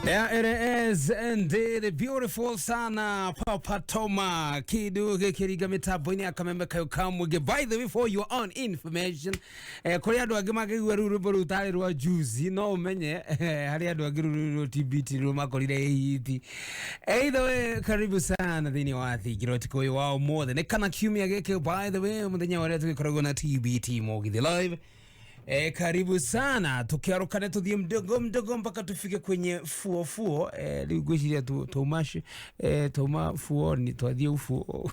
Yeah, it is indeed beautiful sana, Papa Toma kindu gikiringa mitambo-inĩ ya Kameme kayo ka mũingĩ. By the way, for your own information, kũrĩ andũ angĩ mangĩigua rũu rwĩmbo rũu tarĩ rwa juzi, no ũmenye harĩ andũ angĩ rũu rũu TBT rũu makorire ĩhiti. Either way, karibu sana thĩinĩ wa thingira ũtukũ ũyũ wa ũmũthĩ, nĩ kana kiumia gĩkĩ. By the way, mũthenya ũrĩa tũgĩkoragwo na TBT Mũgithi Live. Karibu sana, tukiarukane tuthie mdogo mdogo mpaka tufike kwenye fuo fuo. Riu ngwiciria twauma twauma fuoni twathie ufuo,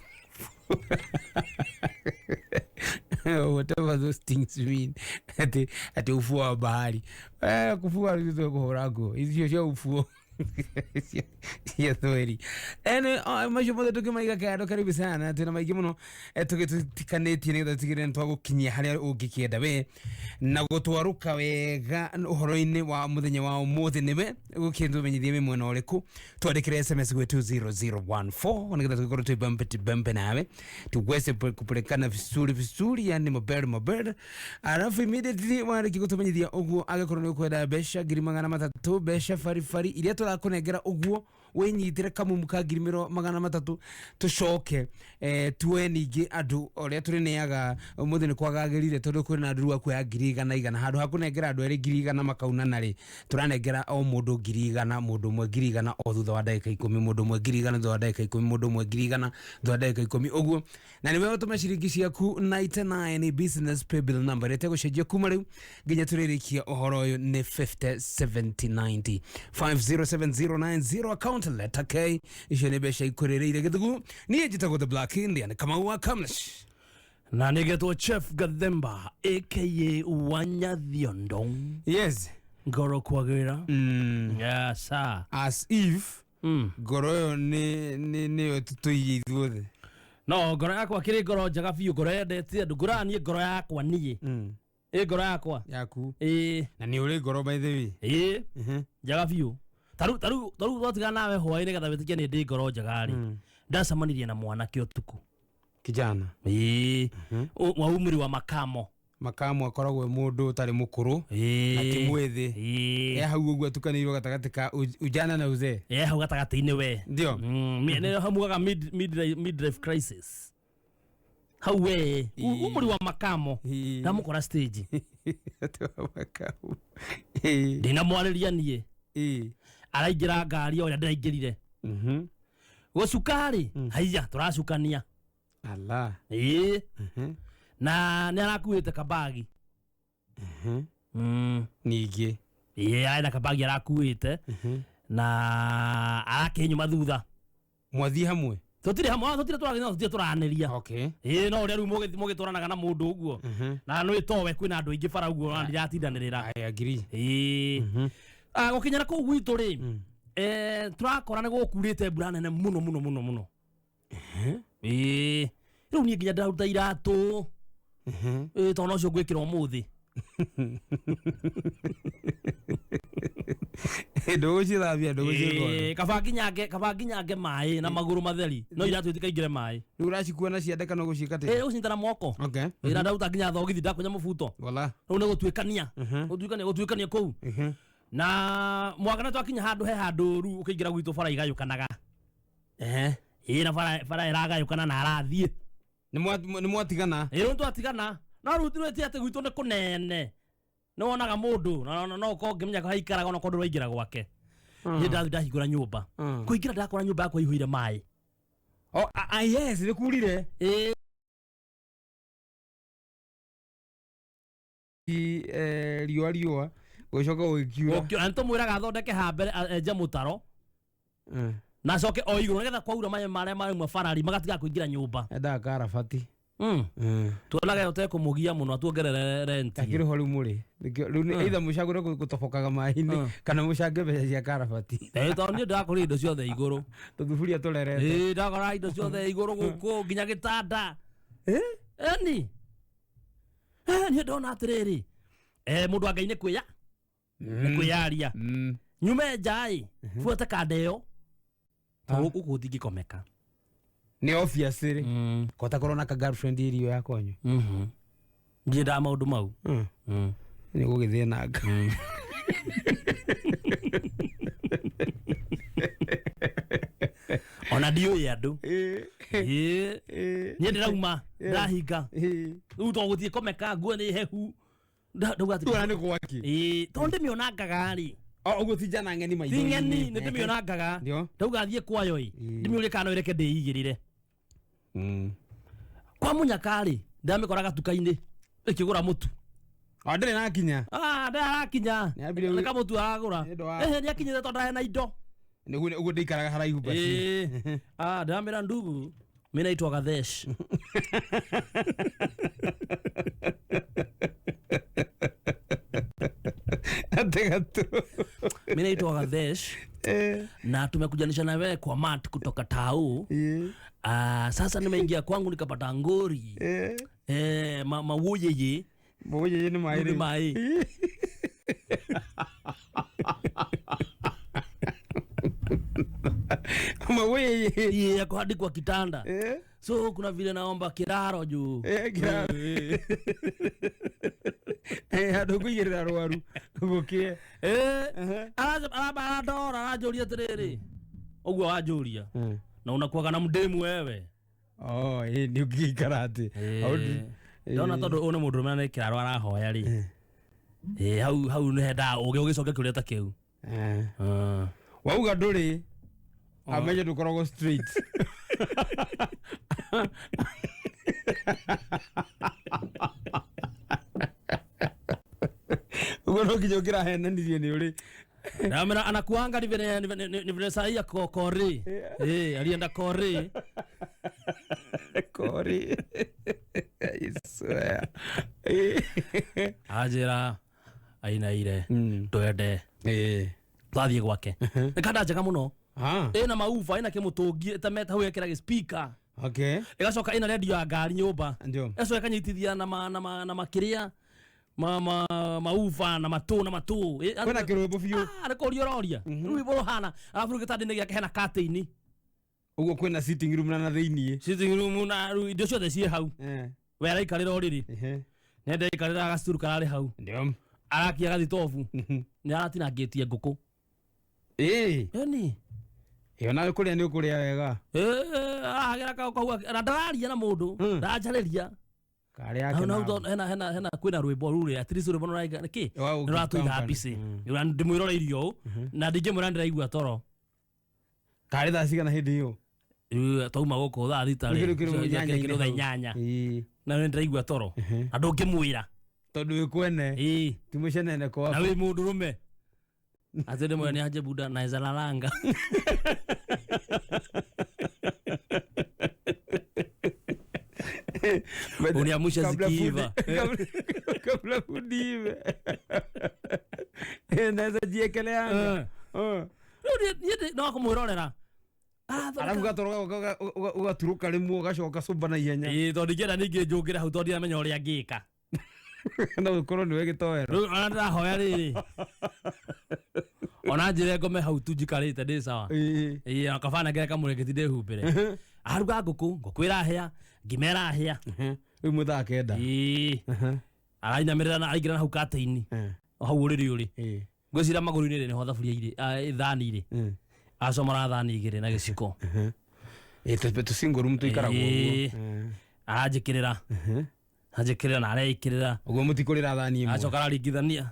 whatever those things mean, ati ufuo wa bahari. Kufua riu twekuhura nguo icio cia ufuo cia thweri. Anyway, macio mothe tukimaiga kando, karibu sana, twina maingĩ mũno tũgĩtutikanĩtie nĩgetha tũtigĩrĩre nĩtwagũkinyia harĩa ũngĩkĩenda we na gũtwarũka wega ũhoro-inĩ wa mũthenya wa ũmũthĩ. Nĩwe gũkĩtũmenyithie wĩ mwena ũrĩkũ, twandĩkĩre SMS gwĩ 20014 nĩgetha tũgĩkorwo twĩ bambe to bambe nawe, tuweze kupelekana vizuri vizuri, yani mobile mobile. Alafu immediately warĩkia gũtũmenyithia ũguo, angĩkorwo nĩ ũkwenda mbeca 300,000, mbeca baribari iria tũrakũnengera ũguo wĩnyitĩre kamumu ka ngiri 300, tũcoke tuoe ningĩ andũ ũrĩa tũrĩneaga. Ũmũthĩ nĩ kwagagĩrire tondũ kwĩna andũ rĩu akuoya ngiri igana igana. Handũ ha kũnengera andũ erĩ 100,000 makaunana rĩ, tũranengera o mũndũ 100,000, mũndũ ũmwe 100,000 o thutha wa ndagĩka 10, mũndũ ũmwe 100,000 thutha wa ndagĩka 10, mũndũ ũmwe 100,000 thutha wa ndagĩka 10 ũguo. Na nĩwe ũtũme ciringi ciaku 99 business pay bill number ĩrĩa ĩtegũcenjia kuma rĩu nginya tũrĩrĩkia ũhoro ũyũ nĩ 507090, 507090, account letter K. Icio nĩ mbeca ikũrĩrĩire gĩthugu. Niĩ njĩtagwo The Black Indian Kamau wa Kamlesh. Na nĩgetwo Chef Gathemba aka Wanyathiondo. Yes. Ngoro kwagĩra. Yes sir. As if ngoro ĩyo nĩ nĩyo tũtũirie ithuothe. No ngoro yakwa kĩrĩ ngoro njega biũ, ngoro yendete andũ, ngoro niĩ, ngoro yakwa niĩ ĩ ngoro yakwa. Yaku. Ĩ. Na nĩ ũrĩ ngoro, by the way. Ĩ, njega biũ. Tarĩu twatigana nawe hwaĩ nĩgetha wĩtĩkie nĩ ndĩ ngoro njega rĩ, ndacemanirie na mwanake ũtukũ. Kijana. Ĩ, wa umri wa makamo. Makamu akoragwo e mũndũ ũtarĩ mũkũrũ na ti mwĩthĩ. E hau ũguo atukanĩirwo gatagatĩ ka ujana na uzee. E hau gatagatĩ-inĩ we. Ndio. Nĩ hamugaga midlife crisis hau we umri wa makamo. Ndamũkora stage. Atĩ wa makamu. Ndinamwarĩria niĩ. Araingĩra ngari o ũrĩa ndĩraingĩrire. Gũcuka rĩ, haiya, tũracukania. Ala. Ĩĩ. Na nĩ arakuĩte kabagi. Ningĩ. Ĩĩ, arĩ na kabagi arakuĩte na arakĩnyuma thutha. Mwathiĩ hamwe? Tũtirĩ hamwe, tũtirĩ tũrathiĩ, no tũtirĩ tũranĩria. Ĩĩ, no ũrĩa rĩu mũgĩtwaranaga na mũndũ ũguo na nĩ towe kwĩna andũ aingĩ bara ũguo na ndiratindanĩrĩra. I agree. Ĩĩ. Gũkinyĩra kũu gwitũ rĩ, tũrakora nĩ gũkurĩte mbura nene mũno mũno mũno mũno. Ĩĩ, rĩu niĩ nginya ndĩraruta iratũ. Ĩĩ, tondũ nocio ngwĩkĩra ũmũthĩ. Ndũgũcithambia, ndũgũcigonda. Ĩĩ, kaba nginyange maĩ na magũrũ matheri, no iratũ itikaingĩre maĩ. Rĩu ũracikua na ciande kana ũgũciĩka atĩa? Ĩĩ, ũcinyita na moko. Ĩĩ, na ndaruta nginya thogithi, ndakunya mũbuto. Wala. Rĩu nĩ gũtuĩkania kũu na mwaka twakinya handũ he handũ rĩu ũkĩingĩra gwitũ bara igayũkanaga. Ĩĩ, na bara ĩragayũkana na arathiĩ. Nĩ mwatigana? Ĩĩ, rĩu twatigana, no rĩu ti atĩ gwitũ nĩ kũnene, nĩ wonaga mũndũ na no ũkorwo ũngĩmenya haikaraga ona korwo ndũraingĩra gwake. Niĩ ndathiĩ ndahingũra nyũmba. Kũingĩra ndakora nyũmba yakwa ĩihũire maĩ. Oh, yes, nĩ kurire. Ĩĩ. Riũa gũcoka gũgĩkiura. Na nĩtũmwĩraga athondeke ha mbere, enje mũtaro na acoke o igũrũ nĩgetha kwaura maĩ marĩa marauma barari magatiga kũingĩra nyũmba. Endaga karabati. Tuonaga ũtekũmũgia mũno atuongerere renti. Akĩrĩ ho rĩu mũrĩ. Nĩkĩo rĩu nĩ either mũcagũre gũtobokaga maĩ-inĩ kana mũcange mbeca cia karabati. Tondũ niĩ ndĩrakora indo ciothe igũrũ. Tũthuburia tũrerete. Ĩĩ, ndakora indo ciothe igũrũ gũkũ nginya gĩtanda. Eni niĩ ndona atĩrĩrĩ, mũndũ wa Ngai nĩ kwĩya nĩ kwĩyaria. Nyume nja ĩ buate kanda ĩyo tondũ gũkũ gũtingĩkomeka. Nĩ obvious rĩ. Kota korwo na ka girlfriend irio ya kwanyu. Ndiendaga maũndũ mau. Nĩ gũgĩthĩnanga. Ona ndiũĩ andũ. Ĩĩ. Niĩ ndĩrauma ndahinga. Rĩu to gũthiĩ komeka nguo nĩ hehu. Ndauga atĩ Tuona nĩ gwaki. Ĩĩ, tondũ ndĩmĩonangaga rĩ. O ũguo ti njana ng'eni Ti maitho-inĩ. ng'eni nĩ ndĩmĩonangaga. Ndio. Ndauga thiĩ kwayo ĩ. Ĩĩ. Ndĩmĩũrie kana no ĩreke ndĩigĩrĩre. Kwa mũnyaka rĩ, ndĩramĩkora gatuka-inĩ ĩkĩgũra mũtu. O ndĩrĩ nakinya. Ah, ndarakinya. Nĩambire Nĩ kamũtu aragũra. Nĩ ũndũ wa- Ehe, nĩakinyĩte tondũ ndarĩ na indo. Nĩguo ũguo ndĩikaraga haraihu basi. Ĩĩ. Ah, ndĩramĩra ndugu, mi naitwa Gathesh. Ate gatũ. Mi naitwa Gathesh na tumekujanisha na wewe kwa mat kutoka tao. Ah, sasa nimeingia kwangu nikapata ngori. Eh, mawuyeye Mawuyeye nĩ maĩ nĩ rĩu. maĩ. Mawuyeye. Iye yako hadi kwa kitanda. So kuna vile naomba kiraro juu. Kiraro. Handũ kũigĩrĩra rwaru gũkĩe. Arandora aranjũria atĩrĩrĩ, ũguo wanjũria na unakuaga na mdemu wewe. Oh, ĩ nĩ ũngĩikara atĩ. Ndona tondũ ũyũ nĩ mũndũrũme na nĩ kĩraro arahoya rĩ. Ĩ hau hau nĩ hendaga ũgĩ ũgĩcoke kĩũria ta kĩu. Wauga ndũrĩ amenye ndũkoragwo straight. Ũguo no nginya ũkĩrahenanirie nĩ ũrĩ. Ndamera anakuanga ni vile ni vile sahi ako kori. Eh, alienda kori. Kori. I swear. Anjĩra ainaire twende twathiĩ gwake. Nĩ kanda njega mũno. Ah, Ĩna mauba, ĩna kĩmũtũngi ĩtemete hau ĩkĩra gĩspika. okay. Ĩgacoka ĩna redio ya ngari nyũmba. Ndio. Ĩgacoka ĩkanyitithia na ma na ma na makĩrĩa ma ma mauba na matũ na matũ. Kwĩna kĩrwĩmbo biũ. Ah, nĩ kũria ũroria. Rĩu rwĩmbo rũhana arabu rĩu gĩtanda-inĩ gĩake hena curtain. Ũguo kwĩna sitting room na na thĩiniĩ. Sitting room na rĩu indo ciothe ciĩ hau. We araikarĩra ũrĩrĩ. Nĩ ndaikarĩra gacuru kararĩ hau. Ndio. Arakia gathitobu. Nĩ aratinangĩtie ngũkũ. Ĩĩ. Ĩni. Ĩyo nawe kũrĩa nĩ ũkũrĩa wega. Arahagĩra kau kau na ndararia na mũndũ. Ndaranjarĩria. Karĩa yake Hau na nawe. hau hena hena hena kwĩna rwĩmbo rũrĩa at least rwĩmbo nĩrũraiga nĩkĩ? Wa gũkeep Nĩrũratũiga company. mbici. Ndĩmwĩroreirie ũũ na ndingĩmwĩra ndĩraigua toro. Karĩ thaa cigana hĩndĩ ĩyo? Rĩu twauma gũkũ thaa thita rĩ. Kĩndũ kĩrĩ inyanya-inĩ Kĩndũ thaa hau. inyanya. Ĩĩ. Na nĩ ndĩraigua toro. Na ndũngĩmwĩra. Tondũ wĩ kwene. Ĩĩ. Ti mũcenene kwa. Na wĩ mũndũrũme. Atĩ ndĩmwĩre nĩ aje buda naeza lalanga. Uniamshe Kabla zikiiva. Kabla fundi ive. Naweza jiekeleanga. Rĩu niĩ no kũmwĩrorera. Arabu gatoro ũgaturũka rĩmwe ũgacoka cũmba na ihenya. Ĩĩ tondũ ndingĩenda ningĩ njũngĩre hau tondũ ndiramenya ũrĩa ngĩka. No ũkorwo nĩwe gĩtoero. Rĩu ona ndĩrahoya rĩrĩ. Ona njĩre ngome hau tu njikarĩte ndĩ sawa. Ĩĩ. Ĩĩ na kaba nengere kamũrĩngĩti ndĩhumbĩre. Aruga ngũkũ, ngũkũ ĩrahĩa, ngima ĩrahĩa. Rĩu mwĩ thaa kenda. Ĩĩ. Arainamĩrĩra na aingĩra na hau katĩini. O hau ũrĩrĩ ũrĩ. Ngwĩciria magũrũ-inĩ rĩ nĩho thaburia irĩ, thani irĩ. Acomora thani igĩrĩ na gĩciko. Ĩĩ tũ single room tũikaragwo Ĩĩ. ũguo. Aranjĩkĩrĩra. Anjĩkĩrĩra na areĩkĩrĩra. Ũguo mũtikũrĩra thani ĩmwe. Acoka araringithania.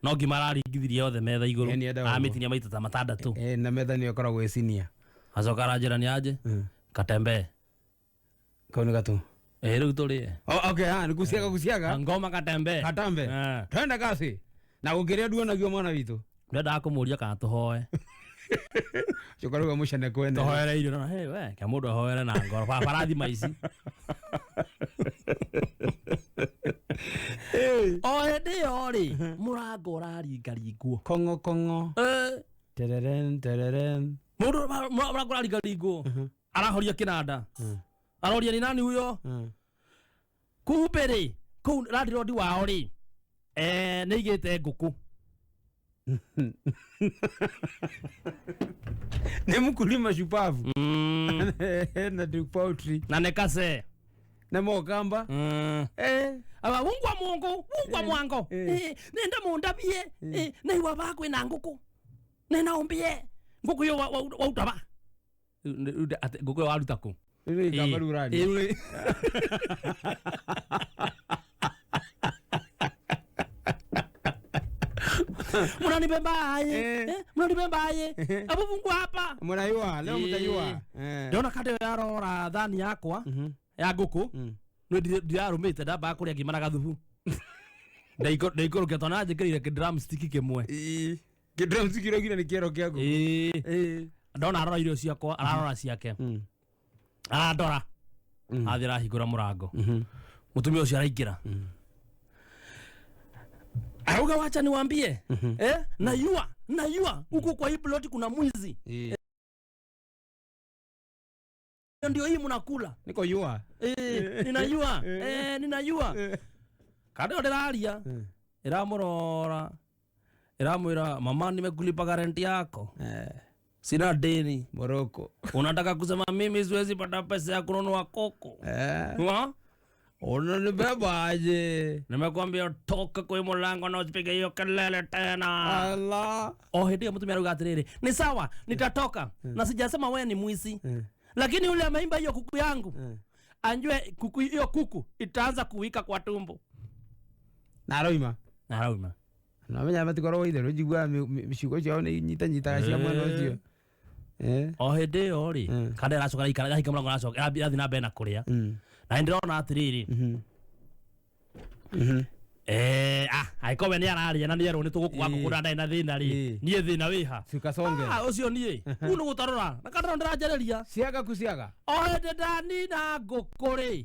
No ngima araringithirie yothe metha igũrũ. Ĩĩ, nĩendaga ũguo. Amĩtinia maita ta matandatũ. Ĩĩ, na metha nĩyo ĩkoragwo ĩ senior. Acoka aranjĩra nĩ aje. Katembee. Kau nĩ gatũ. Ĩĩ rĩu tũrĩe. Oh, okay, ah, nĩ guciaga guciaga. Ngoma katembee. Katambe. Twende kasi. Na gũkĩrĩa nduonagio mwana witũ. Ndĩrendaga kũmũria kana tũhoe. Coka rĩu mũcene kwene. Tũhoere irio na hey, we ke mũndũ ahoere na ngoro. Baba rathima ici. O hĩndĩ ĩyo rĩ, mũrango ũraringaringwo. Kongo kongo. Tereren tereren. Mũndũ mũrango ũraringaringwo. Arahoria kĩnanda. Aroria ni nani huyo? Kumbe rĩ, kũu landlord wao rĩ, nĩ aigĩte ngũkũ. Nĩ mkulima shupavu. Na nĩ poultry. Na nĩ kase. Na mokamba. Aba Mungu wa Mungu, Mungu wa mwango. Nenda mundabie. Naigua ba kwĩna ngũkũ. Ninaombie ngũkũ ĩyo wauta ba ngũkũ ĩyo waruta kũ? Rĩu nĩ ikamba rĩu ũraria. Ĩĩ, mnanibembaye? Eh. Eh, mnanibembaye hapo fungu hapa. Mũraiwa leo Ĩĩ. mũtaiwa. Eh. Ndona kande ĩyo yarora thani yakwa ya ngũkũ. Nĩ ndirarũmĩte, ndambaga kũrĩa ngima na gathubu, ndaikũrũkia tondũ nanjĩkĩrire kĩdrumstick kĩmwe. Ĩĩ. Kĩdrumstick ũraugire nĩ kĩero kĩa ngũkũ. Ĩĩ. Ĩĩ. Ndona arora irio ciakwa, ararora ciake, arandora, athiĩ arahingũra mũrango, mũtumia ũcio araingĩra, arauga, "Wacha niwaambie, eh, najua najua huku kwa hii ploti kuna mwizi." Ĩĩ. Ndio hii mnakula. Nĩ kũiyũa. Eh, ninajua, eh, ninajua. Kando ndĩraria, ĩramũrora, ĩramwĩra, "Mama, nimekulipa rent yako." Eh. "Sina deni." Morocco. "Unataka kusema mimi siwezi pata pesa ya kununua koko?" Eh. Ha? Unanibeba aje? "Nimekwambia toka kwa mlango na usipige hiyo kelele tena." Allah. O hĩndĩ ĩyo mũtumia arauga atĩrĩrĩ, "Ni sawa, nitatoka, na sijasema wewe ni mwizi, lakini yule ameimba hiyo kuku yangu anjue kuku hiyo kuku itaanza kuwika kwa tumbo." Na aroima. Na arauma. Namenya matikoragwo itherũ, njiguaga ciugo ciao nĩ inyitanyitaga cia mwena ũcio. Eh. O hĩndĩ ĩyo rĩ, kanda ĩracoka ĩraikara, yahinga mũrango, aracoka ĩrathiĩ na mbere na kũrĩa, na nĩ ndĩrona atĩrĩrĩ, eh, ah, angĩkorwo we nĩ ararĩa na nĩerwo nĩ tũgũkua ngũkũ na ndarĩ na thĩna rĩ, niĩ thĩna wĩha? Cikasonge. Ah, ũcio niĩ rĩu nĩ gũtarũra na kandĩro ndĩranjarĩria. Ciaga kuciaga. O hĩndĩ ndanina ngũkũ rĩ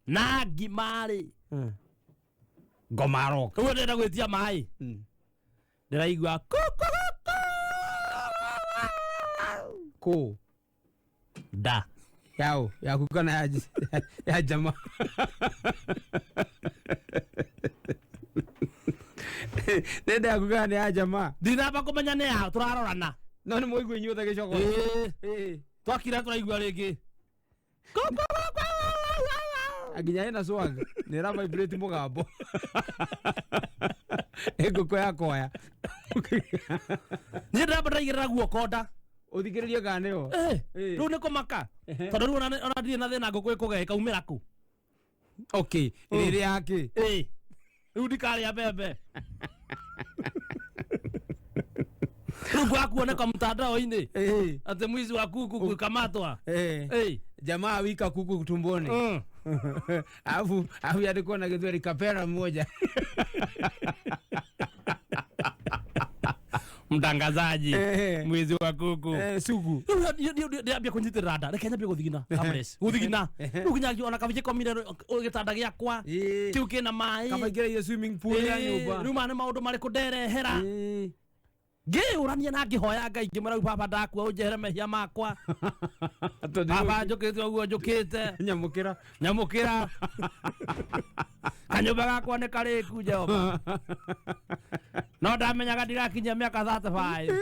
na ngima rĩ, Ngoma aroka. rĩu ndĩrenda gwĩtia maĩ, ndĩraigua kukuruku. Kũ? Nda. Yao yaku kana ya jama? Nĩ nda yaku kana nĩ ya jama? Ndinamba kũmenya nĩ ya tũrarorana. No nĩ mũigua inyuothe gĩcogoro. Ĩĩ. Ĩĩ. Twakira tũraigua rĩngĩ. Nginya ĩna swag nĩ ĩra vibrate mũgambo, nĩ ngũkũ ya koya. Niĩ ndĩramba ndĩraigĩrĩra guoko nda. Ũthikĩrĩrie kana nĩyo. Eh, Ĩĩ. rĩu nĩ kũmaka tondũ rĩu ona ndirĩ na thĩna, ngũkũ ĩkũgĩa ĩkaumĩra kũ? Okay, ĩrĩ yake. Ĩĩ. Rĩu ndikarĩa mbembe, rĩu gwakuoneka mtandao-inĩ Ĩĩ. atĩ mwizi wa kuku kukamatwa. Ĩĩ. Ĩĩ. Jamaa wika kuku tumboni. Alafu alikuwa na Githweri kapera mmoja. Mtangazaji. Eh. Mwizi wa kuku. Eh, sugu. Rĩu ndĩrambia kũnyitĩrĩra nda, reke nyambie gũthigina kamres gũthigina rĩu nginya ona kabije komire gĩtanda gĩakwa Ĩĩ. kĩu kĩna maĩ. Kabaingĩra ile swimming pool ya Ĩĩ, nyũmba. rĩu maya nĩ maũndũ marĩkũ nderehera? Ĩĩ. Ngĩyũrania na ngĩhoya Ngai, ngĩmwĩra, "Rĩu baba, ndakua ũnjehere mehia makwa." Tondũ "Baba, njũkĩte ũguo njũkĩte." Nyamũkĩra. "Nyamũkĩra, kanyũmba gakwa nĩ karĩku, Jehova, no ndamenyaga ndirakinyia mĩaka 35."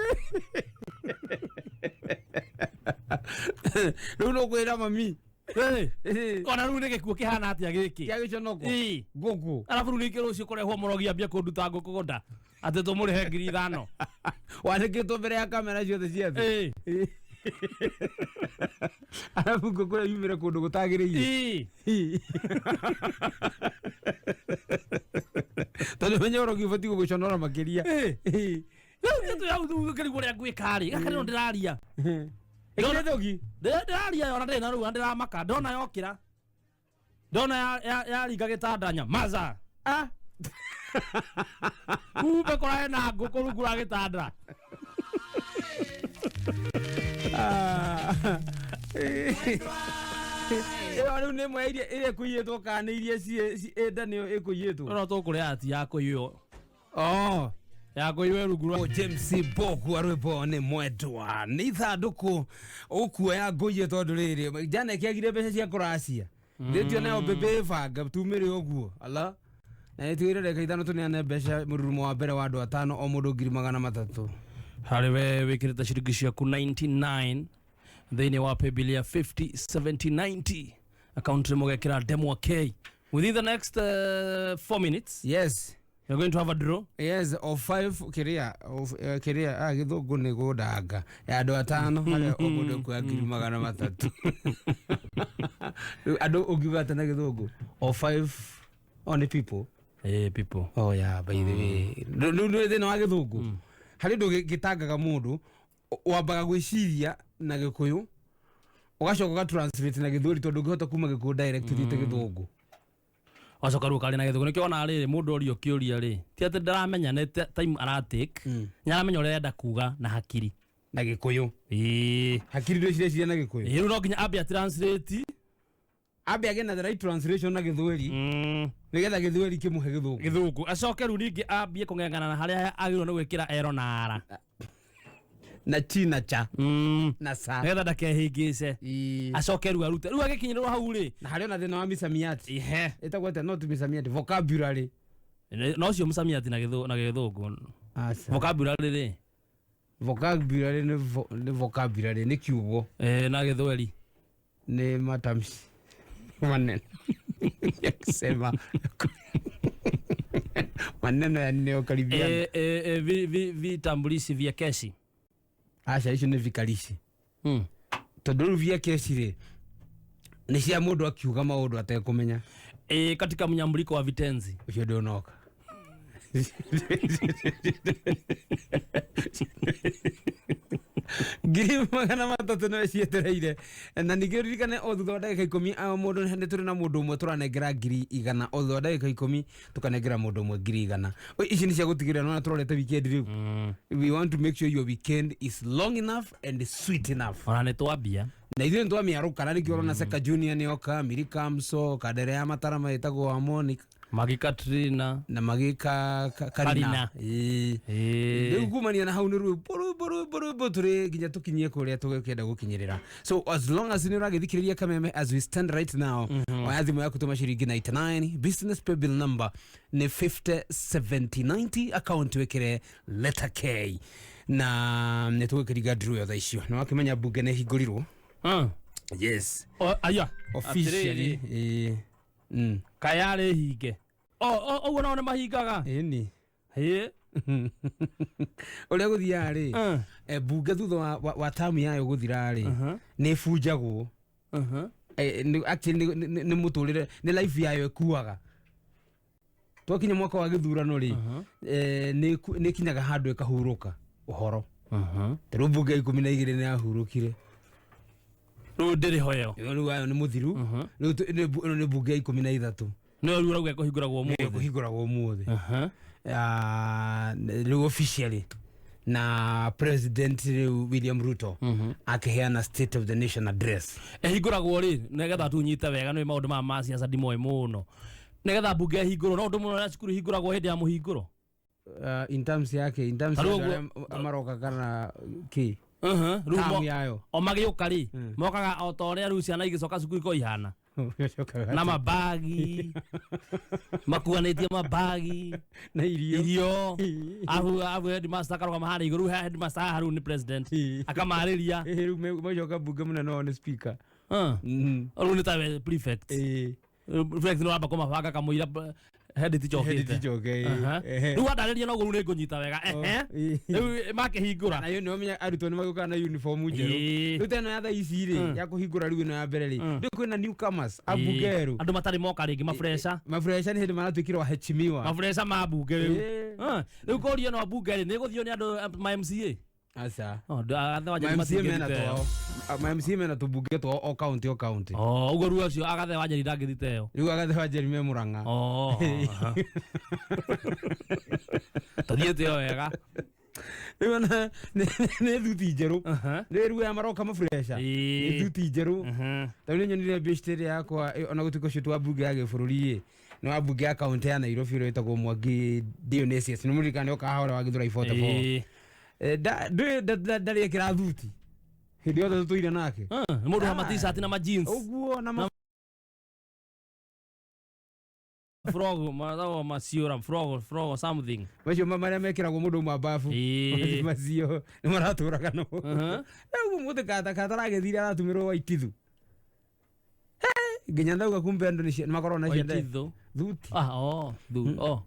Rĩu no kwĩra mami. Ĩĩ. Ĩĩ. Ona rĩu nĩ gĩkuũ kĩhana atĩa gĩkĩ? Kĩa gĩconoko. Ĩĩ. Ngũkũ. Arabu rĩu ningĩ rũciũ kũrehwo mũrogi ambie kũnduta ngũkũ nda atĩ tũmũrĩhe 5,000. Wandĩkĩtwo mbere ya kamera ciothe cia thĩ. Ĩĩ. Arabu ngũkũ ĩyo yumĩre kũndũ gũtagĩrĩire. Ĩĩ. Tondũ menya ũrogi ũbatiĩ gũgũconora makĩria. Ĩĩ. Ĩĩ. Rĩu nĩ tũya kĩrigwo ũrĩa ngwĩka rĩ, gaka nĩno ndĩraria. Ĩkĩrĩ thogi. Ndĩraria ona ndĩrĩ na rũa, ndĩramaka ndona yokĩra, ndona yaringa gĩtanda, nyamaza. Ah. Kumbe kũrae na ngũkũ rungu rwa gĩtanda. Ah. Ĩyo rĩu nĩ ĩmwe ya iria ĩrĩa ĩkũiyĩtwo kana nĩ iria ĩ nda nĩyo ĩkũiyĩtwo? No tũkũrĩa ati ya kũiywo. Oh. Ya kũiywo rungu rwa O James Boku, rwĩmbo nĩ mwendwa, nĩ ithandũkũ ũkuoya ngũiye tondũ rĩrĩ jana ĩkĩagire mbeca cia kũracia ndĩtio nayo mbĩmbĩ ĩbanga tumĩre ũguo ala na nĩtwĩre ndagĩka 5 tũneane mbeca mũrurumo wa mbere wa andũ atano, o mũndũ 300,000. Harĩ we wĩkĩrĩte ciringi ciaku 99 thĩinĩ wa paybill ya 507090, akaunti mũgekĩra ndemwa K within the next 4 minutes. Yes. We're going to have a draw. Yes, of five kiria, of kiria, githungu ni gundanga ya andu atano haria o mundu kuoya 300,000. Riu andu ungiuga ata na githungu of five only people. People. Oh yeah, by the way, riu nĩ thĩna wa gĩthũngũ harĩ ũndũ gĩtangaga mũndũ wambaga gwĩciria na gĩkũyũ ũgacoka ũgatranslate na gĩthweri tondũ ũngĩhota kuma gĩkũyũ direct ũthiĩte gĩthũngũ. Wacoka rĩu ũkarĩ na gĩthũngũ nĩkĩo ona rĩrĩ mũndũ orio kĩũria rĩ ti atĩ ndaramenya nĩ time aratake, nĩaramenya ũrĩa arenda kuga na hakiri. Na gĩkũyũ. Ĩĩ. Hakiri ndwĩciraciria na gĩkũyũ. Ĩĩ, rĩu no nginya ambe atranslate. Ambe agĩe na the right translation na gĩthweri nĩgetha gĩthweri kĩmũhe gĩthũngũ. Gĩthũngũ acoke rĩu ningĩ ambie kũng'eng'ana na harĩa agĩrĩirwo nĩ gwĩkĩra ero na ara. Na chi na cha na sa. Nĩgetha ndakehĩngĩce. Ĩĩ. Acoke rĩu arute rĩu agĩkinyĩrĩrwo hau rĩ. Na harĩ ona thĩna wa misamiati. Ihe. Ĩtagwo atĩa? Not misamiati, vocabulary. No ũcio mũsamiati na gĩthũngũ. Aca. Vocabulary rĩ. Vocabulary nĩ vocabulary nĩ kiugo. Na gĩthweri. Ni matamshi maneno ya kusema maneno yanayokaribiana. Vitambulishi vya keshi. Aca, icio nĩ vikarishi. Tondũ rĩu vya keshi rĩ nĩ cia mũndũ akiuga maũndũ atekũmenya. Katika mnyambuliko wa vitenzi. Ũcio ndũnoka. 300,000 nĩwe cietereire. Na ningĩ ũririkane o thutha wa ndagĩka 10, mũndũ nĩ tũrĩ na mũndũ ũmwe tũranengera 100,000. O thutha wa ndagĩka 10 tũkanengera mũndũ ũmwe 100,000. Oi, ici nĩ cia gũtigĩrĩra nĩwona tũrorete weekend rĩu. We want to make sure your weekend is long enough and sweet enough. Ona nĩ twambia. Na ithuĩ nĩ twamĩarũka na nĩkĩo ũrona Seka Junior nĩoka, Miri Kamso, Kandere ya Matara ĩtagwo wa Monica. Magi Katrina. Na Magi Karina. Karina. Ĩĩ. Rĩu kumania na hau nĩ rwĩmbo rwĩmbo rwĩmbo rwĩmbo tũrĩ nginya tũkinyie kũrĩa tũgĩkĩenda gũkinyĩrĩra. So as long as nĩ ũragĩthikĩrĩria Kameme as we stand right now, oya thimũ yaku tũma ciringi 99, business pay bill number nĩ 507090, account wĩkĩre letter K na nĩ tũgũkĩringa draw ya thaa icio. Nĩ wakĩmenya mbunge nĩ ĩhingũrirwo? Yes. Aya. Officially. Atĩrĩrĩ. Ĩĩ. Kayarĩ hinge. Ũguo nao nĩ mahingaga? Ĩni. Ĩĩ. Ũrĩa gũthiaga rĩ, mbunge thutha wa tamu yayo gũthira rĩ, nĩ ĩbunjagwo. Actually nĩ mũtũrĩre, nĩ life yayo ĩkuaga. Twakinya mwaka wa gĩthurano rĩ, nĩ ĩkinyaga handũ ĩkahurũka ũhoro. Ta rĩu mbunge ya 12 nĩ yahurũkire. Rĩu ndĩrĩ ho ĩyo. Ĩyo rĩu ayo nĩ mũthiru. Rĩu ĩno nĩ mbunge ya 13. Nĩyo rĩu ũrauga ĩkũhingũragwo ũmũthĩ. Ĩkũhingũragwo ũmũthĩ. Rĩu officially na President rĩu William Ruto akĩheana State of the Nation address. Ĩhingũragwo rĩ nĩgetha tunyite wega nĩ maũndũ maya ma siasa ndimoĩ mũno. Nĩgetha mbunge ĩhingũrwo no ũndũ mũno na cukuru ihingũragwo hĩndĩ ya mũhingũro. In terms yake, in terms Tarĩu ya ũguo- arĩa maroka kana kĩ? Rĩu Term yayo. o magĩũka rĩ mokaga o ta ũrĩa rĩu ciana igĩcoka cukuru ikoragwo ihana. Na mabagi makuanĩtie mabagi na irio. Irio. Abu headmaster akarũgama harĩa igũrũ, rĩu headmaster haha rĩu nĩ president. Akamarĩria. Ĩĩ, rĩu macoka mbunge mũnene wao nĩ speaker. Rĩu nĩ tawe prefect. Prefect nĩ wamba kũmabanga kamũira head teacher Head okĩte. teacher oke, ĩĩ. Rĩu wandarĩria noguo rĩu nĩngũnyita wega. Rĩu makĩhingũra. Na hiyo nĩ wamenya arutwo nĩ magĩũkaga na uniform njerũ. Rĩu ta ĩno ya thaa ici rĩ, ya kũhingũra rĩu ĩno ya mbere rĩ, rĩu kwĩna newcomers, ambunge erũ. Andũ matarĩ moka rĩngĩ mabureca. Mabureca nĩ hĩndĩ maratuĩkire waheshimiwa. Mabureca ma mbunge rĩu. Rĩu kũria no mbunge rĩ nĩ gũthio nĩ andũ ma MCA. Aca. Oh, agathe wa Ma Njeri MCA mena matingĩthite ĩyo. twao. Ma MCA mena tũmbunge twao o county o county. Oh, ũguo rĩu acio agathe wa Njeri ndangĩthite ĩyo. Rĩu agathe wa Njeri me Murang'a. Oh, aha. Tũthiĩte o wega. Rĩu ona nĩ thuti njerũ. Rĩu aya maroka mabureca. Nĩ thuti njerũ. Ta rĩu nĩnyonire bĩcte ĩrĩa yakwa, ona gũtuĩka ũcio ti wa mbunge ya gĩbũrũri ĩ, nĩ wa mbunge ya kaũntĩ ya Nairobi ũrĩa wĩtagwo Mwangi Dionysius. Nĩ mũririkana nĩokaga haha ũrĩa wa Gĩthũrai 44. Ndũĩ ndarĩ ekĩra thuti hĩndĩ yothe tũtũire nake. Nĩ mũndũ wa ma t-shirt na ma jeans. Ũguo na ma Frog, mathago maciũra, frog, frog or something. Macio marĩa mekĩragwo mũndũ uma babu. Macio nĩ maratũraga no. Rĩu mũthĩ kataragĩthire aratumĩrwo Waitithu. Nginya ndauga kumbe andũ nĩ makoragwo na ciana. Waitithu. Thuti. Ah, oh, thu, oh.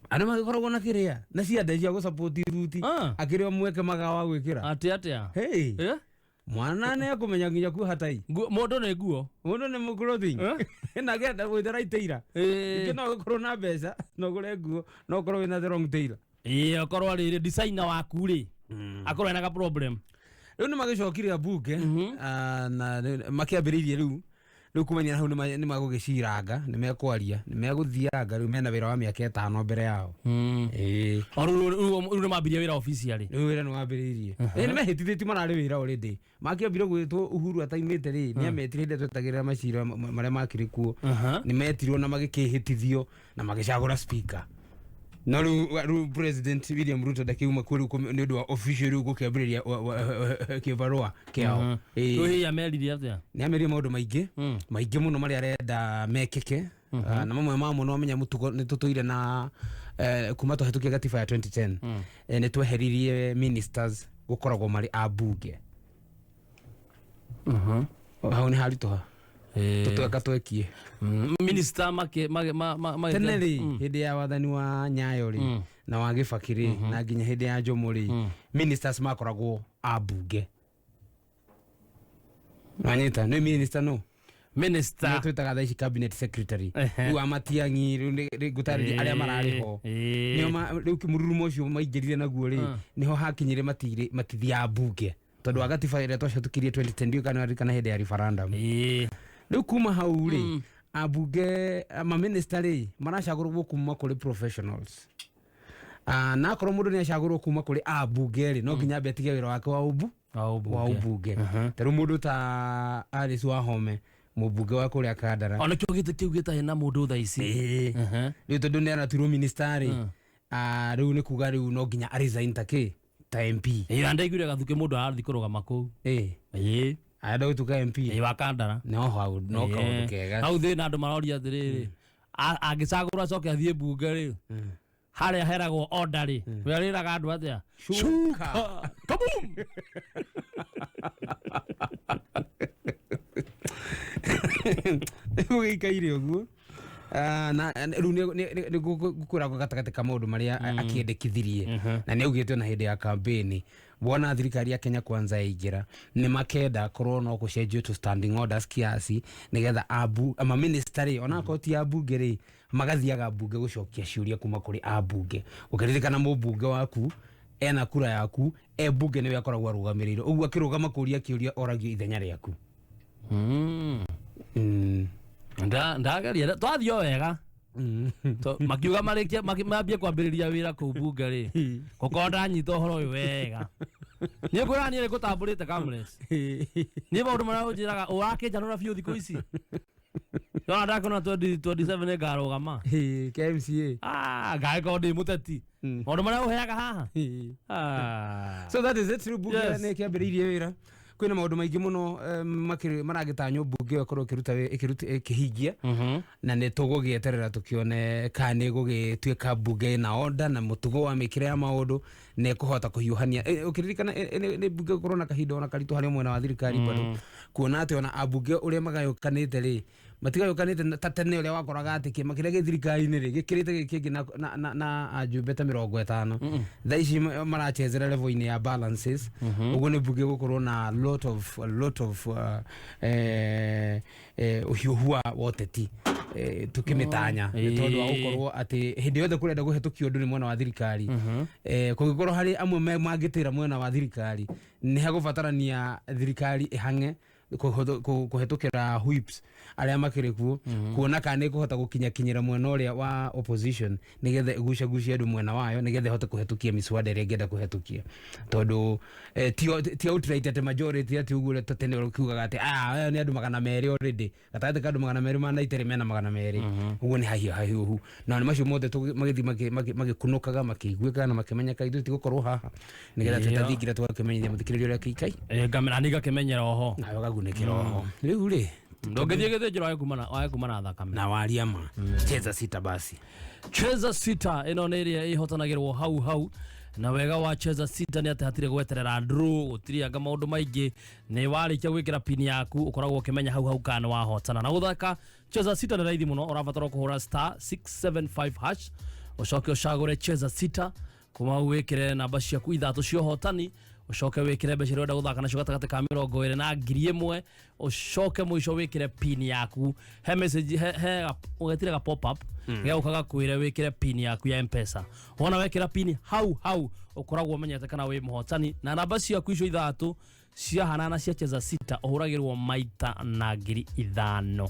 Andũ magĩkoragwo na kĩrĩa na ciande cia gũcapoti thuti. Ah. Akĩrĩ o mweke magawa gwĩkĩra. Atĩ atĩa? Hey. Eh? Mwana nĩ ekũmenya nginya kuoha tai. Mũndũ nĩ nguo. Mũndũ nĩ mũclothing na genda gwĩtara itaira. Eh. Ingĩ no ũkorwo na mbeca no ũgũre nguo no ũkorwo wĩna the wrong tailor. Ĩĩ, okorwo rĩrĩ designer waku rĩ akorwo ena ka problem. Rĩu nĩ magĩcokire ambunge, na makĩambĩrĩirie rĩu kumania na hau nĩ magũgĩciranga, nĩ mekwaria, nĩ megũthianga rĩu mena wĩra wa mĩaka 5 mbere yao. Ĩĩ. O rĩu nĩ mambirie wĩra officially. Rĩu wĩra nĩ wambĩrĩirie. Ĩĩ, nĩ mehĩtithĩtie mararĩ wĩra already. Makĩambire gwĩtwo Uhuru ataimĩte rĩ, nĩ ametire hĩndĩ ĩrĩa twetagĩrĩra macira marĩa makĩrĩ kuo. Nĩ metirwo na magĩkĩhĩtithio na magĩcagũra speaker. No rĩu President William Ruto ndakiuma kuo rĩu nĩ ũndũ wa official rĩu gũkĩambĩrĩria kĩbarũa kĩao. Ĩĩ. Rĩu hihi ameririe atĩa? Nĩ amerie maũndũ maingĩ maingĩ mũno marĩa arenda mekĩke. Na mamwe mamo no amenya mũtugo nĩ tũtũire na kuma tũhetũkia gatiba ya 2010, nĩ tweheririe ministers gũkoragwo marĩ a bunge. Hau nĩ haritũha tũtweka twekie. Minister make make ma ma Tene rĩ, hĩndĩ ya wathani wa Nyayo rĩ na wa Gĩbakĩ rĩ na nginya hĩndĩ ya Jomo rĩ, ministers makoragwo a bunge. Wanyita nĩ minister no Minister. nĩ twĩtaga thaa ici cabinet secretary. Ehe. Rĩu amatiang'i rĩu nĩ ngũtarĩria arĩa mararĩ ho. Nĩo rĩu mũrurumo ũcio maingĩrire naguo rĩ, nĩho hakinyire matithiaga bunge tondũ wa gatiba ĩrĩa twacatũkirie 2010, ndiũĩ kana nĩwaririkana hĩndĩ ya referendum. Rĩu kuma hau rĩ, ambunge maminista rĩ maracagũrwo kuma kũrĩ professionals. Na akorwo mũndũ nĩ acagũrwo kuma kũrĩ ambunge rĩ, no nginya ambe atige wĩra wake wa ũmbu Wa wa ũmbunge. Ta rĩu mũndũ ta Alice Wahome, mũmbunge wa kũrĩa Kandara. Ona kĩo gĩtĩ kĩu gĩtarĩ na mũndũ thaa ici. Ĩĩ. Rĩu tondũ nĩ aratuirwo minister rĩ, rĩu nĩ kuga rĩu no nginya aresign ta kĩ ta MP. Ĩĩ, na ndaiguire gathuke mũndũ arathiĩ kũrũgama kũu. Ĩĩ. Ĩĩ. Arenda gũtuĩka MP. Ĩĩ, wa Kandara. No hau no kaũndũ kega. Hau thĩna andũ maroria atĩrĩrĩ, angĩcagũrwo acoke athiĩ mbunge rĩ, harĩa heragwo order rĩ, we arĩraga andũ atĩa? Shuka. Kabum. Gũgĩikaire ũguo. Na rĩu nĩ ngũkwĩra gatagatĩ ka maũndũ marĩa akĩendekithirie na nĩ augĩte ona hĩndĩ ya campaign wona thirikari ya Kenya Kwanza yaingĩra nĩ makenda korwo no gũcenjio to standing orders kiasi nĩgetha maminista rĩ ona akorwo ti ambunge rĩ magathiaga mbunge gũcokia ciũria kuma kũrĩ ambunge. Ũkĩririkana mũmbunge waku ena kura yaku e mbunge nĩwe akoragwo arũgamĩrĩire, ũguo akĩrũgama kũria kĩũria oragio ithenya rĩaku. Ndageria twathiĩ o wega. Makiuga marĩkie mambie kwambĩrĩria wĩra kũu mbunge rĩ, gũkorwo ndanyita ũhoro ũyũ wega. Niĩ ngwĩra niĩ nĩ ngũtambũrĩte Kamles. Niĩ maũndũ marĩa ũnjĩraga ũrakĩnjanũra biũ thikũ ici. Ndona ndakĩona 2027 nĩ ngarũgama. KMCA. Ngagĩkorwo ndĩ mũteti. Maũndũ marĩa ũheaga haha. So that is it. Rĩu mbunge Yes. nĩ ĩkĩambĩrĩirie wĩra. Kwĩna maũndũ maingĩ mũno maragĩtanywo mbunge ĩyo ĩkorwo ĩkĩruta ĩkĩhingia na nĩ tũgũgĩeterera tũkĩone kana nĩ ĩgũgĩtuĩka mbunge ĩna order na mũtugo wa mĩkĩre ya maũndũ na ĩkũhota kũhiũhania. Ũkĩririkana nĩ mbunge gũkorwo na kahinda ona karitũ harĩ mwena wa thirikari bado kuona atĩ ona ambunge ũrĩa magayũkanĩte rĩ matigayũkanĩte ta tene ũrĩa wakoraga atĩ kĩama kĩrĩa gĩ thirikari-inĩ rĩ gĩkĩrĩte gĩkĩ kĩngĩ na ajumbe ta 50. Thaa ici marachezera level-inĩ ya balances. Ũguo nĩ mbunge gũkorwo na a lot of ũhiũhu wa ũteti tukĩmĩtanya nĩ tondũ wa gũkorwo atĩ hĩndĩ yothe kũrenda kũhetũkio ũndũ nĩ mwena wa thirikari, kũngĩkorwo harĩ amwe mangĩtĩra mwena wa thirikari nĩ hegũbatarania thirikari ĩhang'e kũhetũkĩra whips arĩa makĩrĩ kuo kuona kana nĩ ĩkũhota gũkinyakinyĩra mwena ũrĩa wa opposition nĩgetha ĩgucagucie andũ mwena wayo nĩgetha ĩhote kũhetũkia mĩswada ĩrĩa ĩngĩenda kũhetũkia tondũ ti outright atĩ majority atĩ ũguo ũrĩa ta tene ũkiugaga atĩ aya nĩ andũ 200 already gatagatĩ ka andũ 290 mena 200. Ũguo nĩ hahiũ hahiũhu na nĩ macio mothe magĩthiĩ magĩkunũkaga makĩiguĩkaga na makĩmenyeka ithuĩ tigũkorwo haha nĩgetha tũtathingira tũgakĩmenyithia mũthikĩrĩria ũrĩa kĩikai. Ngamera nĩ ngakĩmenyera oho. Nawe ũgagunĩkĩra oho rĩu rĩ. Ndũngĩthiĩ gĩthĩnjĩro wage kuma na thakame. Na waria ma cheza sita basi. Cheza sita ĩno nĩ ĩrĩa ĩhotanagĩrwo hau hau na wega wa cheza sita nĩ atĩ hatirĩ gweterera draw, gũtirĩ anga maũndũ maingĩ. Nĩ warĩkia gwĩkĩra pin yaku ũkoragwo ũkĩmenya hau hau kana nĩ wahotana. Na gũthaka cheza sita nĩ raithi mũno, ũrabatara kũhũra *675# Ucoke ucagure cheza sita kuma wikire namba ciaku ithatũ cia ũhotani, ucoke wikire mbeca iria ũrenda gũthaka nacio gatagatĩ ka 20 na 1000, ucoke mũico wikire pin yaku. He message he ũgetire ga pop up gĩgũka gakwĩre wikire pin yaku ya M-Pesa. Wona wekĩra pin hau hau ũkoragwo ũmenyete kana wĩ mũhotani, na namba ciaku icio ithatũ ciahanana cia cheza sita ũhũragĩrwo maita na 5,000.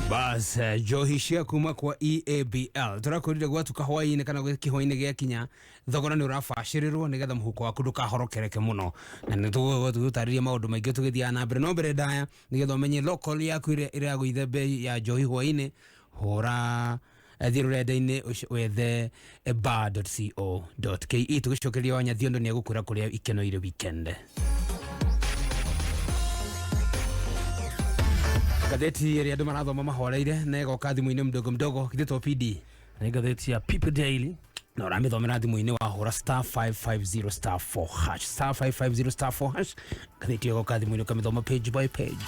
Bas njohi cia kuma kwa EABL tũrakwĩrire gwatuka hwaĩ-inĩ kana kĩhwaĩ-inĩ gĩakinya thogora nĩ ũrabacĩrĩrwo nĩgetha mũhuko waku ndũkahorokereke mũno, na nĩ tũgũtarĩria maũndũ maingĩ tũgĩthiaga na mbere. No mbere ndaya nĩgetha ũmenye local yaku ĩrĩa ĩragũithe bei ya njohi hwaĩ-inĩ, hũra thiĩ rũrenda-inĩ wethe bar.co.ke. Tũgĩcokeria Wanyathiondo nĩ egũkwĩra kũrĩa ikeno irĩ weekend. Gatheti ĩrĩa andũ marathoma mahoreire na ĩgoka thimũ-inĩ mdogo mdogo githĩ to PD Nĩ ngathĩti ya People Daily na ũramĩthomera thimũ-inĩ wahũra star 550 star 4 hash, star 550 star 4 hash. Ngathĩti ĩgoka thimũ-inĩ ũkamĩthoma page by page.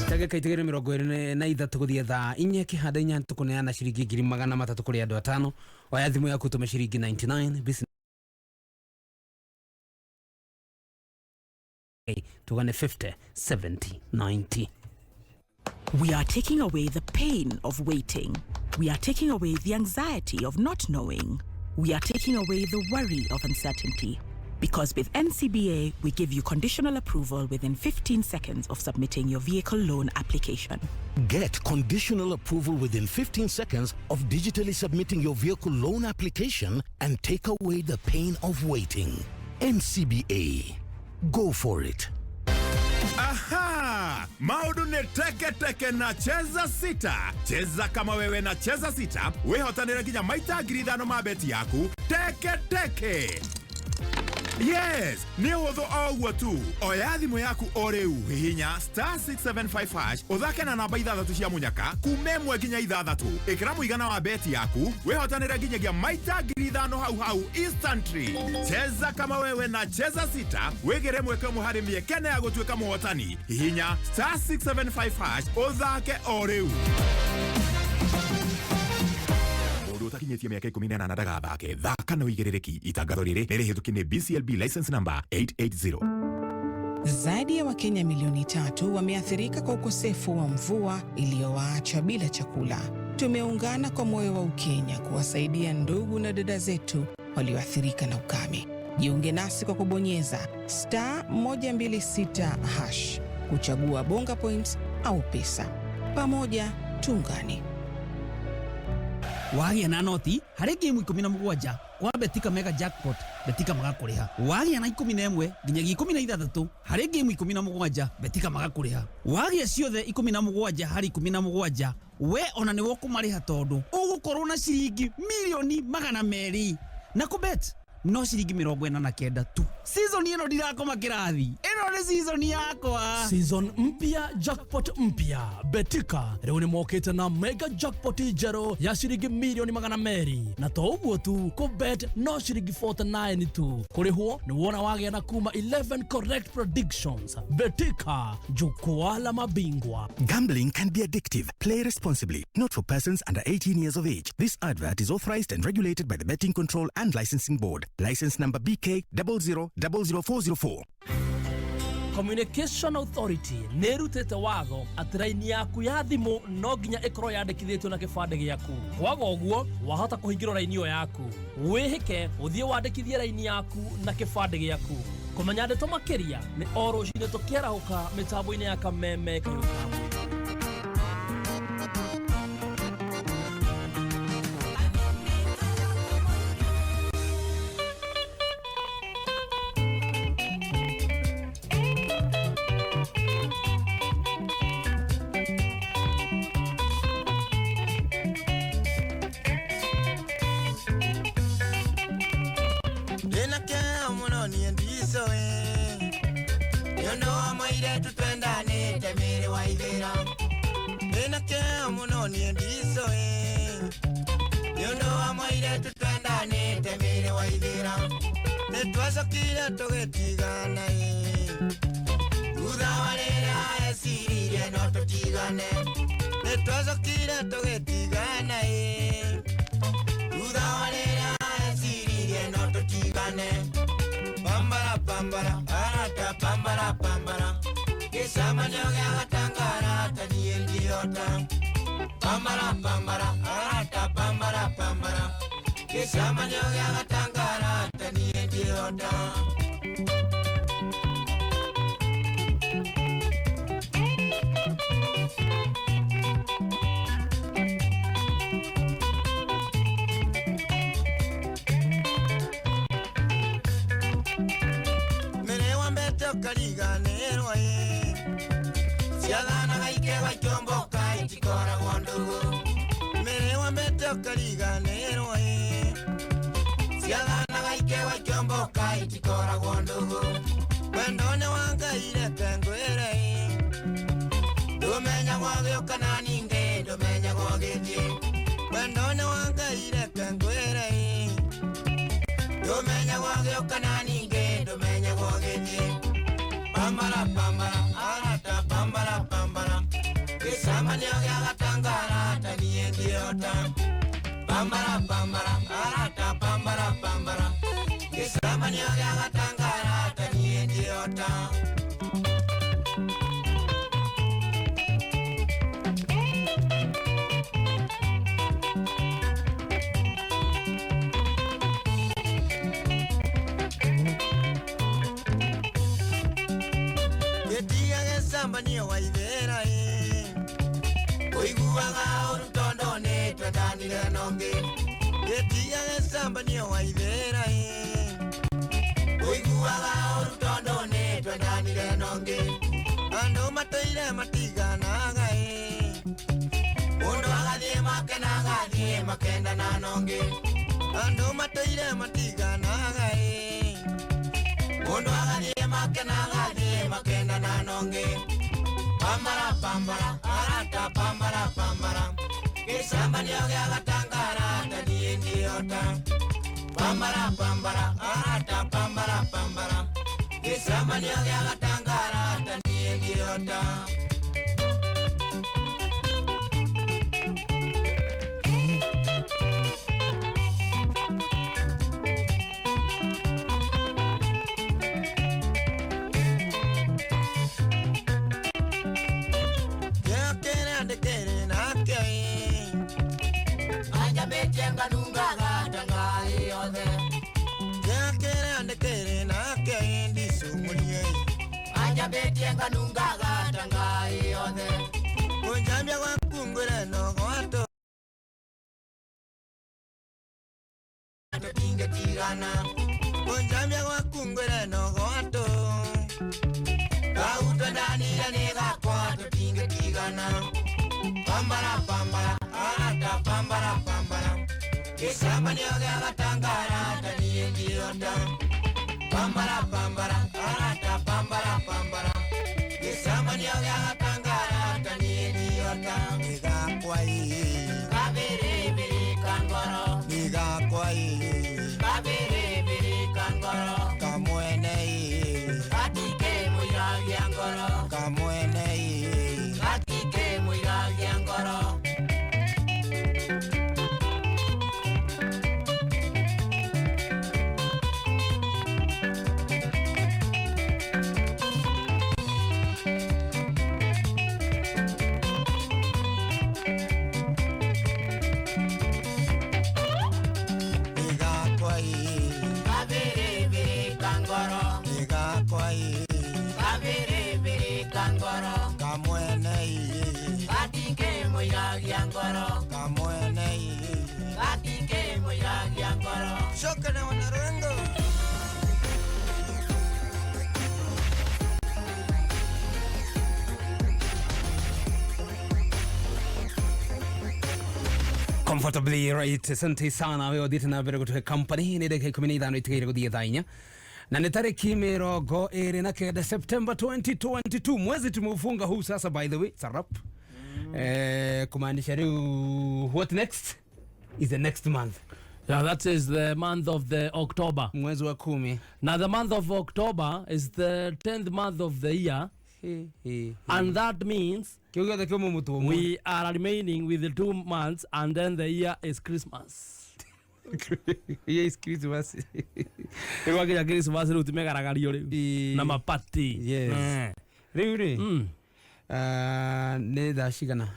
Ndagĩka itigĩrĩ 23 gũthiĩ thaa inya kĩhanda inya tũkũneana ciringi 300,000 kũrĩ andũ atano. Oya thimũ yaku ũtũme ciringi 99 business tugane 50 70 90. We are taking away the pain of waiting. We are taking away the anxiety of not knowing. We are taking away the worry of uncertainty. Because with NCBA, we give you conditional approval within 15 seconds of submitting your vehicle loan application. Get conditional approval within 15 seconds of digitally submitting your vehicle loan application and take away the pain of waiting. NCBA. Go for it. Aha! Maũndũ nĩ teke teke na cheza sita. Cheza kama wewe na cheza sita, wĩhotanĩre nginya maita 5,000 ma beti yaku teke teke. Yes, nĩ ũhũthũ o ũguo tu. Oya thimũ yaku o rĩu, hihinya star 675 hash, ũthake na namba ithathatũ cia mũnyaka kuma 1 nginya 6. Ĩkĩra mũigana wa beti yaku, wĩhotanĩre nginyagia maita 5,000 hau hau instantly. Cheza kama wewe na cheza sita, wĩgĩre mweke ũmwe harĩ mĩekene ya gũtuĩka mũhotani. Hihinya star 675 hash, ũthake o rĩu. Utakinyĩtie mĩaka 18 ndagathake. Thaka na ũigĩrĩrĩki. Itangatho rĩrĩ nĩ rĩhĩtũkie nĩ BCLB license number 880. Zaidi ya Wakenya milioni 3 wameathirika kwa ukosefu wa mvua iliyowaacha bila chakula. Tumeungana kwa moyo wa Ukenya kuwasaidia ndugu na dada zetu walioathirika na ukame. Jiunge nasi kwa kubonyeza star 126 hash kuchagua Bonga Points au pesa. Pamoja tuungane. Wagĩa na noti harĩ ngĩmu 17 kwa Betika Mega Jackpot, Betika magakũrĩha. Wagĩa na 11 nginyagia 16 harĩ ngĩmu 17, Betika magakũrĩha. Wagĩa ciothe 17 harĩ 17, we ona nĩwe ũkũmarĩha tondũ ũgũkorwo na ciringi milioni 200 na kũbet no ciringi 49 tu. Season ĩno ndirakoma kĩrathi, ĩno nĩ season yakwa. Season mpya, jackpot mpya. Betika rĩu nĩ mokĩte na mega jackpot njerũ ya ciringi milioni 200, na to ũguo tu, kũbet no ciringi 49 tu. Kũrĩhwo nĩ wona wagĩa na kuma 11 correct predictions. Betika, jukwaa la mabingwa. Gambling can be addictive. Play responsibly. Not for persons under 18 years of age. This advert is authorized and regulated by the Betting Control and Licensing Board. License number BK 0000404. Communication Authority nĩ ĩrutĩte watho atĩ raini yaku ya thimũ no nginya ĩkorwo yandĩkithĩtio na kĩbandĩ gĩaku. Kwaga ũguo wahota kũhingĩrwo raini ĩyo yaku. Wĩhĩke ũthiĩ wandĩkithie raini yaku na kĩbandĩ gĩaku. Kũmenya ndeto makĩria nĩ o rũcinĩ tũkĩarahũka mĩtambo-inĩ ya Kameme Kayũ. Nĩtwacokire tũgĩtigana ĩ. Thutha wa rĩrĩa eciririe no tũtigane. Pambara pambara arata pambara pambara. Gĩcemanio gĩa gatangara ta niĩ ndiota. Pambara pambara arata pambara pambara. Gĩcemanio gĩa gatangara ta niĩ ndiota. Kariganĩrwo ĩ ciathanaga ikegwa ikiomboka itikoragwo ndũgũ mĩrĩ wambete ũkariganĩrwo ĩ ciathanaga ikegwa ikiomboka itikoragwo ndũgũ wendo nĩ wa Ngai reke ngwĩre ĩ ndũmenyagwo gĩũka na ningĩ ndũmenyagwo gĩthiĩ wendo nĩ wa Ngai reke ngwĩre ĩ ndũmenyagwo gĩũka na ningĩ ndũmenyagwo gĩthiĩ. Pambara pambara arata pambara pambara gĩcemanio gĩa gatangara ta niĩ ndiota. Pambara pambara arata pambara pambara gĩcemanio gĩa gatangara ta niĩ ndiota. Gĩtiga wa ithera ĩ ũiguaga ũru tondũ nĩ twendanire na ũngĩ. Gĩtiga gĩcambanio wa ithera ĩ ũiguaga ũru tondũ nĩ twendanire na ũngĩ. Andũ matũire matiganaga ĩ mũndũ agathiĩ makena agathiĩ makendana na ũngĩ. Andũ matũire matiganaga ĩ mũndũ agathiĩ makena agathiĩ makendana na ũngĩ. Pambara pambara arata pambara pambara gĩcemanio gĩa gatangara ta niĩ ndiota. Pambara pambara arata pambara pambara gĩcemanio gĩa gatangara ta niĩ ndiota. Kunjambia gwaku ngwĩre no gwatũ tũtingĩtigana. Kunjambia gwaku ngwĩre no gwatũ kau twendanire nĩ gakwa tũtingĩtigana. Pambara pambara arata pambara pambara gĩcemanio gĩa gatangara ta niĩ ndiota. Pambara pambara arata pambara pambara gĩcemanio gĩa gatangara ta niĩ ndiota. Nĩ gakwa ĩ kabĩrĩbĩrĩ ka ngoro nĩ gakwa ĩ kabĩrĩbĩrĩ ka ngoro kamwene ĩ gatike mũiragia ngoro kamwene ĩ gatike mũiragia ngoro. Shoka na wanarengo. Comfortably right. Asante sana wewe ũthiĩte na mbere gũtũhe company nĩ ndagĩka 15 itigaire gũthiĩ thaa inya na nĩ tarĩki 29 September 2022 mwezi tumeufunga huu sasa, by the way it's a wrap. Kumaanisha rĩu what next is the next month. Yeah, that is the month of the October. Mwezi wa 10. Now the month of October is the 10th month of the year. And that means Kĩu gĩothe kĩuma mũtwe ũmwe. we are remaining with the 2 months and then the year is Christmas. Yes, Christmas. Rĩu wakinya Christmas rĩu ti megaragario rĩu na mapati. Yes. Rĩu rĩ, ah, nĩ thaa cigana?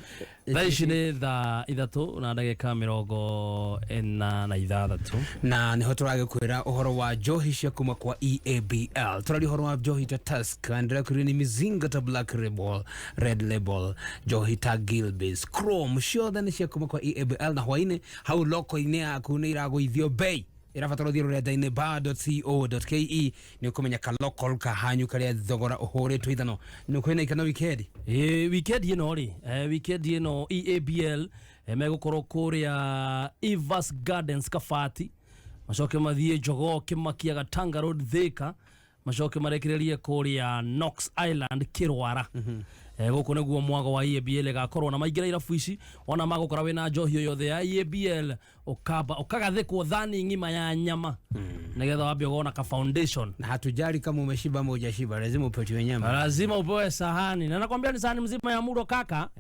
Thaa ici nĩ 3:46. Na niho tũragĩkwĩra ũhoro wa njohi cia kuma kwa EABL. Tũraria ũhoro wa njohi ta Tusker, ndĩrakwĩrire nĩ mizinga ta Black Label, Red Label, njohi ta Gilbey's, Chrome, ciothe nĩ cia kuma kwa EABL. Na hwainĩ hau loko-inĩ yaku nĩ iragũithio bei. Ĩrabatara ũthiĩ rũrenda-inĩ bar.co.ke nĩ ũkũmenya ka local kahanyu karĩa thogora ũhũrĩtwo ithano. Nĩ ũkwĩna ikana wikendi. Ĩ, weekend ĩno rĩ, weekend ĩno EABL megũkorwo kũrĩa Evas Gardens Kabati, macoke mathiĩ Jogoo Kĩmakia Gatanga Road Thika, macoke marekererie kũrĩa Knox Island Kĩrwara. Gũkũ nĩguo mwago wa EABL ĩgakorwo na maingĩra irabu ici ona magũkora wĩna njohi o yothe ya EABL ũkamba ũkagathĩkwo thani ng'ima ya nyama nĩgetha wambe ũgona ka foundation. Na hatujali kama umeshiba ama hujashiba, lazima upatiwe nyama. Lazima upewe sahani na nakwambia ni sahani mzima ya muro kaka.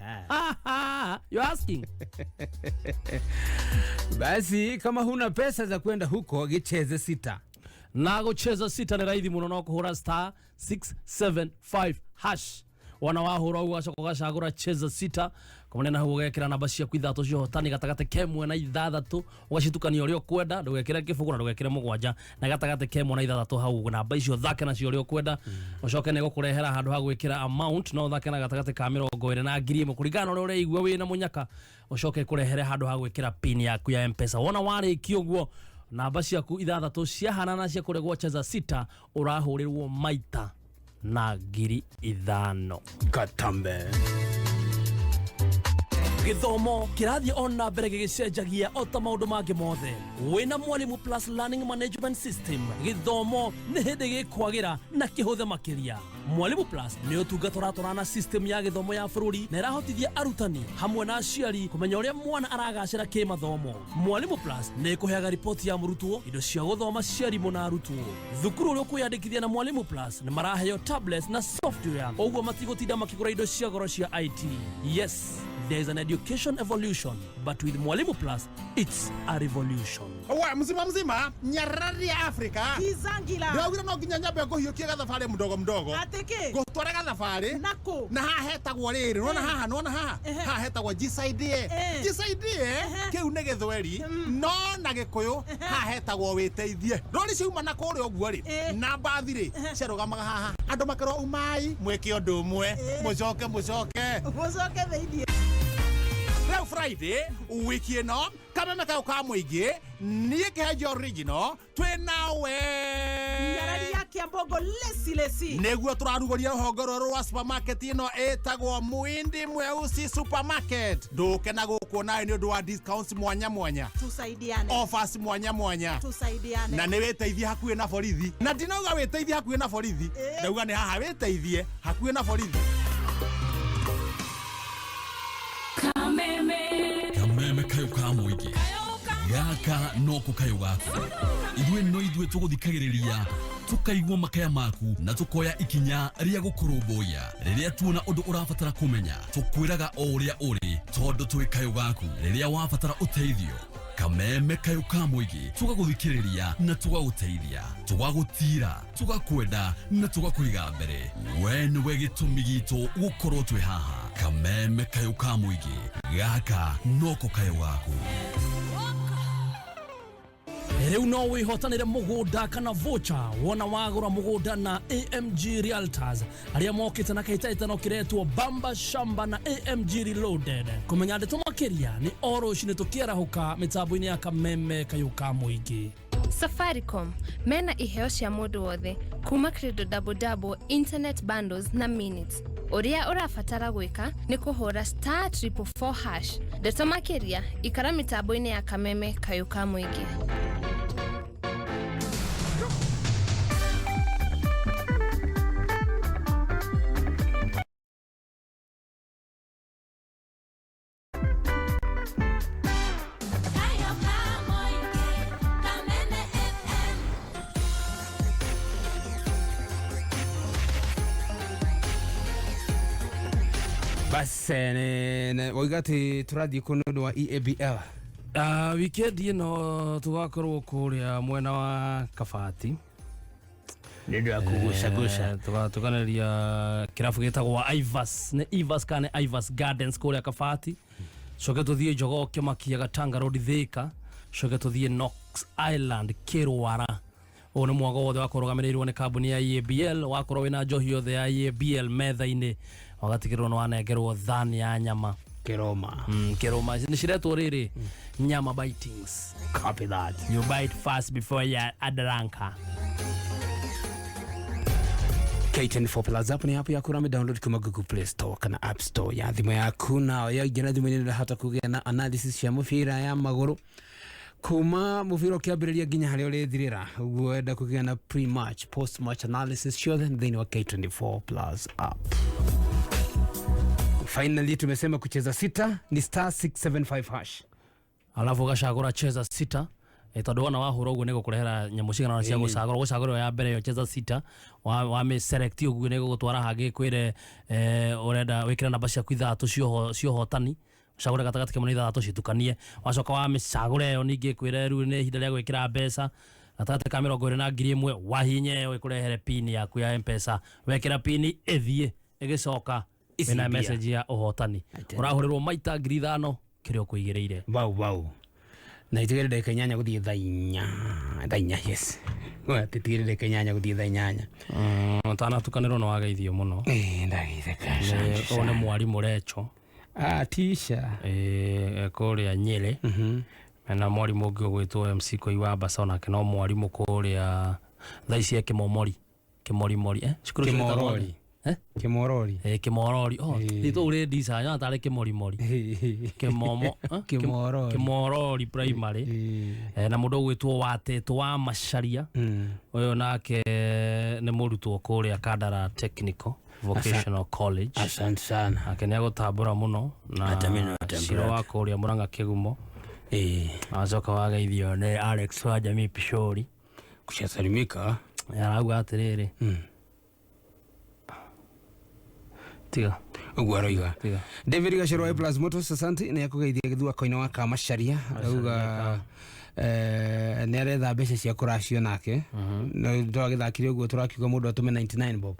You're asking. Basi kama huna pesa za kwenda huko, gicheze sita. Na gucheza sita nĩ raithi mũno, no kũhũra *675#. Wona wahũra ũguo ũgacoka ũgacagũra cheza sita kũmane na hau, ũgekĩra namba ciaku ithatũ cia ũhotani gatagatĩ ka ĩmwe na ithathatũ, ũgacitukania ũrĩa ũkwenda. Ndũgekĩre kĩbũgũ na ndũgekĩre mũgwanja, na gatagatĩ ka ĩmwe na ithathatũ hau namba icio thake nacio ũrĩa ũkwenda. Ũcoke nĩ gũkũrehera handũ ha gwĩkĩra amount, no ũthake na gatagatĩ ka 20 na 1000 kũringana na ũrĩa ũreigua wĩna mũnyaka. Ũcoke kũrehere handũ ha gwĩkĩra pin yaku ya M-Pesa. Wona warĩkia ũguo, namba ciaku ithathatũ ciahanana cia kũrĩa gwa cheza sita, ũrahũrĩrwo maita na 5,000. Katambe. Gĩthomo kĩrathiĩ o na mbere gĩgĩcenjagia o ta maũndũ mangĩ mothe. Wĩna Mwalimu Plus Learning Management System, gĩthomo nĩ hĩndĩ gĩkwagĩra na kĩhũthe makĩria. Mwalimu Plus nĩ ũtungata ũratwarana na system ya gĩthomo ya bũrũri na ĩrahotithia arutani hamwe na aciari kũmenya ũrĩa mwana aragacĩra kĩmathomo. Mwalimu Plus nĩ ĩkũheaga riboti ya mũrutwo, indo cia gũthoma cia arimũ na arutwo. Thukuru ũrĩa ũkwĩyandĩkithia na Mwalimu Plus nĩ maraheo tablets na software, ũguo matigũtinda makĩgũra indo cia goro cia IT. Yes, there is an education evolution, but with Mwalimu Plus, it's a revolution. Wa mzima mzima nyarari ya Afrika. Kizangila. Ndĩraugire no nginya nyambe ngũhiũkie gathabarĩ mdogo mdogo. Atĩkĩ? Ngũtware gathabarĩ. Nakũ? Na haha hetagwo rĩrĩ, nona haha, nona haha. Haha hetagwo jisaidie. Jisaidie kĩu nĩ gĩthweri no na gĩkũyũ haha hetagwo wĩteithie. Rori ciauma na kũrĩa ũguo rĩ, na mbathi rĩ, ciarũgamaga haha, andũ makerwo umai mwĩke ũndũ ũmwe, mũcoke mũcoke Mũcoke thĩiniĩ. Rĩu Friday wiki ĩno kameme kau ka mũingĩ niĩ kĩhenjo original twĩ nawe. Nyarari ya Kiambogo lesi lesi. Nĩguo tũrarugũria rũhonge rwerũ rwa supermarket ĩno ĩtagwo Muindi Mweusi Supermarket. Ndũke na gũkũ nawe nĩ ũndũ wa discounts mwanya mwanya, Tusaidiane. offers mwanya mwanya. Tusaidiane. Na nĩ wĩteithie hakuhĩ na borithi, na ndinauga wĩteithie hakuhĩ na borithi, ndauga nĩ haha wĩteithie hakuhĩ na borithi. Kameme kayo ka mũingĩ gaka noko kayo gaku. Ithuĩ no ithuĩ tũgũthikagĩrĩria, tũkaigua makaya maku na tũkoya ikinya rĩa gũkũrũmbũiya. Rĩrĩa tuona ũndũ ũrabatara kũmenya, tũkwĩraga o ũrĩa ũrĩ tondũ twĩ kayo gaku. Rĩrĩa wabatara ũteithio, kameme kayo ka mũingĩ tũgagũthikĩrĩria na tũgagũteithia, tũgagũtira, tũgakwenda na tũgakũiga mbere. We nĩwe gĩtũmi gitũ gũkorwo twĩ haha. Kameme kayo ka mũingĩ gaka noko kayo gaku. Rĩu no wĩhotanĩre mũgũnda kana vocha wona wagũra mũgũnda na AMG Realtors arĩa mokĩte na kĩhĩtahĩtano kĩretwo Bamba Shamba na AMG Reloaded. Kũmenya ndeto makĩria nĩ o rũcinĩ tũkĩarahũka mĩtambo-inĩ ya kameme kayũ ka mũingĩ. Safaricom mena iheo cia mũndũ wothe kuma Credo Double Double internet bundles na minutes. Ũrĩa ũrabatara gwĩka nĩ kũhũra *444#. Ndeto makĩria ikara mĩtambo-inĩ ya kameme kayũ ka mũingĩ. Bas wauga atĩ tũrathiĩ kũ nĩ ũndũ wa EABL? Weekend ĩno tũgakorwo kũrĩa mwena wa Kabati. Nĩ ũndũ wa kũgucaguca. Tũganeria kĩrabu gĩtagwo Ivas, nĩ Ivas kana nĩ Ivas Gardens kũrĩa Kabati. Coke tũthiĩ Jogoo Kĩmakia Gatanga Road Thika, coke tũthiĩ Knox Island Kĩrwara. Ũyũ nĩ mwago wothe wakorwo ũrũgamĩrĩirwo nĩ kambuni ya EABL, wakorwo wĩna njohi yothe ya EABL metha-inĩ, wagatigĩrĩrwo nĩ wanengerwo thani ya nyama. Kĩroma. Kĩroma nĩ ciretwo rĩrĩ nyama bitings. Copy that. You bite fast before you adranka. K24 Plus app ni app yaku rame download kuma Google Play Store kana App Store ya thimũ yaku, na yaingĩra thimũ-inĩ ndahota kũgĩa na analysis cia mũbira ya magũrũ kuma mũbira ũkĩambĩrĩria nginya harĩa ũrĩthirĩra. Ũguo wenda kũgĩa na pre-match, post-match analysis ciothe thĩinĩ wa K24 Plus app. Finally tumesema kucheza sita ni star 675 hash. Alafu ũgacagũra cheza sita, tondũ wona wahũra ũguo nĩ gũkũrehera nyamũ cigana ũna cia gũcagũra. Ũgũcagũra ĩyo ya mbere ĩyo cheza sita, wamĩ select ũguo nĩ gũgũtwara hangĩ kwĩre ũrenda wĩkĩre namba ciaku ithathatũ cia ũhotani, ũcagũre gatagatĩ kamwe na ithathatũ citukanie. Wacoka wamĩcagũra ĩyo ningĩ ĩkwĩre rĩu nĩ ihinda rĩa gwĩkĩra mbeca gatagatĩ ka 20 na 1000, wahihinya ĩyo ĩkũrehere pin yaku ya M-Pesa. Wekĩra pin ĩthiĩ ĩgĩcoka Ici wĩna mbia. message ya ũhotani. Ũrahũrĩrwo maita 5000 kĩrĩa ũkũigĩrĩire. Wow, wow. Na itigĩrĩ ndagĩka 8 gũthiĩ thaa inya. Thaa inya, yes. Tũtigĩrĩ ndagĩka 8 gũthiĩ thaa 8. Ũtanatukanĩrwo nĩ wageithio mũno. Ndageithĩka. Ũyũ nĩ mwarimũ Recho. Tisha. Kũrĩa Nyĩrĩ. Na mwarimũ ũngĩ ũgwĩtwo MC Koi wa Mbasa, onake no mwarimũ kũrĩa thaa ici e Kĩmomori. Kĩmorimori, eh? Cukuru ũcio wĩtagwo Kĩmorori. atĩa? Eh? Kĩmorori. Kĩmorori. Oh, rĩtwa ũrĩ ndica, nyona tarĩ Kĩmorimori. Kĩmomo, eh? Kĩmorori. Kĩmorori primary. Na mũndũ ũgwĩtwo Watetũ wa Macharia. Ũyũ nake nĩ mũrutwo kũrĩa Kandara Technical Vocational College. Asante sana. Nake nĩ agũtambũra mũno na Hata mimi nawatambũra. Ciro wa kũrĩa Mũrang'a Kĩgumo. Acoka wageithio nĩ Alex wa Jamii Pishori. Kushasalimika. Arauga atĩrĩrĩ. Tiga. Ũguo aroiga. Tiga. David Gachero wa Plus Motors, asante nĩ akũgeithia gĩthua-koine wa Kamacharia. Arauga nĩ aretha mbeca cia kũracio nake. No twagĩthakire ũguo tũrakiuga mũndũ atũme 99 bob.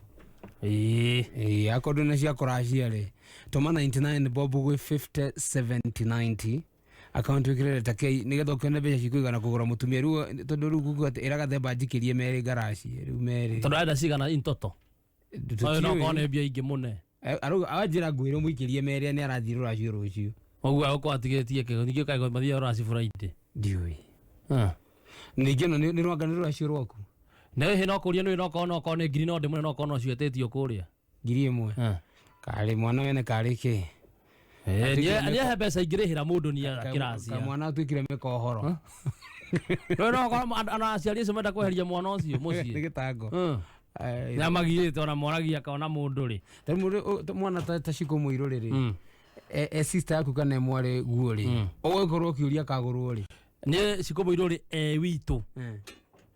Akorwo ndũna cia kũracia rĩ, tũma 99 bob gwĩ 50 70 90 akaunti wĩkĩre ta K nĩgetha ũkĩone mbeca cikũigana kũgũra mũtumia. Rĩu tondũ rĩu kuga atĩ ĩraga themba njikĩrie merĩ ngaraci rĩu merĩ. Tondũ arenda cigana in total? Ũyũ no korwo nĩ mbia ingĩ mũne. Arauga anjĩra ngwĩre mũikĩrie merĩ nĩ arathiĩ rũracio rũciũ. Ũguo egũkorwo atigĩtie kĩ? Ningĩ ũkaigua mathiaga rũracio Friday. Ndiũĩ. Ningĩ ĩno nĩ rwanga nĩ rũracio rwaku? Nĩ hĩ no kũria nĩ no korwo no korwo nĩ ngiri no ndĩmũne no korwo no ciĩtĩtio kũrĩa. 1000? Karĩ mwana wene karĩ kĩ? Nĩ mbeca ingĩrĩhĩra mũndũ nĩ akĩracia. Kamwana atuĩkire mĩkohoro. Rĩu no korwo ana aciari acio menda kweheria mwana ũcio mũciĩ. Nĩ gĩtango. Nĩ amagiĩte ona moragia akona mũndũ rĩ. Ta rĩu mwana ta Shiko Mũirũ rĩ, e sister yaku kana e mwarĩ guo rĩ, ũgũkorwo ũkĩũria kagũrwo rĩ? Nĩ Shiko Mũirũ rĩ, e witũ.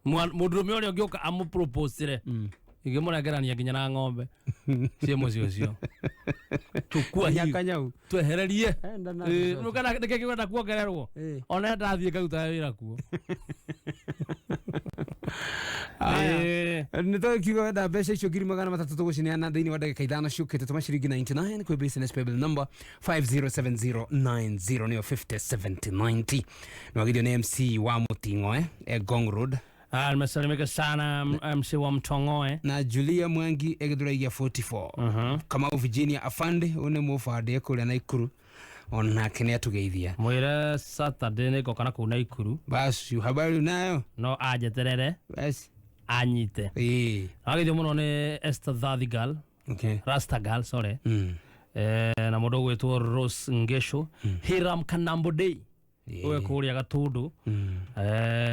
Mũndũrũme ũrĩa ũngĩũka amũproposire, ingĩmũrengerania nginya na ng'ombe ciĩ mũciĩ ũcio. Chukua Nginya hii. kanyau. Twehererie. Enda na Rĩu kana nĩkĩ kĩkwenda kuongererwo? Ona ndathiĩ ngaruta wĩra kuo. Nĩ twakiuga wenda mbeca icio 300,000 tũgũcineana thĩinĩ wa ndagĩka 5 ciũkĩte. Tũma ciringi 99 kwĩ business paybill number 507090 nĩyo 507090. Nĩwagithio nĩ MC wa Mũting'oe e Ngong Road. Nimesalimika sana MC wa Mtong'oe na Julia Mwangi egĩthuraigia 44. Kamau Virginia Afande ũyũ nĩ mũbande kũrĩa Naikuru, onake nĩ atũgeithia. Mwĩre Saturday nĩ ngoka na kũu Naikuru. Basi habari unayo? No anjeterere. Basi anyite. Wageithio mũno nĩ Esther Thathigal. Rastagal, sorry. Na mũndũ ũgwĩtwo Rose Ngesho. Hiram Kanambo Day. Ũyũ kũrĩa Gatũndũ.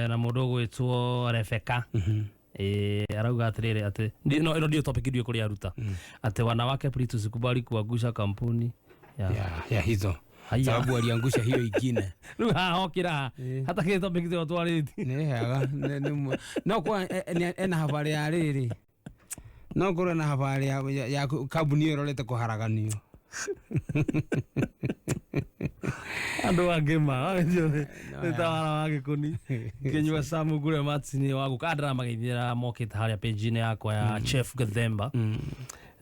Na mũndũ ũgwĩtwo Rebecca. Arauga atĩrĩrĩ atĩ no ĩno ndiyo topic ndiyo kũrĩa aruta. Atĩ wanawake please tusikubali kuangusha kampuni ya hizo. Haya. Sababu waliangusha hiyo ingine. Rĩu haha okĩra hata kĩ topic ĩyo twarĩtie. Nĩ hega. No kwa ena habari ya rĩrĩ. No korwo ena habari ya kambuni ĩyo ĩrorete kũharaganio. Andå angä ma nä tawara wa gä kå ni kä nyua Samu ngure Martin wa gå ka ndäramageithä mokä te harä a page-inä yakwa ya Chef Gathemba,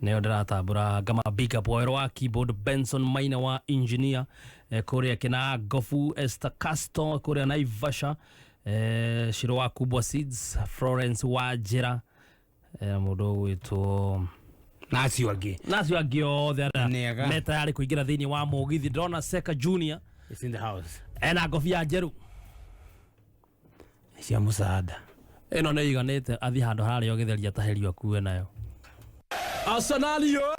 nĩyo ndĩratambũra ngama big up Wawerũ wa keyboard, Benson Maina wa engineer, kũrĩa kĩna Gofu, Esther Casto kũrĩa Naivasha, Shiro wa Kubwa Seeds, Florence wa Njĩra, mũndũ ũgwĩtwo na acio angĩ na acio angĩ othe arĩa Nĩega. me tayarĩ kũingĩra thĩinĩ wa mũgithi. Ndĩrona Seka Junior is in the house. Ena ngobia njerũ cia mũsaada. Ĩno nĩ iganĩte athiĩ handũ harĩa ũgĩtheria taherio akue nayo. Arsenal yo,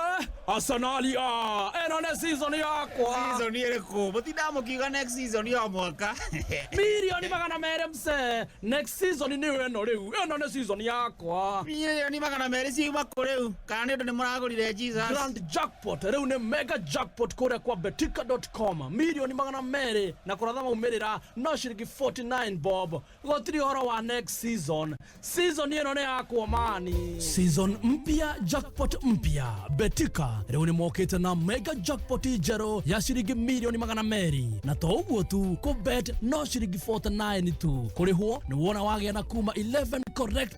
Arsenal yo, ĩno nĩ season yakwa. Season ĩrĩkũ? Mũtindaga mũkiuga next season ya mwaka. 200,000,000 mse, next season nĩ ĩno rĩu, ĩno nĩ season yakwa. 200,000,000 ciuma kũ rĩu? Kana nĩ ũndũ nĩ mũragũrire Jesus? Grand jackpot rĩu nĩ mega jackpot kũrĩa kwa betika.com, 200,000,000 na kũratha maumĩrĩra no ciringi 49 bob. Gũtirĩ ũhoro wa next season, season ĩno nĩ yakwa mani. Season mpya, jackpot mpya. Betika rĩu nĩ mokĩte na mega jackpot njerũ ya ciringi 200,000,000, na to ũguo tu, kũbet no ciringi 49 tu, kũrĩhwo nĩ wona wagĩa na kuma 11 correct.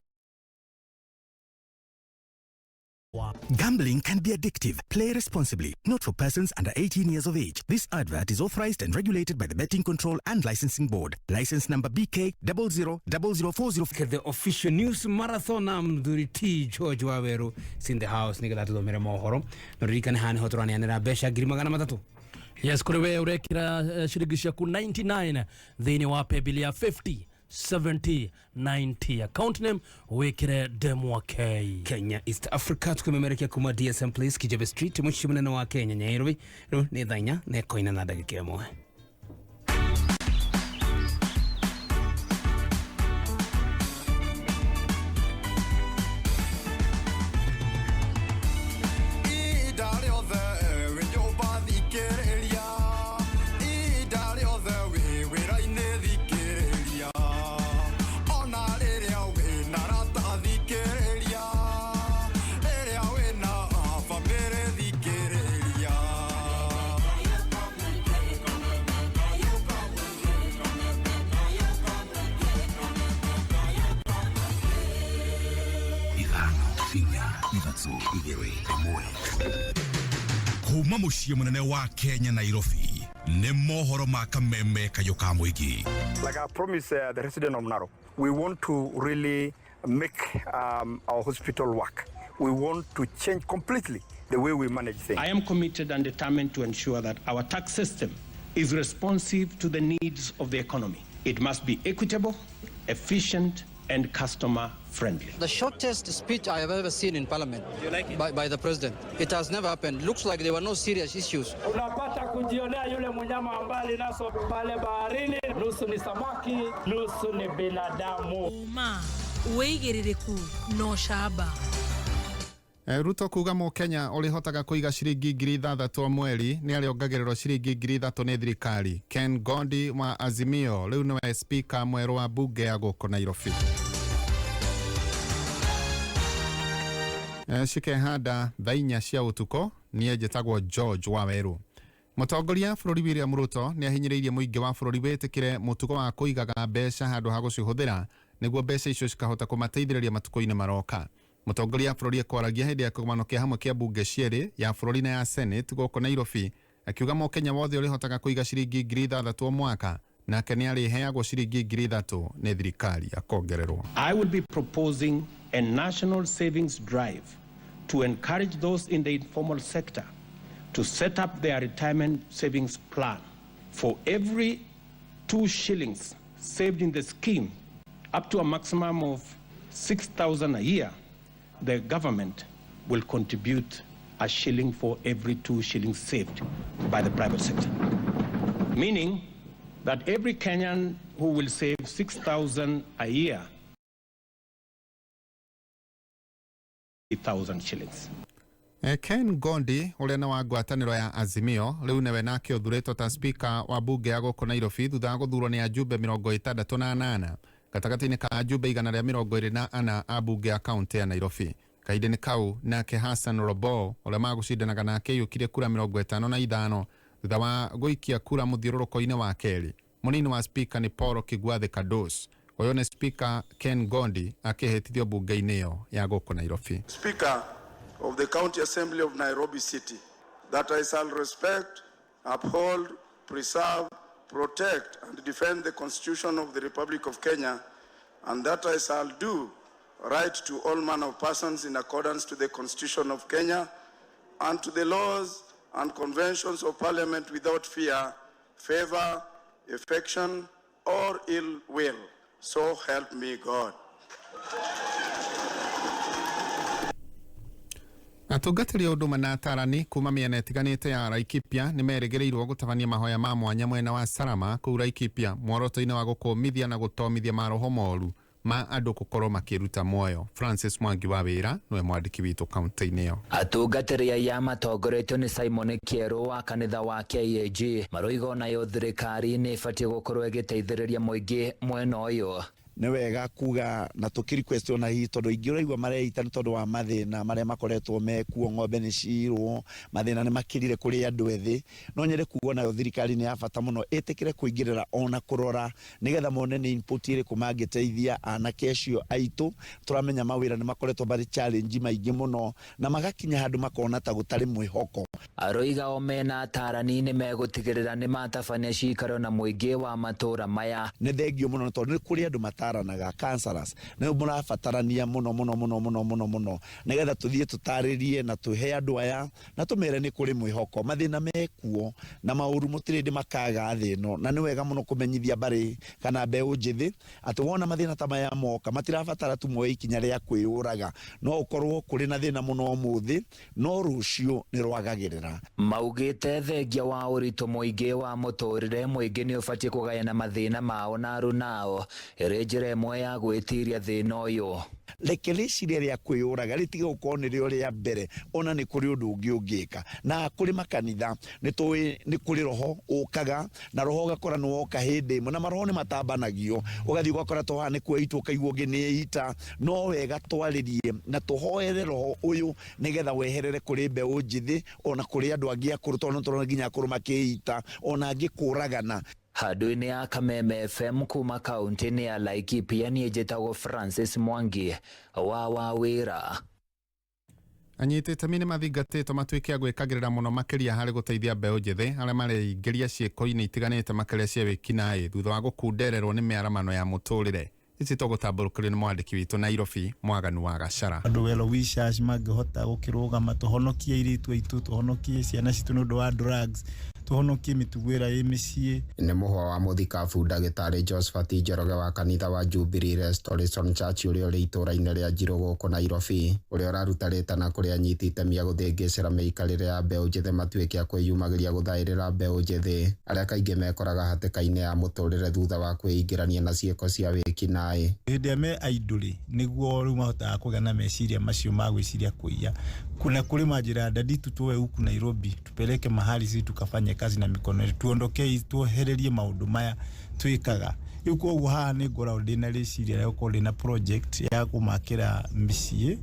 Gambling can be addictive. Play responsibly. Not for persons under 18 years of age. This advert is authorized and regulated by the Betting Control and Licensing Board. License number BK 000040. The official news marathon na Mũthuri T George Waweru is in the house nĩgetha tũthomere mohoro na ririkane haha nĩho tũraneanĩra mbeca 300,000. Yes, kũrĩ we ũrekĩra ciringi ciaku 99 thĩinĩ wa paybill ya 50 70 90, account name wĩkĩre Demwa K. Kenya East Africa, tukimemerekia kuma DSM Place, Kijabe Street, mũciĩ mũnene wa Kenya, Nairobi. Rĩu nĩ thaa 4:41. Ihinda rĩothe wĩ nyũmba thikĩrĩria, ihinda rĩothe wĩ wĩra-inĩ thikĩrĩria, ona rĩrĩa wĩ na rata thikĩrĩria, rĩrĩa wĩ na bamĩrĩ thikĩrĩria. 5, 4, 3, 2, 1. Kuma mũciĩ mũnene wa Kenya, Nairobi, nĩ mohoro ma kameme kayũ ka mũingĩ. Like I promised the resident of Narok, we want to really make our hospital work. We want to change completely the way we manage things. I am committed and determined to ensure that our tax system is responsive to the needs of the economy. It must be equitable, efficient, and customer friendly. The shortest speech I have ever seen in parliament by the president. It has never happened. Looks like there were no serious issues. Unapata kujionea yule mnyama ambaye alinaswa pale baharini, nusu ni samaki, nusu ni binadamu. Ũma, wĩigĩrĩrĩku na ũcamba. Ruto kuga Mũkenya ũrĩhotaga kũiga ciringi 6,000 o mweri nĩ arĩongagĩrĩrwo ciringi 3,000 nĩ thirikari. Ken Gondi wa Azimio rĩu nĩwe spika mwerũ wa bunge ya gũkũ Nairobi. Cikehanda thaa 4 cia ũtukũ. Niĩ njĩtagwo George Waweru. Mũtongoria bũrũri William Ruto nĩ ahinyĩrĩirie mũingĩ wa bũrũri wĩtĩkĩre mũtugo wa kũigaga mbeca handũ ha gũcihũthĩra nĩguo mbeca icio cikahota kũmateithĩrĩria matukũ-inĩ maroka. Mũtongoria bũrũri ekwaragia hĩndĩ ya kĩgomano kĩa hamwe kĩa bunge cierĩ, ya bũrũri na ya Senate, gũkũ Nairobi, akiuga Mũkenya wothe ũrĩhotaga kũiga ciringi 6,000 o mwaka nake nĩ arĩheagwo ciringi 3,000 nĩ thirikari akongererwo. I will be proposing a national savings drive to encourage those in the informal sector to set up their retirement savings plan. For every 2 shillings saved in the scheme, up to a maximum of 6,000 a year, the government will contribute a shilling for every 2 shillings saved by the private sector. Meaning that every Kenyan who will save 6,000 a year, 8,000 shillings. Ken Gondi ũrĩa nĩ wa ngwatanĩro ya Azimio rĩu nĩwe nake ũthurĩtwo ta spika wa bunge ya gũkũ Nairobi thutha wa gũthurwo nĩ ajumbe 68 gatagatĩ-inĩ ka ajumbe 124 a bunge ya kaunti ya Nairobi. Kahinda-inĩ kau nake Hassan Robo ũrĩa magũcindanaga nake aiyũkirie kura 55 thutha wa gũikia kura mũthiũrũrũko-inĩ wa kerĩ. Mũnini wa spika nĩ Paul Kigwathe Kados. Ũyũ nĩ spika Ken Gondi akĩhĩtithio mbunge-inĩ ĩyo ya gũkũ Nairobi. Speaker of the County Assembly of Nairobi City, that I shall respect, uphold, preserve, protect, and defend the Constitution of the Republic of Kenya, and that I shall do right to all manner of persons in accordance to the Constitution of Kenya and to the laws and conventions of Parliament without fear, favor, affection, or ill will. So help me God. Atungatĩri a huduma na atarani kuma mĩena ĩtiganĩte ya Laikipia nĩ merĩgĩrĩirwo gũtabania mahoya ma mwanya mwena wa Salama kũu Laikipia muoroto-inĩ wa gũkũmithia na gũtomithia maroho moru ma andũ gũkorwo makĩruta muoyo. Francis Mwangi wa wĩra nĩwe mwandĩki witũ kaunti-inĩ ĩyo. Atungatĩri aya matongoretio nĩ Simon Kĩerũ wa kanitha wa KAG maroiga onayo thirikari nĩ ĩbatiĩ gũkorwo ĩgĩteithĩrĩria mũingĩ mwena ũyũ. Nĩ wega kuga na tũkĩ request ona hihi tondũ ingĩ ũraigua mareita nĩ tondũ wa mathĩna marĩa makoretwo mekuo, ng'ombe nĩ cirwo, mathĩna nĩ makĩrire kũrĩ andũ ethĩ. No nyende kuga onayo thirikari nĩ ya bata mũno ĩtĩkĩre kũingĩrĩra ona kũrora nĩgetha mone nĩ input ĩrĩkũ mangĩteithia anake acio aitũ. Tũramenya mawĩra nĩ makoretwo marĩ challenge maingĩ mũno na magakinya handũ makona ta gũtarĩ mwĩhoko. Aroiga o mena atarani nĩ megũtigĩrĩra nĩ matabania cikaro na mũingĩ wa matũra maya. Nĩ thengio mũno tondũ nĩ kũrĩ andũ mataranaga counselors, nĩ mũrabatarania mũno mũno mũno mũno mũno mũno nĩgetha tũthiĩ tũtarĩrie na tũhe andũ aya na tũmere nĩ kũrĩ mwĩhoko. Mathĩna mekuo na maũru mũtirĩ hĩndĩ makaga thĩ ĩno, na nĩ wega mũno kũmenyithia mbarĩ kana mbeũ njĩthĩ atĩ wona mathĩna ta maya moka matirabatara tu moe ikinya rĩa kwĩyũraga. No ũkorwo kũrĩ na thĩna mũno ũmũthĩ no rũciũ nĩ rwagagĩrĩra. Maugĩte thengia wa ũritũ mũingĩ wa mũtũrĩre mũingĩ nĩ ũbatiĩ kũgayana mathĩna mao na arunao ĩrĩ njĩra ĩmwe ya gwĩtiria thĩna ũyũ. Reke rĩciria rĩa kwĩyũraga rĩtige gũkorwo nĩrĩo rĩa mbere, ona nĩ kũrĩ ũndũ ũngĩ ũngĩka. Na kũrĩ makanitha nĩ tũĩ nĩ kũrĩ roho ũkaga na roho ũgakora nĩ woka hĩndĩ ĩmwe, na maroho nĩ matambanagio, ũgathiĩ ũgakora to haha nĩ kweitwo ũkaigua ũngĩ nĩ eita. No wega twarĩrie na tũhoere roho ũyũ nĩgetha weherere kũrĩ mbeũ njĩthĩ ona kũrĩ andũ angĩ akũrũ, tondũ nĩ tũrona nginya akũrũ makĩita ona angĩ kũragana. Handũ-inĩ ya Kameme FM kuma kaunti-inĩ ya Laikipia, niĩ njĩtagwo Francis Mwangi wa Wawĩra. Anyiti itemi nĩ mathingatĩtwo matuĩke a gwĩkagĩrĩra mũno makĩria harĩ gũteithia mbeũ njĩthĩ arĩa mareingĩria ciĩko-inĩ itiganĩte makĩria cia wĩkinaĩ thutha wa gũkundererwo nĩ mĩaramano ya mũtũrĩre. Ici tũgũtambũrũkĩrio nĩ mwandĩki witũ Nairobi Mwaganu wa Gacara. Andũ well wishers mangĩhota gũkĩrũgama tũhonokie airĩtu aitũ, tũhonokie ciana citũ nĩ ũndũ wa drugs, tũhonokie mĩtugo ĩrĩa ĩ mĩciĩ. Nĩ mũhwa wa mũthikabu ndagĩtarĩ Josephat Njoroge wa kanitha wa Jubilee Restoration Church ũrĩa ũrĩ itũũra-inĩ rĩa Njirũ gũkũ Nairobi, ũrĩa ũraruta rĩtana kũrĩ anyiti itemi a gũthĩngĩcĩra mĩikarĩre ya mbeũ njĩthĩ matuĩke a kwĩyumagĩria gũthaĩrĩra mbeũ njĩthĩ arĩa kaingĩ mekoraga hatĩka-inĩ ya mũtũrĩre thutha wa kwĩingĩrania na ciĩko cia wĩkinaĩ. Hĩndĩ ĩrĩa me idle nĩguo rĩu mahotaga kũgĩa na meciria macio ma gwĩciria kũiya. Kuna kũrĩ manjĩra dadi tutoe huku Nairobi tupeleke mahali sisi tukafanye kazi na mikono yetu, tuondokee tuohererie maũndũ maya twĩkaga. Rĩu koguo haha nĩ ngoragwo ndĩna rĩciria rĩa gũkorwo ndĩna project ya kũmakĩra mĩciĩ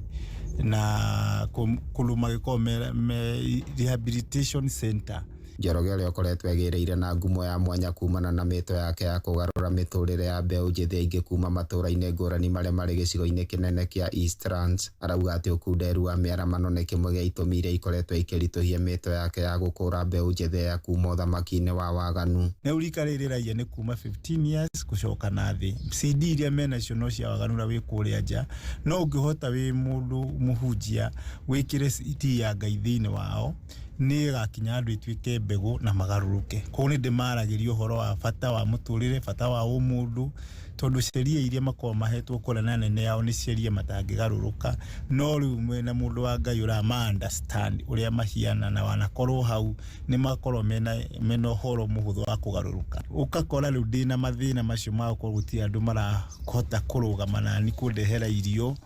na kũndũ mangĩkorwo me rehabilitation center. Njoroge ũrĩa ũkoretwo egĩrĩire na ngumo ya mwanya kumana na mĩto yake ya kũgarũra mĩtũrĩre ya mbeũ njĩthĩ aingĩ kuma matũũra-inĩ ngũrani marĩa marĩ gĩcigo-inĩ kĩnene kĩa Eastlands, arauga atĩ ũkunderu wa mĩaramano nĩ kĩmwe gĩa itũmi iria ikoretwo ikĩritũhia mĩto yake ya gũkũra mbeũ njĩthĩ ya kuma ũthamaki-inĩ wa waganu. Na rika rĩrĩ rĩraia nĩ kuma 15 years gũcoka na thĩ. CD iria menacio no cia waganu ũrĩa wĩ kũrĩa nja, no ũngĩhota wĩ mũndũ mũhunjia wĩkĩre CD ya Ngai thĩinĩ wao, nĩ ĩgakinya andũ ĩtuĩke mbegũ na magarũrũke. Koguo nĩ ndĩmaragĩria ũhoro wa bata wa mũtũrĩre, bata wa ũmũndũ, tondũ sheria iria makoragwo mahetwo kũrĩa na nene yao nĩ sheria matangĩgarũrũka. No rĩu mena mũndũ wa Ngai ũrama understand ũrĩa mahiana na wanakorwo hau nĩ makorwo mena ũhoro mũhũthũ wa kũgarũrũka. Ũgakora rĩu ndĩna mathĩna macio ma gũkorwo gũtirĩ andũ marahota kũrũgama nani kũndehera irio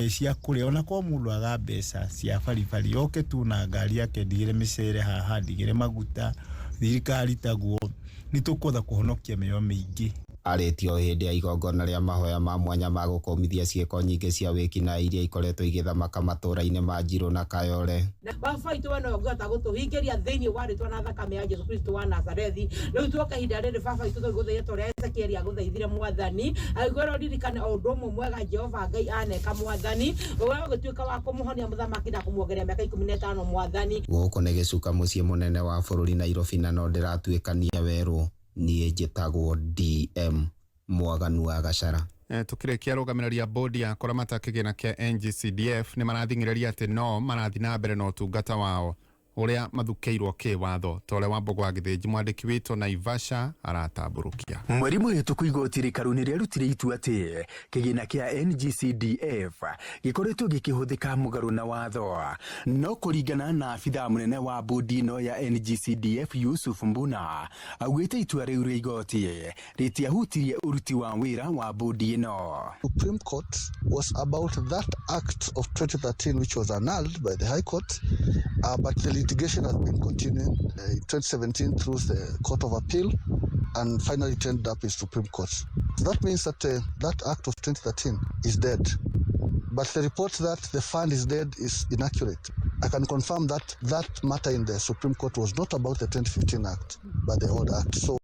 cia kũrĩa. Ona korwo mũndũ aga mbeca cia baribari oke tu na ngari yake, ndigĩre mĩcere haha, ndigĩre maguta, thirikari taguo, nĩ tũkũhota kũhonokia mĩoyo mĩingĩ. Arĩtio hĩndĩ ya igongona rĩa mahoya ma mwanya ma gũkũmithia ciĩko nyingĩ cia wĩkinaĩ iria ikoretwo igĩthamaka matũũra-inĩ ma Njirũ na Kayole. Baba witũ we nowe ũngĩhota gũtũhingĩria thĩinĩ wa rĩtwa na thakame ya Jesu Kristo wa Nazarethi. Rĩu tuoka ihinda rĩrĩ baba witũ tũgũthaitha ta ũrĩa Ezekieli agũthaithire mwathani, agĩkwĩra ũririkane o ũndũ ũmwe mwega Jehova Ngai aneka mwathani, we ũgĩtuĩka wa kũmũhonia mũthamaki na kũmuongerera mĩaka 15 mwathani. Gũkũ nĩ gĩcuka mũciĩ mũnene wa bũrũri Nairobi na no ndĩratuĩkania werũ. Niĩ njĩtagwo DM Mwaganu wa Gacara. Tukĩrĩkia arũgamĩrĩri a bodi ya kũramata kĩgĩna kĩa NGCDF nĩ marathing'ĩrĩria atĩ no marathiĩ na mbere na ũtungata wao ũrĩa mathukĩirwo kĩwatho ta ũrĩa Wambũgũ wa Gĩthĩnji mwandĩki witũ Naivasha aratambũrũkia. Mweri mũhĩtũku igoti rĩkaru nĩ rĩarutire itua atĩ kĩgĩna kĩa NGCDF gĩkoretwo gĩkĩhũthĩka mũgarũ na watho. No kũringana na abithaa mũnene wa bodi ĩno ya NGCDF Yusuf Mbuna, augĩte itua rĩu rĩa igoti rĩtiahutirie ũruti wa wĩra wa bodi ĩno. Supreme Court was about that act of 2013 which was annulled by the High Court, but the litigation has been continuing in 2017 through the Court of Appeal and finally it ended up in Supreme Court. So that means that that act of 2013 is dead. But the report that the fund is dead is inaccurate. I can confirm that that matter in the Supreme Court was not about the 2015 Act, but the old Act. So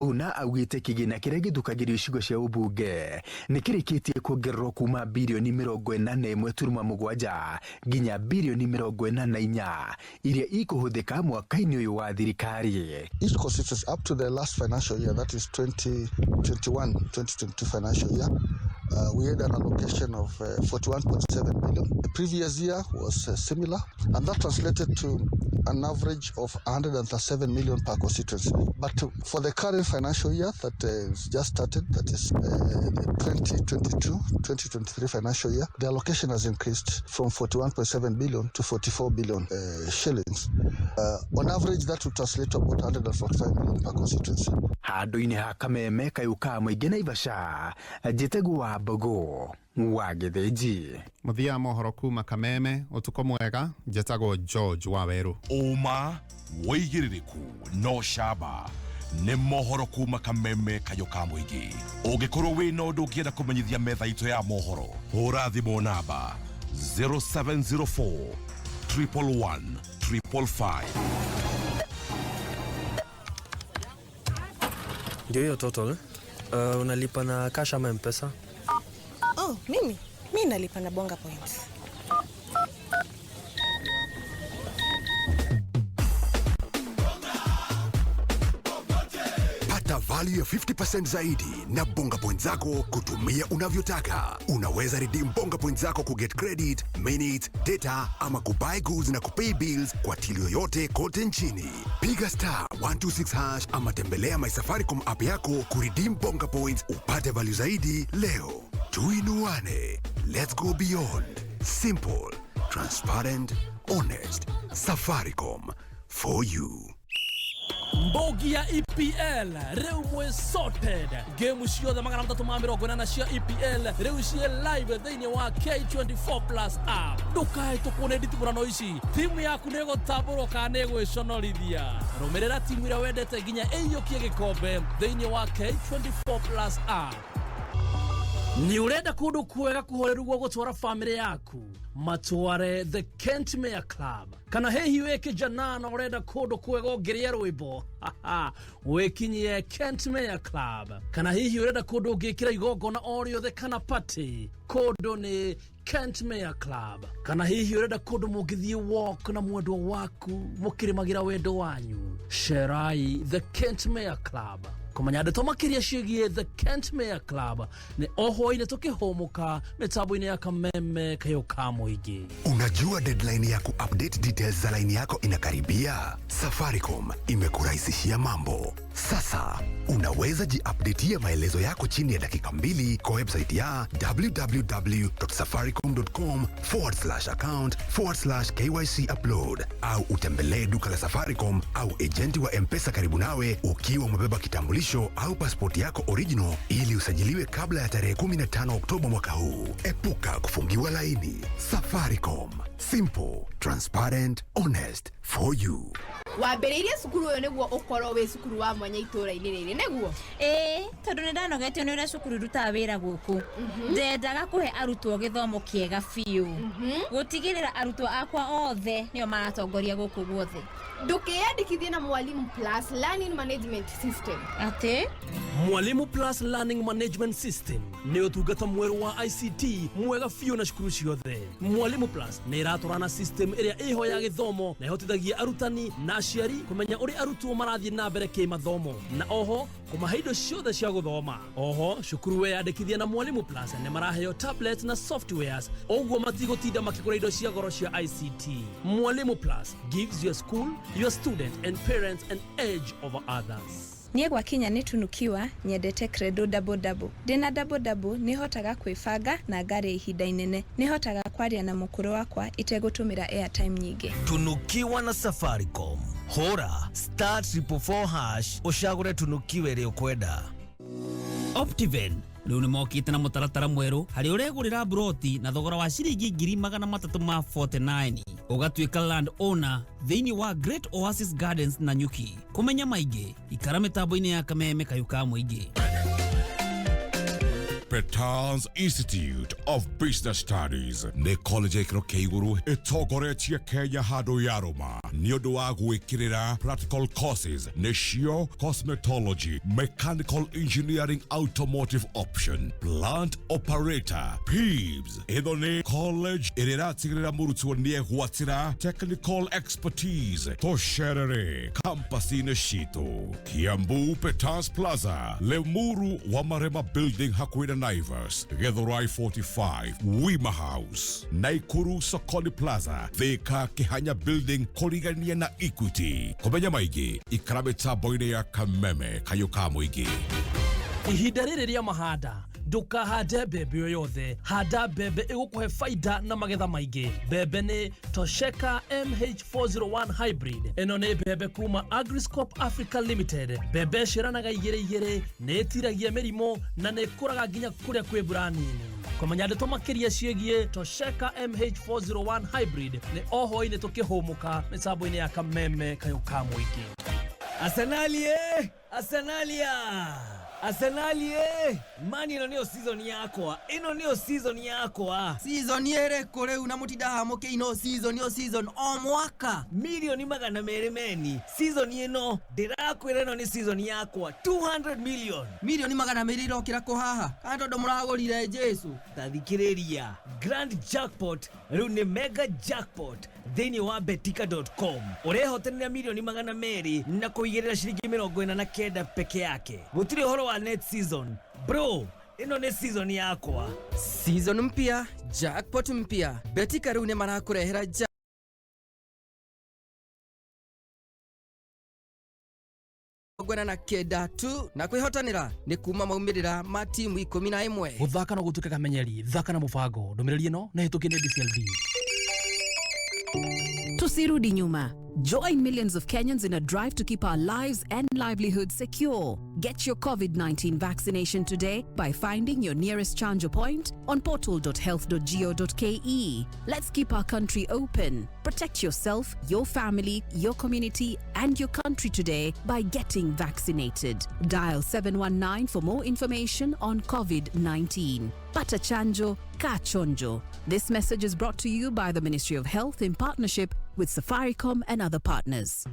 Una augĩte kĩgĩna kĩrĩa gĩthukagĩrio icigo cia ũmbunge nĩ kĩrĩkĩtie kuongererwo kuma birioni 41.7 nginya birioni 44 iria ikũhũthĩka mwaka-inĩ ũyũ wa thirikari. Each constituency up to the last financial year, that is 2021-2022 financial year, we had an allocation of 41.7 billion. The previous year was similar, and that translated to an average of 137 million per constituency. But for the current financial year that is just started, that is the 2022-2023 financial year, the allocation has increased from 41.7 billion to 44 billion shillings. On average, that would translate to about 145 million per constituency. Handũ-inĩ ha kameme kayũ ka mũingĩ Naivasha, njĩtagwo Wambũgũ wa Gĩthĩnji. Mũthia wa mohoro kuma Kameme, ũtukũ mwega, njĩtagwo George Wawerũ. Ũma wĩigĩrĩrĩku no camba nĩ mohoro kuma Kameme kayũ ka mũingĩ. Ũngĩkorwo wĩna ũndũ ũngĩenda kũmenyithia metha itũ ya mohoro, hũra thimũ namba 0704 111 555. Ndio hiyo total. Unalipa na cash ama M-Pesa? Oh, mimi nalipa na Bonga Points. Pata value ya 50% zaidi na Bonga Points zako kutumia unavyotaka. Unaweza redeem Bonga Points zako kuget credit, minutes, data ama kubuy goods na kupay bills kwa till yoyote kote nchini. Piga star 126 hash ama tembelea My Safaricom app yako kuredeem Bonga Points upate value zaidi leo. Tuinuane. Let's go beyond. Simple, transparent, honest. Safaricom for you. Mbogi ya EPL rĩu mwĩ sorted. Game ciothe 380 cia EPL rĩu ciĩ live thĩinĩ wa K24 Plus app. Ndũkahĩtũkwo nĩ nditimũrano ici, timu yaku nĩ ĩgũtambũrwo kana nĩ ĩgwĩconorithia. Rũmĩrĩra timu ĩrĩa wendete nginya ĩiyũkie gĩkombe thĩinĩ wa K24 Plus app. Nĩ ũrenda kũndũ kwega kũhoreru gwa gũtwara famĩlĩ yaku? Matware The Kentmere Club. Kana hihi wĩ kijana na ũrenda kũndũ kwega ũngĩrĩa rwĩmbo? Wĩkinyie Kentmere Club. Kana hihi ũrenda kũndũ ũngĩkĩra igongona o rĩothe kana party? Kũndũ nĩ Kentmere Club. Kana hihi ũrenda kũndũ mũngĩthiĩ walk na mwendwa waku mũkĩrĩmagĩra wendo wanyu? Cerai The Kentmere Club. Kũmenya ndeto makĩria ciĩgiĩ The Kentmere Club nĩ o hwaĩ-inĩ tũkĩhũmũka mĩtambo-inĩ ya Kameme kayũ ka mũingĩ. Unajua deadline ya kuupdate details za line yako inakaribia? Safaricom imekurahisishia mambo. Sasa unaweza jiupdatea maelezo yako chini ya dakika 2 kwa website ya www.safaricom.com/account/KYC upload au utembelee duka la Safaricom au ejenti wa M-Pesa karibu nawe ukiwa umebeba kitambulisho au pasipoti yako original ili usajiliwe kabla ya tarehe 15 Oktoba mwaka huu. Epuka kufungiwa laini. Safaricom. Simple, transparent, honest for you. Wambĩrĩirie cukuru ũyũ nĩguo ũkorwo wĩ cukuru wa mwanya itũũra-inĩ rĩrĩ nĩguo? Ĩĩ, tondũ nĩ ndanogetio nĩ ũrĩa cukuru irutaga wĩra gũkũ. Ndendaga kũhe arutwo gĩthomo kĩega biũ. Gũtigĩrĩra arutwo akwa othe nĩo maratongoria gũkũ guothe. Ndũkĩyandĩkithie na Mwalimu Plus Learning Management System. Atĩ? Mwalimu Plus Learning Management System nĩ ũtungata mwerũ wa ICT mwega biũ na cukuru ciothe. Mwalimu Plus nĩ ĩratwarana system ĩrĩa ĩho ya gĩthomo na ĩhotithagia arutani na aciari kũmenya ũrĩa arutwo marathiĩ na mbere kĩmathomo na oho kũmahe indo ciothe cia gũthoma. Oho cukuru weyandĩkithia na Mwalimu Plus nĩ maraheo tablets na softwares ũguo matigũtinda makĩgũra indo cia goro cia ICT. Mwalimu Plus gives your school, your student and parents an edge over others. Niĩ gwakinya nĩ tunukiwa nyendete Credo double double. Ndĩna double double nĩhotaga kwĩbanga na ngarĩa ihinda inene. Nĩhotaga kwaria na mũkũrũ wakwa itegũtũmĩra airtime nyingĩ. Tunukiwa na Safaricom. Hũra star 444 hash ũcagũre tunukiwa ĩrĩa ũkwenda. Optiven rĩu nĩ mokĩte na mũtaratara mwerũ harĩa ũregũrĩra mburoti na thogora wa ciringi 349,000 ũgatuĩka land owner thĩinĩ wa Great Oasis Gardens na Nyuki. Kũmenya maingĩ ikara mĩtambo-inĩ ya Kameme kayũ ka mũingĩ. Petals Institute of Business Studies nĩ college ya gĩkĩro kĩa igũrũ ĩtongoretie Kenya handũ ya rũma nĩ ũndũ wa gwĩkĩrĩra practical courses nĩcio cosmetology, mechanical engineering, automotive option, plant operator, PEEBS. Ĩno nĩ college ĩrĩa ĩratigĩrĩra mũrutwo nĩ egwatĩra technical expertise. Tũcerere campus-inĩ citũ Kiambu Petals Plaza, Limuru wa Marema Building hakuhĩ na Naivas, Githurai 45, Wima House, Naikuru Sokoni Plaza, Thika Kihanya Building kũrigania na Equity. Kũmenya maingĩ ikara mĩtambo-inĩ ya Kameme kayũ ka mũingĩ. Ihinda rĩrĩ rĩa mahanda ndũkahande mbembe o yothe, handa mbembe ĩgũkũhe baida na magetha maingĩ. Mbembe nĩ Tosheka MH401 Hybrid. Ĩno nĩ mbembe kuma Agriscope Africa Limited. Mbembe ĩciaranaga igĩrĩ igĩrĩ, nĩ ĩtiragia mĩrimũ na nĩ ĩkũraga nginya kũrĩa kwĩ mbura nini. Kũmenya ndeto makĩria ciĩgiĩ Tosheka MH401 Hybrid nĩ o hwaĩ-inĩ tũkĩhũmũka mĩtambo-inĩ ya Kameme kayũ ka mũingĩ. Arsenali eh! Arsenalia! Arsenali eh! Mani ĩno nĩyo season yakwa. Ĩno nĩyo season yakwa. Season ĩrĩkũ rĩu na mũtindaga mũkĩina season o season o mwaka? Milioni 200 meni. Season ĩno ndĩrakwĩra ĩno nĩ season yakwa. 200 million. Milioni 200 irokĩra kũ haha? Kana tondũ mũragũrire Jesu? Tathikĩrĩria. Grand Jackpot rĩu nĩ mega jackpot thĩinĩ wa betika.com. Ũrehotanĩra milioni 200 na kũigĩrĩra ciringi 49 peke yake. Gũtirĩ ũhoro wa net season. Bro, ĩno nĩ season yakwa. Season mpya, jackpot mpya. Betika rĩu nĩ marakũrehera 49 tu na kwĩhotanĩra nĩ kuma maumĩrĩra ma timu 11. Gũthaka no gũtuĩke kamenyeri, thaka na mũbango. Ndũmĩrĩri ĩno nĩ hĩtũkie nĩ DCLB. Tusirudi nyuma. Join millions of Kenyans in a drive to keep our lives and livelihoods secure. Get your COVID-19 vaccination today by finding your nearest Chanjo point on portal.health.go.ke. Let's keep our country open. Protect yourself, your family, your community, and your country today by getting vaccinated. Dial 719 for more information on COVID-19. Pata Chanjo, Ka Chonjo. This message is brought to you by the Ministry of Health in partnership with Safaricom and other partners.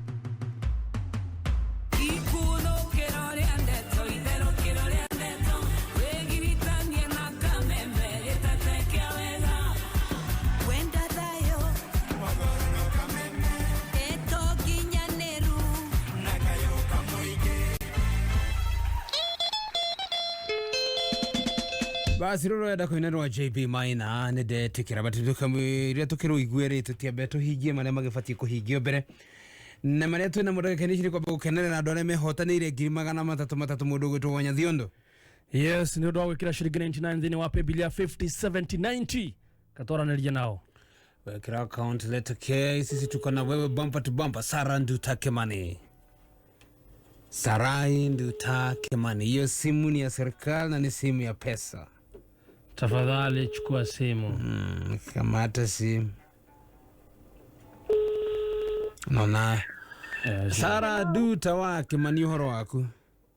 Basi rå rwenda kå inarwo JB Maina nä ndetä kä ra batå tå kä rå igue rä tå tiambe tå hingie marä a magä batiä kå hingio mbere na marä a twä namo ndagä ka ici nä kwamba gå kenerera andå arä a mehotanä ire 300,000 må ndå å gwä two Wanyathiondo. Yes, nĩ ũndũ wa gwĩkĩra ciringi 99 thĩinĩ wa paybill ya 507090 katwaranĩria nao. Wekera account letter K, sisi tuko na wewe bumper to bumper. Sara Nduta Kimani, Sarai Nduta Kimani, hiyo simu ni ya serikali na ni simu ya pesa. Tafadhali chukua simu. Kamata simu. Naona Sara Nduta wa Kimani ũhoro waku?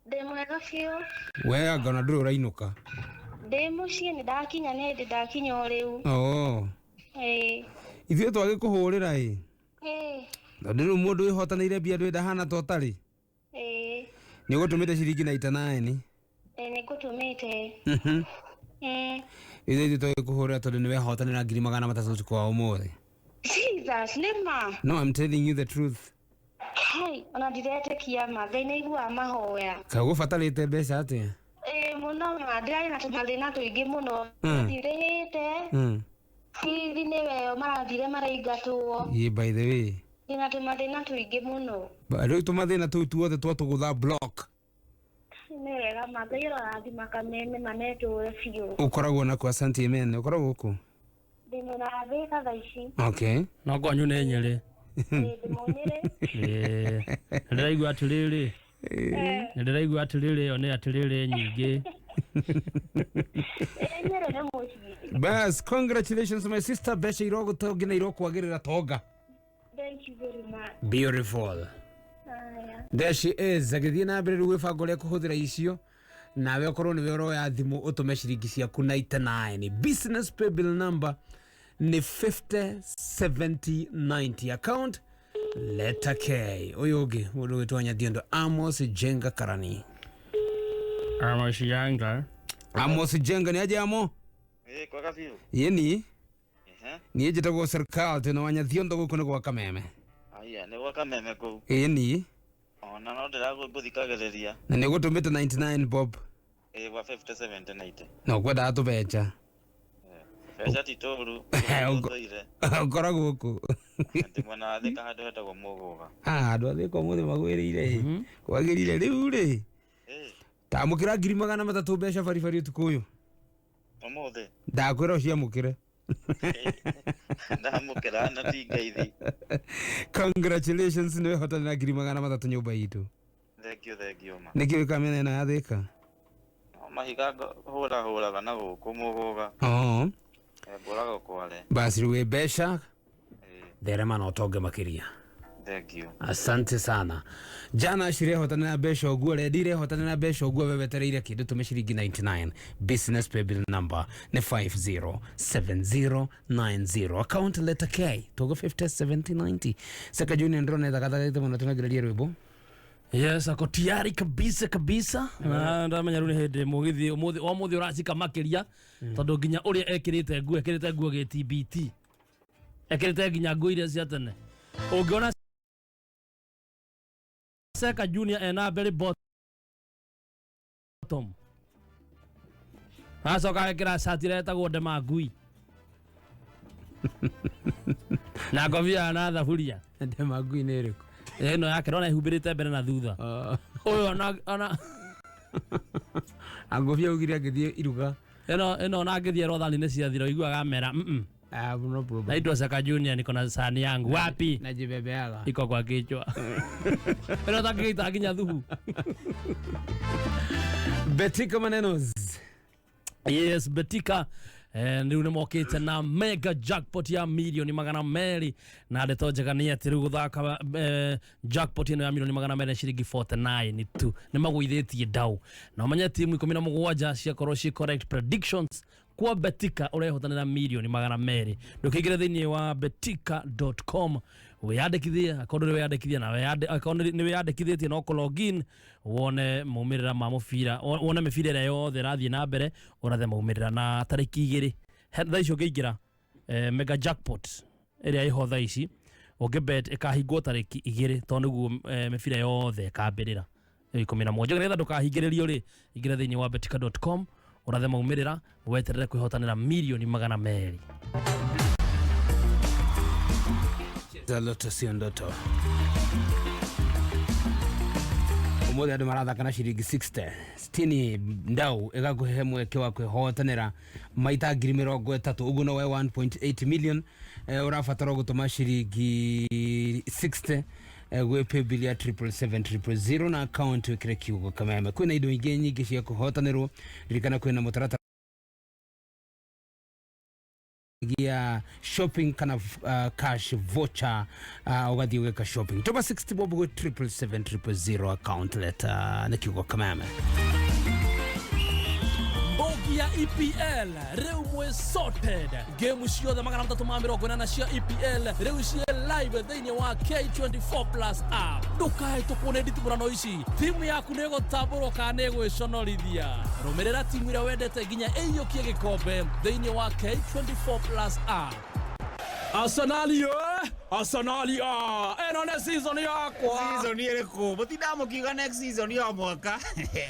Ndĩ mwega biũ. We anga ona ndũrĩ ũrainũka. Ndĩ mũciĩ nĩ ndakinya nĩ ndĩ ndakinya o rĩu. Oo. Ĩĩ. Ithuĩ twagĩkũhũrĩra ĩ. Ĩĩ. Tondũ rĩu mũndũ wĩhotanĩire mbia ndũĩ ndahana ta ũtarĩ. Ĩĩ. Nĩ ũgũtũmĩte ciringi 99. Ĩĩ nĩ ngũtũmĩte. Ithuĩ twagĩkũhũrĩra tondũ nĩ wehotanĩra 300,000 ũtukũ wa ũmũthĩ. Jesus, nĩ ma. No, I'm telling you the truth. Kai, ona ndiretĩkia ma. Ngai nĩ aiguaga mahoya. Kaĩ ũgũbatarĩte mbeca atĩa? Ĩĩ mũno ma. Ndĩrarĩ na tũmathĩna tũingĩ mũno. Ndirĩhĩte. Bithi nĩwe ĩyo marathire maraingatwo. Ĩ by the way. Ndĩna tũmathĩna tũingĩ mũno. Rĩu tũmathĩna tũu tuothe twatũgũtha block. Nĩ wega ma. Ngai arorathima kameme manetũre biũ. Ũkoragwo naku asante amen. Ũkoragwo kũ? Ndĩ mwena wa Thĩka thaa ici. Okay. No kwanyu nĩ Nyĩrĩ. Ĩĩ. Nĩndĩraigua atĩrĩrĩ. Nĩndĩraigua atĩrĩrĩ ĩyo nĩ atĩrĩrĩ nyingĩ. Nyĩrĩ nĩ mũciĩ. Bas, congratulations my sister. Mbeca irogũtongia na irokwagĩrĩra tonga. Thank you very much. Beautiful. Haya. There she is. Agĩthiĩ na mbere rĩu gwĩbanga ũrĩa kũhũthĩra icio nawe ũkorwo nĩwe ũroya thimũ ũtũme ciringi ciaku 99. Business pay bill number nĩ 507090, account letter K. Ũyũ ũngĩ mũndũ ũgĩtwo Nyathiondo Amos Jenga Karani. Amos Jenga. Amos Jenga nĩ aje amo? Ĩ kwega biũ. Yeni. Ehe. Niĩ njĩtagwo Serikal twĩna wa Nyathiondo gũkũ nĩ gwa Kameme. Aya nĩ gwa Kameme kũu. Ĩni. Ona no ndĩragũthikagĩrĩria. Na nĩ ũgũtũmĩte 99 bob. Ĩ gwa 50 70 90. Na ũkwendaga tũbeca. Beca ti tũru. Tũire. Ũkoragwo kũ? Ndĩ mwena wa Thĩka handũ hetagwo Mũgũga. Ah, andũ a Thĩka ũmũthĩ magwĩrĩire ĩ. Kwagĩrĩire rĩu rĩ. Tamũkĩra 300,000 mbeca baribari ũtukũ ũyũ. Ũmũthĩ. Ndakwĩra ũciamũkĩre. Ndamũkĩra na ti ngeithi. Congratulations nĩ wehotanĩra 300,000 nyũmba itũ. Thank you, thank you ma. Nĩkĩ wĩkaga mĩena ĩno ya Thĩka? No mahiga hũra hũraga na gũkũ Mũgũga. Oo. Ngũraga kware. Basi rĩu wĩ mbeca. Therema na ũtonge makĩria. Thank you. Asante sana. Jana cirehotanĩra mbeca ũguo, rendi irehotanĩra mbeca ũguo, we wetereire kĩndũ tũme ciringi 99. Business pay bill number nĩ 507090, account letter K, togo 507090. Seka Junior ndĩrona ethagathagaĩte mũno tũnagĩrĩria rwĩmbo. Yes, ako tayari kabisa kabisa. Na ndamenya rĩu nĩ hĩndĩ mũgithi ũmũthĩ ũmũthĩ ũracika makĩria tondũ nginya ũrĩa ekĩrĩte nguo ekĩrĩte nguo gĩ TBT. Ekĩrĩte nginya nguo iria cia tene. Ũngĩona Seka Junior ena very bottom. Acoka agekĩra cati ĩrĩa ĩtagwo ndema ngui. Na ngobia na thaburia. Ndema ngui nĩ ĩrĩkũ? Ĩno yake ndona ĩhumbĩrĩte mbere na thutha. Ũyũ ona ona Angobia augire angĩthiĩ iruga. Ĩno ĩno ona angĩthiĩ rothani nĩ ciathira ũiguaga amera. Ah, no problem. Naitwa Seka Junior niko na sahani yangu. Wapi? Najibebeaga. Iko kwa kichwa. Ĩno tangĩgĩita nginya thubu. Betika manenos. Yes, Betika rĩu nĩ mokĩte na mega jackpot ya 200,000,000 na ndeto njega nĩ atĩ rĩu gũthaka jackpot ĩno ya 200,000,000 ciringi 49 tu nĩ magũithĩtie ndau na ũmenye timu 17 ciakorwo ci correct predictions kwa Betika ũrehotanĩra 200,000,000. Ndũkĩingĩre thĩinĩ wa betika.com wĩyandĩkithie akorwo ndũrĩ wĩyandĩkithia na akorwo nĩ wĩyandĩkithĩtie no kũ login wone maumĩrĩra ma mũbira wone mĩbira ĩrĩa yothe ĩrathiĩ na mbere ũrathe maumĩrĩra na tarĩki 2 thaa ici ũngĩingĩra mega jackpot ĩrĩa ĩho thaa ici ũngĩbet ĩkahingwo tarĩki 2 tondũ nĩguo mĩbira yothe ĩkambĩrĩra 17 nĩgetha ndũkahingĩrĩrio rĩ ingĩra thĩinĩ wa betika.com ũrathe maumĩrĩra weterere kwĩhotanĩra 200,000,000. Za loto sio ndoto. Ũmũthĩ andũ marathaka na ciringi 60 sitini ndau ĩgakũhe mweke wa kwĩhotanĩra maita 30,000 ũguo no we 1.8 million. Ũrabatara gũtũma ciringi 60 gwĩ paybill ya 777 000 na account wĩkĩre kiugo Kameme. Kwĩna indo ingĩ nyingĩ cia kũhotanĩrwo. Ririkana kwĩna mũtaratara Nginyagia shopping kana cash voucher, ugathiĩ ũgeka shopping. Tũma 60 bob gwĩ 777 000 account letter nĩ kiugo kameme. Mbogi ya EPL rĩu mwĩ sorted. Game ciothe 380 cia EPL rĩu ciĩ live thĩinĩ wa K24 Plus app. Ndũkahĩtũkwo nĩ nditimũrano ici. Timu yaku nĩ ĩgũtambũrwo kana nĩ ĩgwĩconorithia. Rũmĩrĩra timu ĩrĩa wendete nginya ĩiyũkie gĩkombe thĩinĩ wa K24 Plus app. Arsenal ye, Arsenal ya, ĩno nĩ season yakwa. Season ĩrĩkũ? Mũtindaga mũkiuga next season ya mwaka.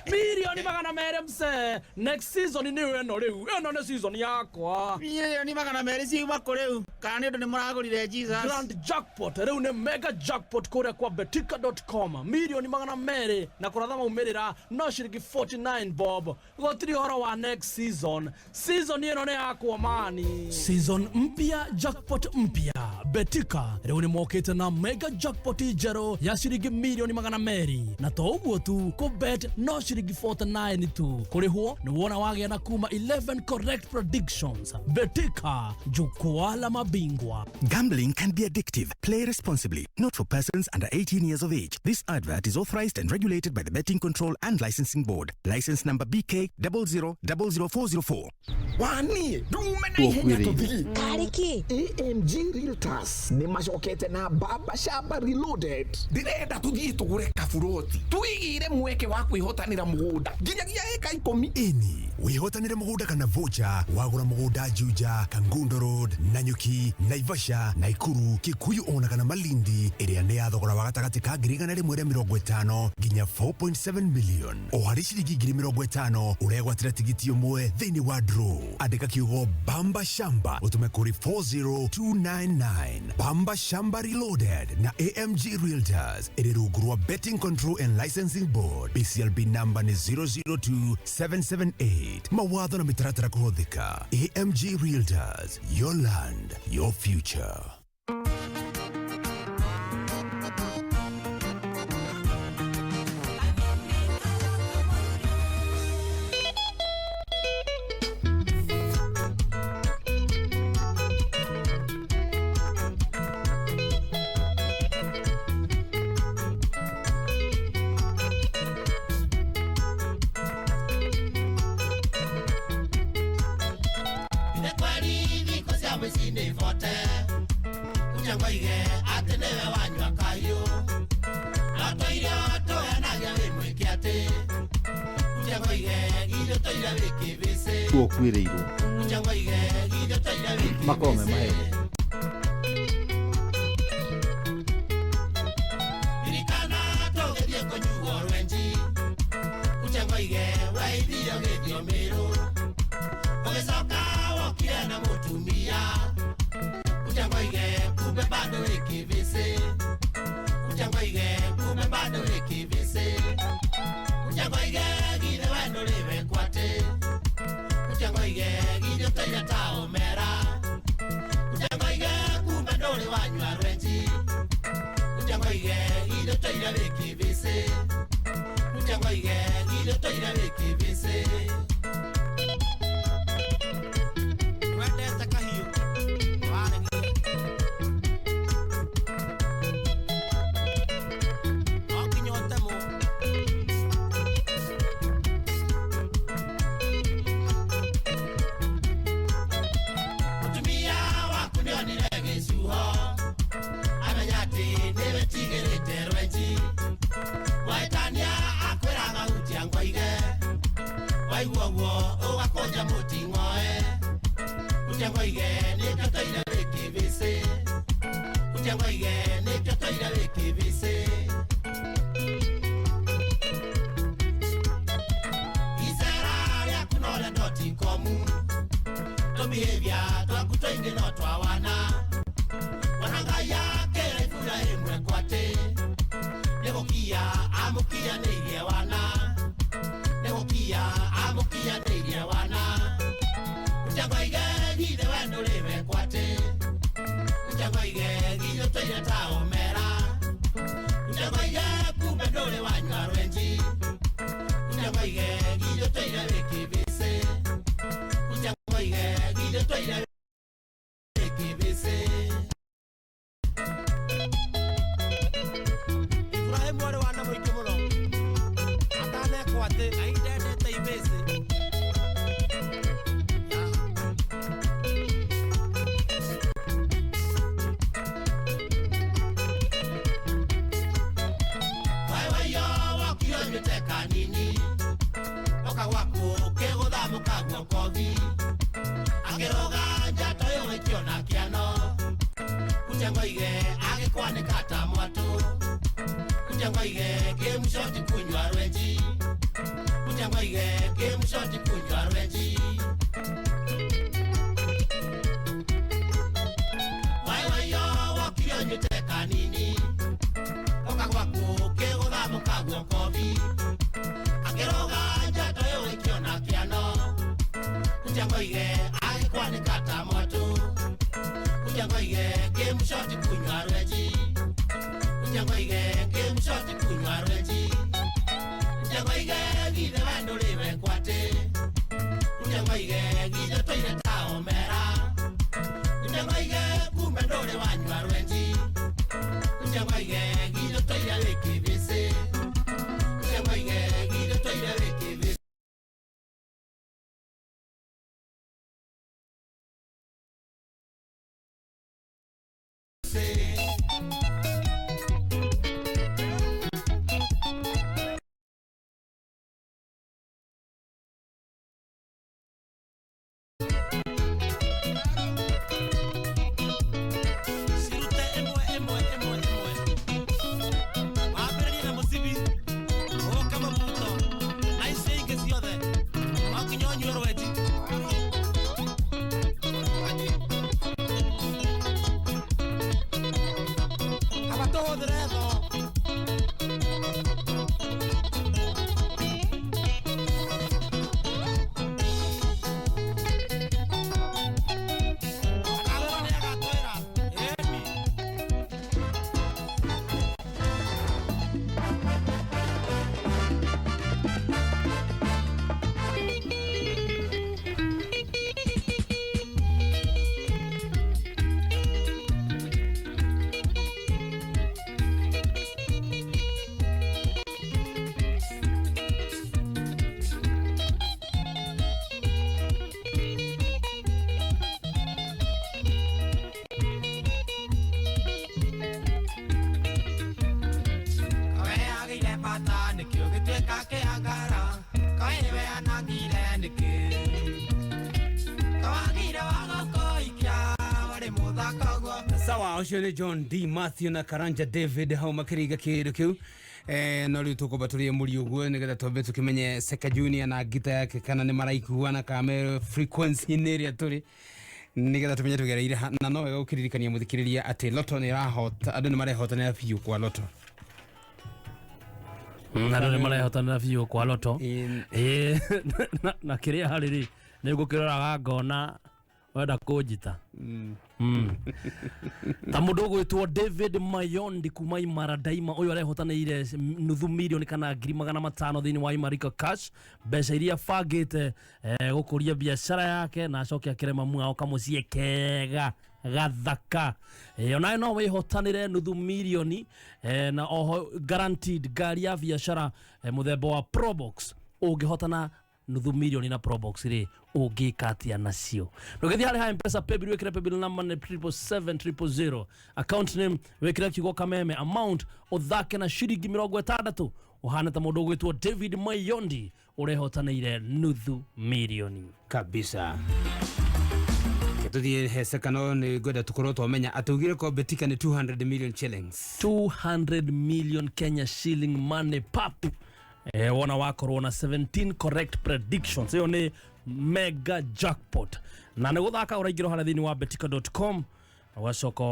200,000,000 mse. Next season nĩ ĩno rĩu. Ĩno nĩ season yakwa. 200,000,000 ciuma kũ rĩu? Kana nĩ ũndũ nĩ mũragũrire Jesus? Grand jackpot rĩu nĩ mega jackpot kũrĩa kwa betika.com. 200,000,000 na kũratha maumĩrĩra no ciringi 49 bob. Gũtirĩ ũhoro wa next season. Season ĩno nĩ yakwa mani. Season mpya, jackpot mpya. Betika rĩu nĩ mokĩte na mega jackpot njerũ ya ciringi 200,000,000. Na to ũguo tu, kũbet no ciringi 49 tu. Kũrĩhwo nĩ wona wagĩa na kuma 11 correct predictions. Betika, jukwaa la mabingwa. Gambling can be addictive. Play responsibly. Not for persons under 18 years of age. This advert is authorized and regulated by the Betting Control and Licensing Board. License number BK 0000404. Wani ndume na ihenya tuthii. Kariki. AMG Realtors nĩ macokete na Baba Shamba Reloaded. Ndĩrenda tũthiĩ tũgũre kaburoti tũigĩre mweke wa kwĩhotanĩra mũgũnda nginyagia ĩka 10. Ĩni wĩhotanĩre mũgũnda kana voucher wagũra mũgũnda Juja, Kangundo Road, Nanyuki, Naivasha, Naikuru, Kikuyu ona kana Malindi ĩrĩa nĩ ya thogora wa gatagatĩ ka 150,000 nginya 4.7 million. O harĩ ciringi 50,000 ũregwatĩra tigiti ũmwe thĩinĩ wa draw. Andĩka kiugo Bamba Shamba ũtũme kũrĩ 40299. Bamba Shamba Reloaded na AMG Realtors ĩrĩ rungu rwa Betting Control and Licensing Board. BCLB number nĩ 002778. Mawatho na mĩtaratara kũhũthĩka. AMG Realtors, your land, your future. Ũkuĩrĩirwo makorwo me maheni. Kwatĩ Ngai ndendete ibĩcĩ. Waiwaio wokire ũnyuĩte kanini oka gwaku ũkĩgũthamũka guokothi akĩrũga njata ũyũ gĩkĩo na kĩano kuchengoige agĩkwanĩka ta mwatũ kuchengoige kĩmũcoti kunywa rwenji kuchengoige kĩmũcoti kunywa rwenji. Waiwaio wokire ũnyuĩte kanini oka gwaku ũkĩgũthamũka guokothi akĩrũga njata ũyũ gĩkĩo na kĩano kuchengoige agĩkwanĩka ta mwatũ kuchengoige kĩmũcoti kunywa rwenji kuchengoige kĩmũcoti kunywa rwenji kuchengoige githe we ndũrĩ we kwatĩ kuchengoige githe tũire ta omera kuchengoige kumbe ndũrĩ wanyua rwenji kuchengoige githe tũire wĩ kĩbĩcĩ kuchengoige githe tũire wĩ kĩbĩcĩ. Cirute ĩmwe ĩmwe ĩmwe ĩmwe wambĩrĩrie na mũcibi ũke mũbuto na icio ingĩ ciothe no nginya ũnyue rwenji. Kaba tũhũthĩre thoo. Agatwĩra nĩ agatwĩra ĩni. Kawe agĩire bata nĩkĩo gĩtuĩka kĩangara kawe nĩwe anangire nĩkĩ kawagire wagũkũikia warĩ mũthaka ũguo. Sawa, ũcio nĩ John D Matthew na Karanja David hau makĩringa kĩndũ kĩu. No rĩu tũkwamba tũrĩe mũri ũguo nĩgetha twambe tũkĩmenye Seka Junior na ngita yake kana nĩ maraiguana kana me frequency-inĩ ĩrĩa tũrĩ nĩgetha tũmenye tũgereire ha. Na no wega gũkĩririkania mũthikĩrĩria atĩ Loto nĩ ĩrahota, andũ nĩ marehotanĩra biũ kwa Loto. Andũ nĩ marehotanĩra biũ kwa Loto. Ĩĩ, na kĩrĩa harĩ rĩ nĩ ngũkĩroraga ngona wenda kũnjita. Ta mũndũ ũgwĩtwo David Mayondi kuma Imara Daima ũyũ arehotanĩire nuthu mirioni kana 500,000 thĩinĩ wa Imarika Cash, mbeca iria bangĩte gũkũria biacara yake na acoke akĩre mamu wao kamũciĩ kega gathaka. Onawe no wĩhotanĩre nuthu mirioni na oho guaranteed ngari ya biacara mũthemba wa Probox. Ũngĩhotana nuthu mirioni na Probox rĩ ũngĩka atĩa nacio? Ndũgĩthiĩ harĩ ha M-Pesa paybill wĩkĩre paybill number nĩ 777 000, account name wĩkĩre kiugo Kameme, amount ũthake na ciringi 60 ũhane ta mũndũ ũgwĩtwo David Mayondi ũrehotanĩire nuthu mirioni kabisa. Tuthiĩ he Seka, no nĩ ngwenda tũkorwo twamenya atĩ ugire ko Betika nĩ 200 million shillings. 200 million Kenya shilling money pap. Wona wakorwo na 17 correct predictions, ĩyo nĩ mega jackpot. Na nĩ gũthaka ũraingĩra harĩa thĩinĩ wa betika.com ũgacoka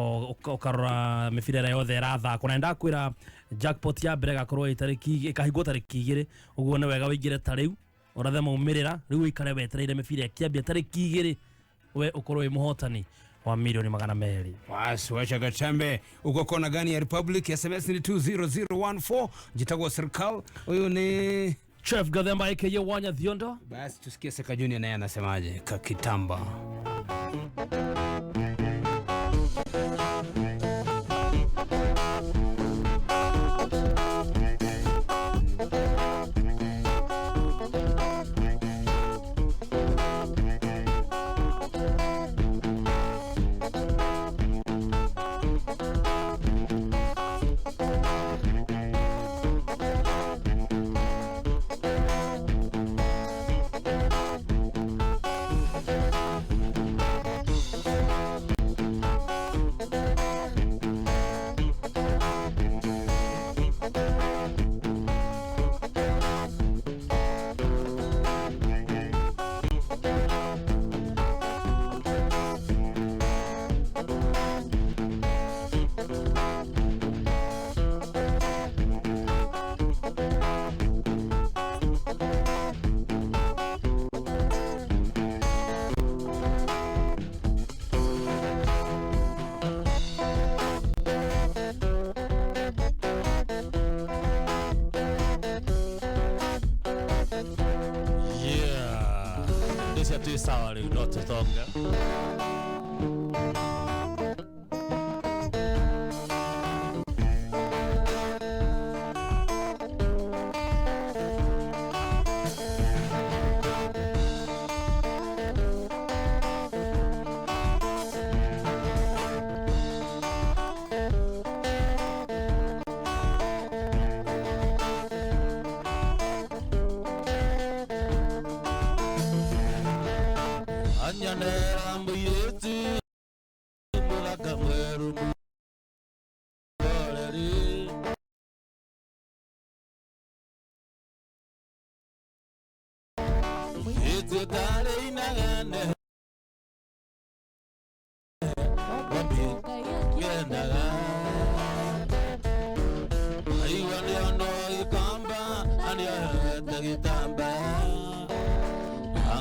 ũkarora mĩbira ĩrĩa yothe ĩrathakwo na nĩndakwĩra jackpot ya mbere ĩgakorwo ĩ tarĩki ĩkahingwo tarĩki 2, ũguo nĩ wega ũingĩre ta rĩu ũrathe maumĩrĩra rĩu ũikare wetereire mĩbira ĩkĩambia tarĩki 2 we ũkorwo wĩ mũhotani wa 200,000,000. Basi wacha gatambe uko kona gani ya Republic? SMS ni 20014. Jitagwa serikal. Huyu ni Chef Gathemba aka Wanya Thiondo. Basi tusikie Seka Junior naye anasemaje kakitamba. Ngwĩciria twĩ sawa rĩu no tũtonge. Anyanera mũirĩtu mũthaka mwerũ mũroreri. Mũirĩtu ũtarĩ inegene ngendaga. Aigua nĩondo gĩkomba na nĩohete gĩtambaya.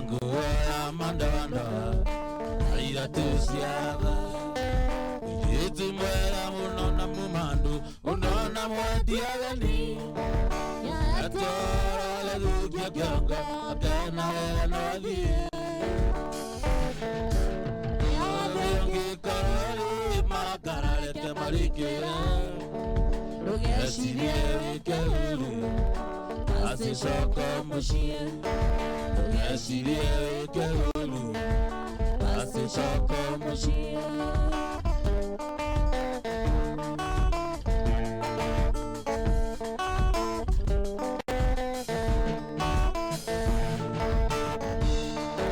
Nguo ya mandondo airatu ciatha. Mũirĩtu mwega mũno na mũmandu ũno na mwendi ageni. Etwara gĩthukio kĩongo akena wega no thiĩ. Othe ũngĩkorwo rĩ makara reke marikĩre. Ndũgecirie wĩke ũru acicoka mũciĩ. Ndũgecirie wĩke ũru acicoka mũciĩ.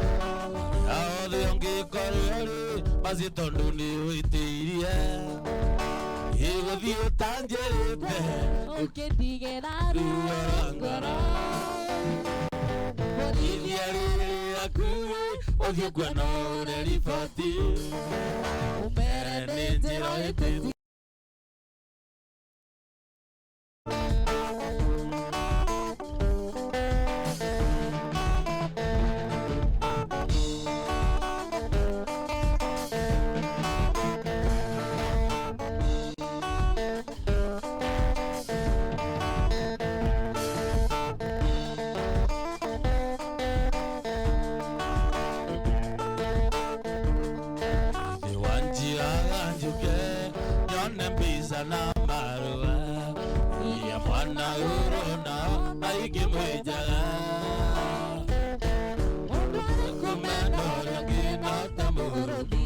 Othe ũngĩkorwo rĩ maci tondũ nĩ wĩtĩirie. Ĩgũthiĩ ũtanjĩrĩte ũkĩndigĩra ruo rwa ngoro. Iria rĩrĩ hakuhĩ ũthiĩ kuona ũrĩa riboti. Ũmere nĩ njĩra ĩtĩte. Wanjiraga njuke nyone mbica na marũa ya mwana ũrona aingĩ mwĩnjaga. Kũmena ũrĩa ũngĩ no ta mũrũthi.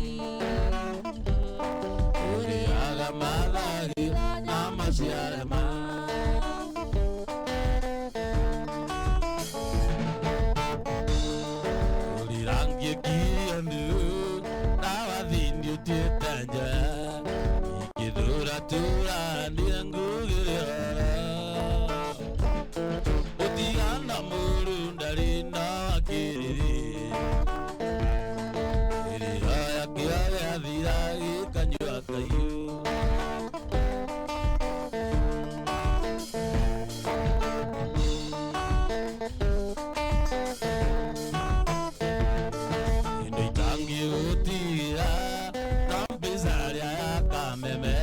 Ũrĩaga mathagi na maciare ma. Ũrirangie ndu ndawathini ũtuĩte njoya. Ingĩthura tura ndiĩ ngugĩre ũhoro. Ũtigana mũru ndarĩ na wakĩrĩrĩ. Kĩrĩhoya kĩo gĩathira gĩkanyua kaiũ. Indo itangĩgũtigira no mbica ĩrĩa ya kameme.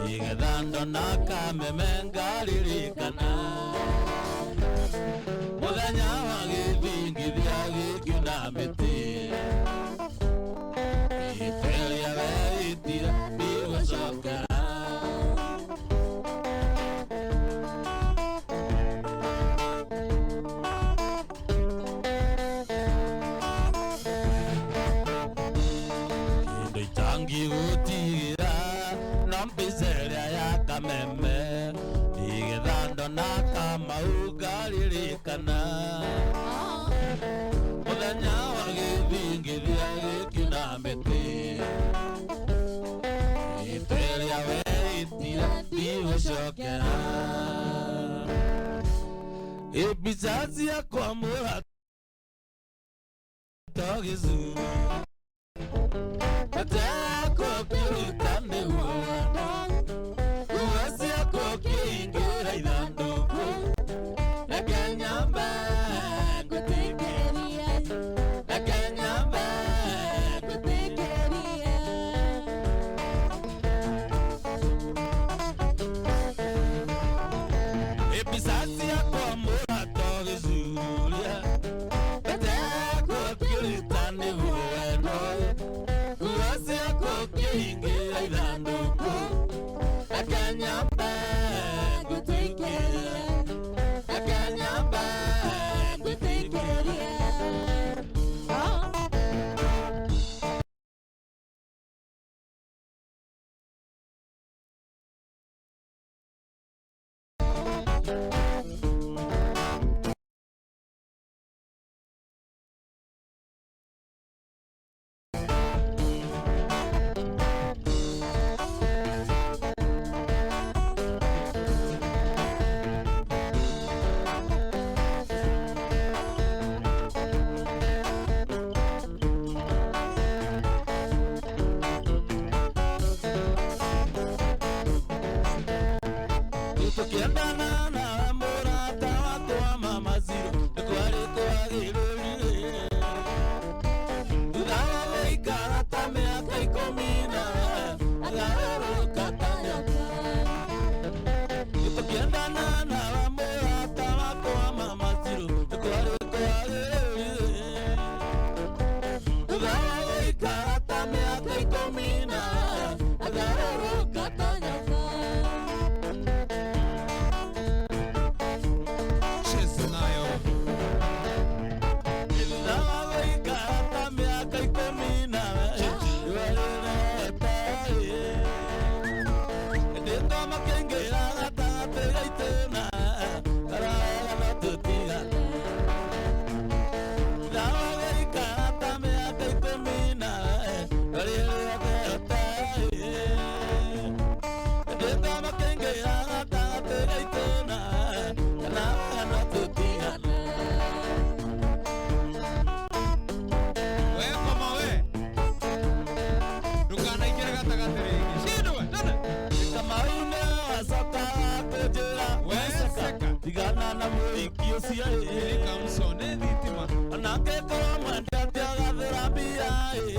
Nĩgetha ndona kameme ngaririkana. Mũthenya wa gĩthingithia gĩkiuna mĩtĩ. Ĩtwe rĩa weitire ndigũcokera. Kĩndũ itangĩgũtigĩra no mbica ĩrĩa ya kameme. Nĩgetha ndona kamau ngaririkana. Mũthenya wa gĩthingithia gĩkiuna mĩtĩ. Ĩtwe rĩa weitire ndigũcokera. Mbica ciakwa mũrato gĩcuri. Atako kĩruta nĩguo nguo ciakwa ũkĩingĩra ithandũkũ. Reke nyambe ngũtĩkĩrie. Reke nyambe ngũtĩkĩrie. Mbica ciakwa mũrato gĩcuria. Atako Tukiendana na mũrata wakwa mama Ziro nĩ kwarĩ kwagĩrĩire. Thutha wa gũikara ta mĩaka 10 na agarũrũka ta nyoka. Tukiendana na mũrata wakwa mama Ziro nĩ kwarĩ kwagĩrĩire. Thutha wa gũikara ta mĩaka 10 na agarũrũka ta nyoka. Cheza nayo. Thutha wa gũikara ta mĩaka 10 na ndĩkoma kĩingĩra gatagatĩ gaitũ na karega no tũtigane. Thutha wa gũikara ta mĩaka 10 na ndĩkoma kĩingĩra gatagatĩ gaitũ na karega no tũtigane. We koma we. Ndũkanaingĩre gatagatĩ rĩngĩ. Shindwe, tene. Kamau nĩwe wacokaga kũnjĩra weceka tigana na mũhiki ũcio ĩ. Kamson nĩ thitima. Onake korwo mwendete agathĩra mbia ĩ.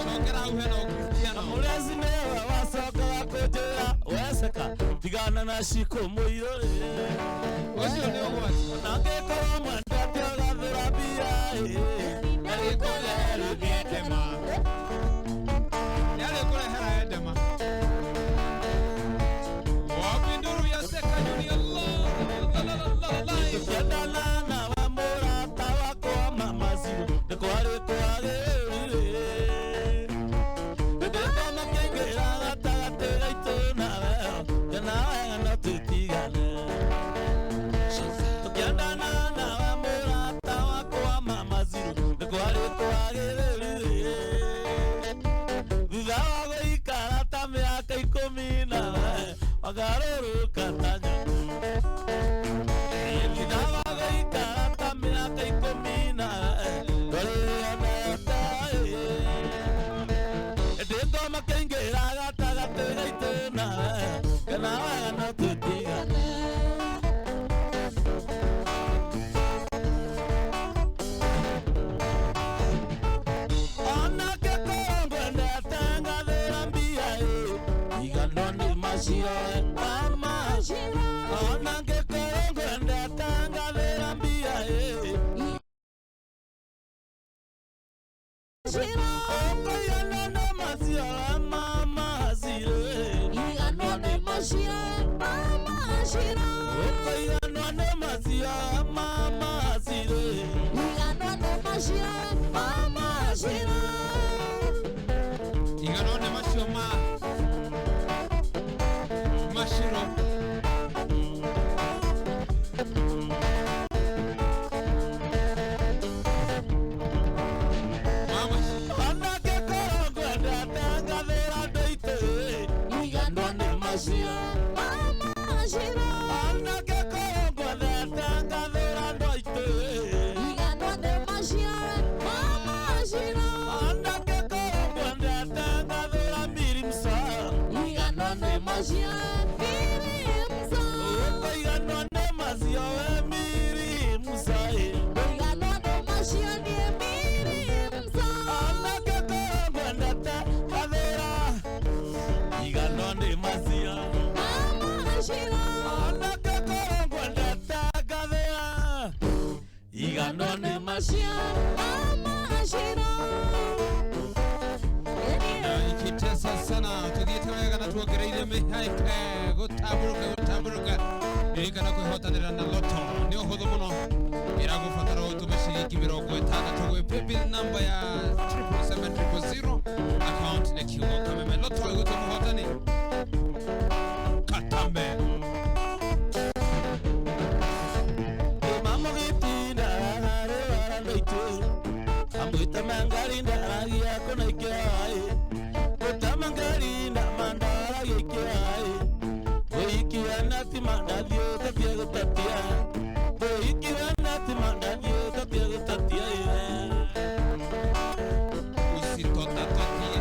Cokera hau hena Ũkristiano. Mũrezi nĩwe wacokaga kũnjĩra weceka tigana na Shiko mũirũ ĩ. Ũcio nĩ ũgwati. Onake korwo mwendete agathĩra mbia ĩ. Endema. Nĩarĩ kũrehera endema. Wapinduru ya Seka Junior la la la la la la. Tukiendana na wa mũrata wakwa mama Ziro nĩ kwarĩ kwagĩrĩire. Ndĩkoma kĩingĩra gatagatĩ gaitũ nawe kana wega no tũtigane. Tukiendana na wa mũrata wakwa mama Ziro nĩ kwarĩ kwagĩrĩire. Thutha wa gũikara ta mĩaka 10 nawe wagarũrũka ta nyoka. Thutha wa gũikara ta mĩaka 10 nawe ndwarĩonete ndĩngoma kĩingĩra gatagatĩ gaitũ nawe kana wega no tũtigane. Onake korwo ngwendete ngathĩra mbia ĩ igano nĩ macio mama. Onake korwo ngwendete ngathĩra mbia ĩ Ũkũigana nĩ macio mama Ziro Igano nĩ macio mama Ziro. Ũkũigana nĩ macio mama Ziro Igano nĩ macio mama Ziro. Igano nĩ macio ma Mashiro. Mama Onake korwo ngwendete ngathĩra ndũitũ Igano nĩ macio mama Ziro. Onake korwo ngwendete ngathĩra ndũitũ Igano nĩ macio mama Ziro. Onake korwo ngwendete ngathĩra mirimsa Igano nĩ macio mirimsa. Ũkũiganwo nĩ macio we mirimsa Igano nĩ macio nĩ mirimsa. Onake korwo ngwendete ngathĩra igano nĩ macio Mama Ziro. Onake korwo ngwendete ngathĩra igano nĩ macio Mama Ziro. Ikitesa sana tuthiĩte wega na tuongereire mĩhaike gũtambũrũka gũtambũrũka ririkana kwĩhotanĩra na loto nĩ ũhũthũ mũno ĩragũbatara ũtũme ciringi 60 gwĩ paybill namba ya 777 000 account nĩ kiugo kameme loto ĩgũtũ mũhotani katambe. Mama gĩtinda harĩ ndũitũ amwĩte mangari ndaragia kũna ikĩai gũtama ngari na mandaragia ikĩai gũikia nati mandathiĩ tatia gũtatia gũikia nati mandathiĩ tatia gũtatia Usitotatotie.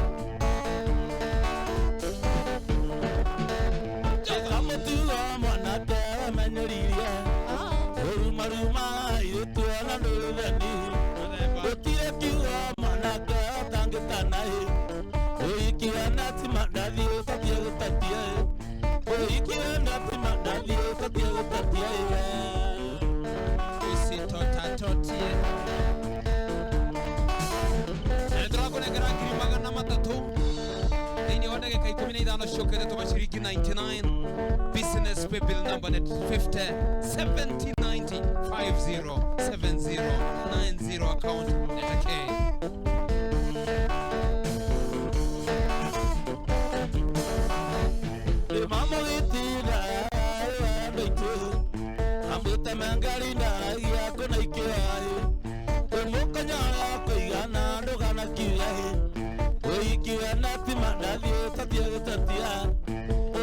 Ũrumaruma airĩtu ona ndũrĩ thoni. Gũtirĩ kiugo mwanake ũtangĩtana ĩ. Ũhiki wa nati mandathi ũtatie gũtatia ĩ. Ũhiki wa nati mandathi ũtatie gũtatia ĩ. Usitotatotie. Na nĩ tũrakũnengera 300,000 thĩinĩ wa ndagĩka 15 ciũkĩte tũma ciringi 99 business pay bill number nĩ 50 70 90 50 70 90 account letter K. Ndĩmamũgitĩra andũ aitũ amũtemengeri ndaragia kũna ikĩoĩ ũmũkonyora kũigana ndũgana kiuga ĩ ũhiki wa nati mandathi ũtatie gũtatia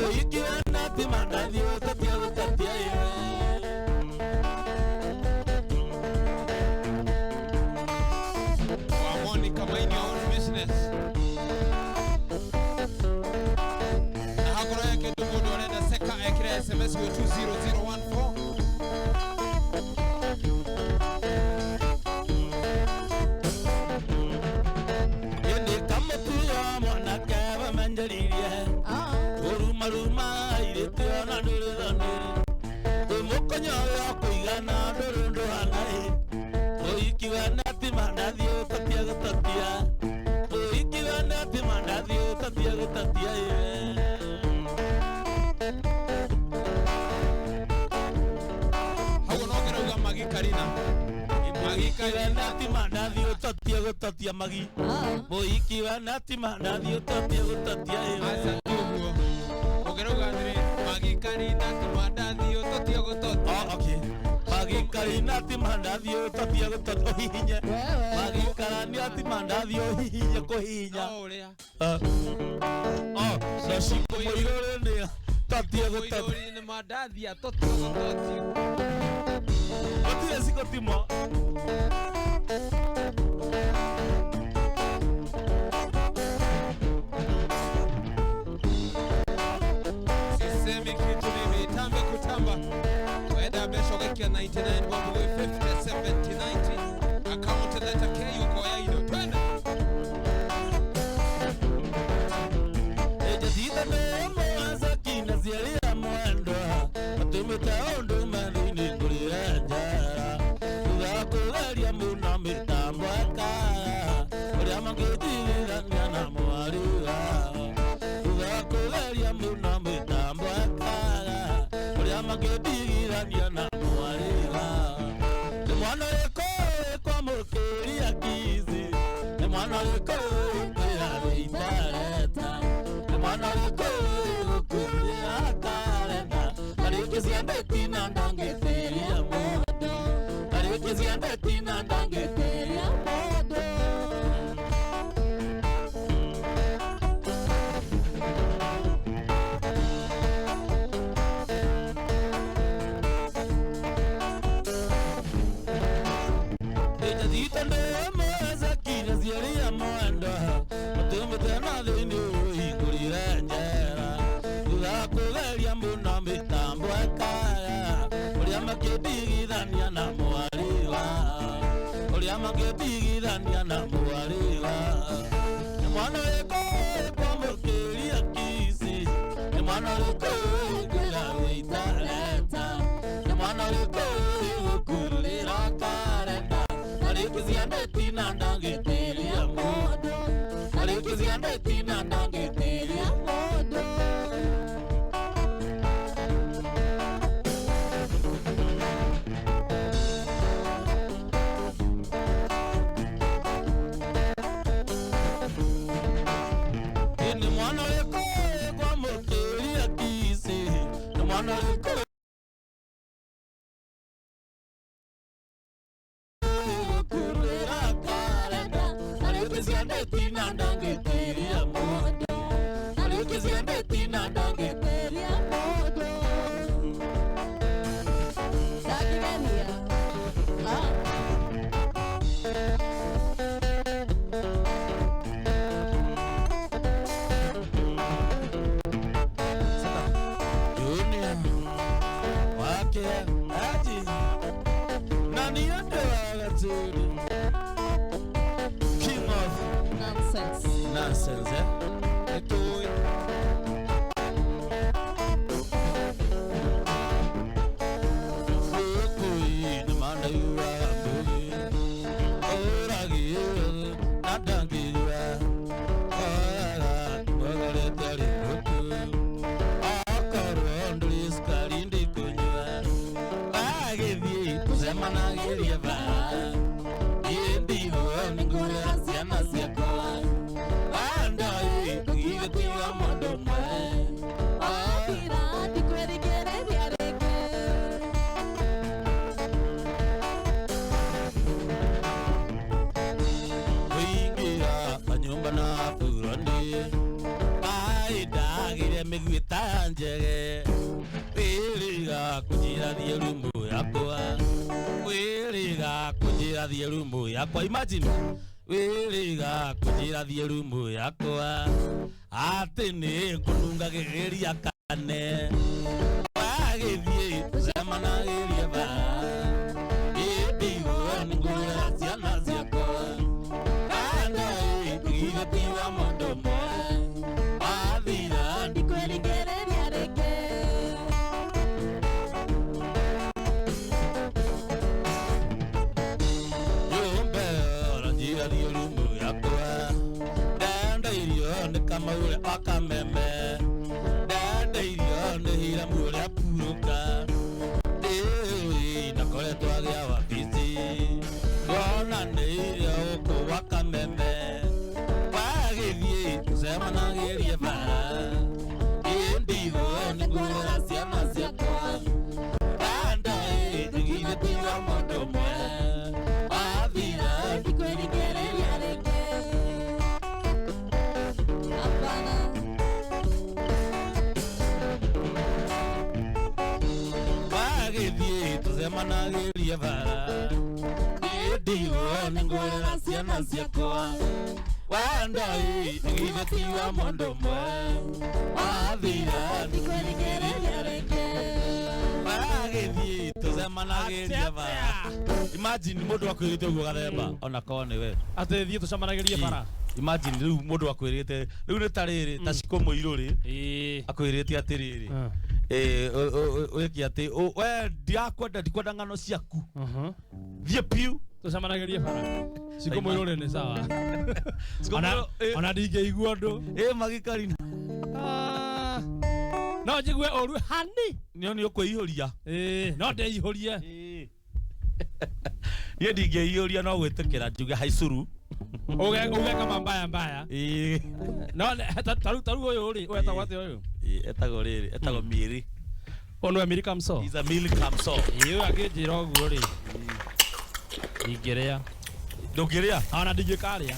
ũhiki wa nati mandathi ũtatie gũtatia ĩ. Wa Monica, mind your own business. Na hakorwo he kĩndũ mũndũ arenda seka ekĩre SMS gwĩ 20014. Ĩndĩ kamũtuo mwanake wamenjeririe ũrumaruma airĩtu ona ndũrĩ thoni ũmũkonyora kũigana ndũrĩ ndũhana ĩ ũhiki wa nati mandathi ũtatia gũtatia ũhiki wa nati mandathi ũtatia gũtatia ĩ. Hau no ngĩrauga magi Karina. Magi Karina. Nati mandathi ũtatie gũtatia magi mũhiki wa nati mandathi ũtatie gũtatia ĩ. Aca ti ũguo. Ũngĩrauga atĩrĩ magi Karina ti mandathi ũtotie gũtotia. Oh, okay. Magi Karina ti mandathi ũtatie gũtotia ũhihinye. Magi Karania ti mandathi ũhihinye kũhihinya. No ũrĩa. Oh, na ciko mũirũrĩ nĩ tatie gũtotia. Mũirũrĩ nĩ mandathi atotio gũtotio. Gũtirĩ ciko timo. Sisemi kitu mimi, tambe kutamba. Wenda mbeca ũgaikia 99 bob gwĩ 50 70 90 account letter K ũkoya indo. Twende. Ejatita nĩ kina ciaria mwendwa atũmĩte ũndũ mathĩinĩ ngũrĩra njara thutha wa kũgeria mũno mĩtambo ĩkaga ũrĩa mangĩtigithania na mwarĩ wao thutha wa kũgeria mũno mĩtambo ĩkaga ũrĩa mangĩtigithania na mwarĩ wao nĩ mwana ũrĩkũ kwamũkĩria kizi nĩ mwana ũrĩkũ kwĩra wĩitareta nĩ mwana ũrĩkũ gũkuĩra karenda tarĩki ciandetina ndangĩtĩria mũndũ tarĩki ciandetina ndangĩtĩria mũndũ. Ejatita ndĩmweza ciaria mwendwa atũmĩte na thĩinĩ ũhingũrire njera thutha wa kũgeria mũno mĩtambo ĩkaya ũrĩa makĩndigithania na mwarĩ wao ũrĩa makĩndigithania na mwarĩ wao nĩ mwana ũrĩkũ kwamũkĩria kici nĩ mwana ũrĩkũ kwĩra wĩitareta nĩ mwana ũrĩkũ gũkurĩra karenda tarĩki ciandetina ndangĩtĩria mũndũ tarĩki ciandetina ndangĩtĩria mũndũ. Nĩ mwana ũrĩkũ kwamũkĩria kici nĩ mwana ũrĩkũ gũkurĩra karenda tarĩki ciandetina ndangĩtĩria mũndũ tarĩki ciandetina ndangĩtĩria mũndũ. Ndangĩgenia. Junior wake Nonsense, eh? Nĩtũĩ. Gũkũ-inĩ mandaiguaga ngũĩ. Ũragĩrwo na ndangĩigua. Oyaga mwagorete arĩ ngũkũ. Akorwo ndũrĩ cukari ndikũnyua. Agĩthiĩ tũcemanagĩria bara. Niĩ ndigwo nĩngũrera ciana ciakwa. Andai tũgithe tiwa mũndũ ũmwe. Wathira ndikwĩrigĩrĩria rĩngĩ. Kũingĩra kanyũmba na buroni. Kaĩ ndagĩre mĩguĩ ta njege. Wĩrĩga kũnjĩra thiĩ rumu yakwa. Wĩrĩga kũnjĩra thiĩ rumu yakwa. Imagine. Wĩrĩga kũnjĩra thiĩ rumu yakwa. Atĩ nĩ ngũnungagĩrĩria kane. Wagĩthiĩ tũcemanagĩria bara. Ĩndigwo nĩngũrera ciana ciakwa. Andai tũgithe tiwa mũndũ ũmwe. Wathira Ndikwĩrigĩrĩria rĩngĩ. Nyũmba ĩyo njĩra rumu yakwa. Ndenda irio nĩ kamaure wa kameme. Ndenda irio nĩ hiramu ũrĩa purũka. Ĩĩ ndakoretwo agĩa wabici. Ngona nĩ irio gũkũ gwa kameme. Wagĩthiĩ tũcemanagĩrie bara. Ĩ ndigwo nĩngũrera ciana ciakwa. Andai tũgithe tiwa mũndũ ũmwe. Wathira Ndikwĩrigĩrĩria rĩngĩ. Hapana. Wagĩthiĩ tũcemanagĩrie bara. Ndigwo nĩngũrera ciana ciakwa. Wandai tũgithe tiwa mũndũ ũmwe. Wathira Ndikwĩrigĩrĩria rĩngĩ. Wagĩthiĩ tũcemanagĩrie bara. Imagine mũndũ akwĩrĩte ũguo gathemba ona korwo nĩ we. Atĩ thiĩ tũcemanagĩrie bara. Imagine rĩu mũndũ akwĩrĩte rĩu nĩ ta rĩrĩ ta Shiko Mũirũ rĩ akwĩrĩte atĩrĩrĩ wĩke atĩ we ndirakwenda ndikwenda ng'ano ciaku thiĩ piu Tũcemanagĩrie bara. Shiko Mũirũ rĩ nĩ sawa. Shiko Mũirũ, Ona ndingĩigua ũndũ. Ĩ magikarina. No njigue ũru hani. Nĩ nĩ ũkwĩihũria. Ĩĩ no ndeihũrie. Niĩ ndingĩihũria no gwĩtĩkĩra njuge haicuru. Uge uge kama mbaya mbaya. Ĩĩ. No taru taru ũyũ rĩ wetagwo atĩa ũyũ? Ĩĩ, etagwo rĩrĩ etagwo Miri. Ũyũ nĩwe Miri Kamso. He's a Miri Kamso. Ĩĩ ũyũ angĩnjĩra ũguo rĩ. Ndingĩrĩa. Ndũngĩrĩa? Ona ndingĩkarĩa.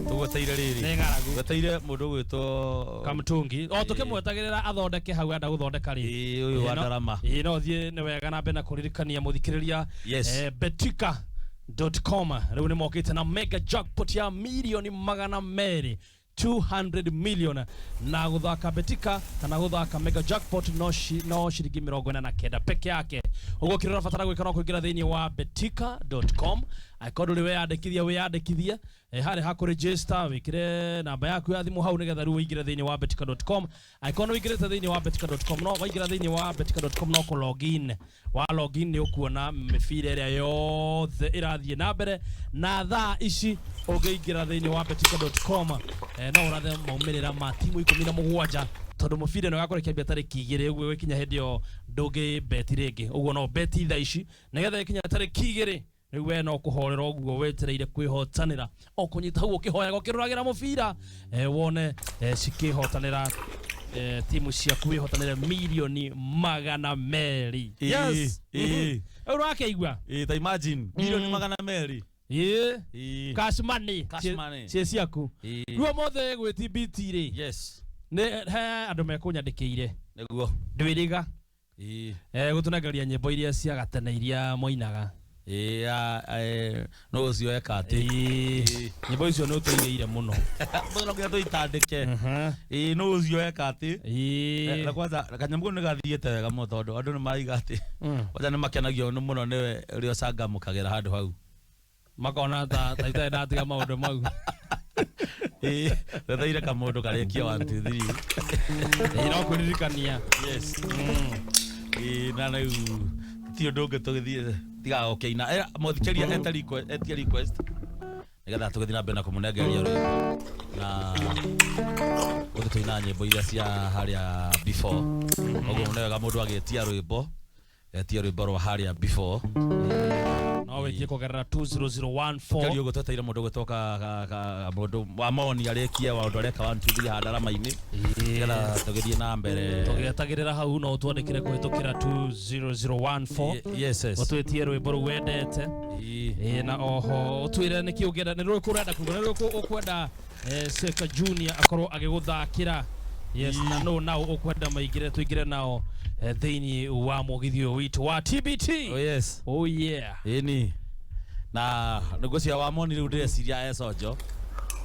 Tũgweteire rĩrĩ. Nĩ ng'aragu. Gweteire mũndũ ũgwĩtwo Kamtungi. O tũkĩmwetagĩrĩra athondeke hau enda gũthondeka rĩ. Ĩĩ ũyũ wa ndarama. Ĩĩ no thiĩ nĩ wega na mbere na kũririkania mũthikĩrĩria. Yes. Betika.com rĩu nĩ mokĩte na mega jackpot ya mirioni 200 200 million na guthaka betika kana guthaka mega jackpot no no ciringi 49 peke yake uguo kĩrĩa ũrabatara gwĩka no kũingĩra thĩinĩ wa betika.com angĩkorwo ndũrĩ weyandĩkithia wĩyandĩkithie harĩ ha kũregister wĩkĩre namba yaku ya thimũ hau nĩgetha rĩu ũingĩre thĩinĩ wa betika.com angĩkorwo nĩ ũingĩrĩte thĩinĩ wa betika.com no waingĩra thĩinĩ wa betika.com no kũ login wa login nĩ ũkuona mĩbira ĩrĩa yothe ĩrathiĩ na mbere na thaa ici ũngĩingĩra thĩinĩ wa betika.com no ũrathe maumĩrĩra ma timu 17 tondũ mũbira ĩno ĩgakorwo ĩkĩambia tarĩki 2 ũguo ĩgĩkinya hĩndĩ ĩyo ndũngĩ beti rĩngĩ ũguo no beti thaa ici nĩgetha ĩkinya tarĩki 2 rĩu we no kũhorera ũguo wetereire kwĩhotanĩra o kũnyita hau ũkĩhoyaga ũkĩroragĩra mũbira wone cikĩhotanĩra timu ciaku wĩhotanĩre mirioni 200. Yes. Ĩĩ. Rĩu ũrakĩigua? Ĩĩ, ta imagine mirioni 200. Ĩĩ. Cash money. Cash money. Ciĩ ciaku. Ĩĩ. Rĩu ũmũthĩ gwĩ TBT rĩ. Yes. Nĩ he andũ mekũnyandĩkĩire. Nĩguo. Ndwĩrĩga. Ĩĩ. Gũtũnengeria nyĩmbo iria cia gatene iria moinaga. Ĩĩ, no ũcio eka atĩ. Ĩĩ. Nyĩmbo icio nĩ ũtũigĩire mũno. Mũno no nginya tũitandĩke. Ĩĩ, no ũcio eka atĩ. Ĩĩ. Na kwanza kanyamũ kau nĩ gathiĩte wega mũno tondũ andũ nĩ maraiga atĩ. Kwanza nĩ makenagio nĩ mũno nĩwe ũrĩa ũcangamũkagĩra handũ hau. Makona ta itarĩ ndatiga maũndũ mau. Twetereire kamũndũ karĩkie 1 2 3. Ĩĩ, no kwĩririkania. Yes. Ĩĩ, na rĩu ti ũndũ ũngĩ tũgĩthiĩ tiga gũkĩina. Mũthikĩria eta request, etia request nĩgetha tũgĩthiĩ na mbere na kũmũnengeria rwĩmbo na gũthiĩ tũina nyĩmbo iria cia harĩa before. Koguo nĩ wega mũndũ agĩtia rwĩmbo etie rwĩmbo rwa harĩa before. No wĩtie kũgerera 20014. Kĩario ũguo twetereire mũndũ ũgwĩtwo mũndũ wa moni arĩkie maũndũ areka 1 2 3 haha ndarama-inĩ nĩgetha tũgĩthiĩ na mbere. Tũgĩetagĩrĩra hau no ũtwandĩkĩre kũhĩtũkĩra 20014. Yes, yes. Ũtwĩtie rwĩmbo rũu wendete. Ĩĩ, na oho ũtwĩre nĩkĩ ũngĩenda, nĩ rũrĩkũ ũrenda kuga, nĩ rũrĩkũ ũkwenda Seka Junior akorwo agĩgũthakĩra. Yes, na no nao ũkwenda maingĩre tũingĩre nao thĩinĩ wa mũgithi ũyũ witũ wa TBT. Oh yes. Oh yeah. Ĩni. Na nĩngwĩciria wa moni rĩu ndĩreciria econjo.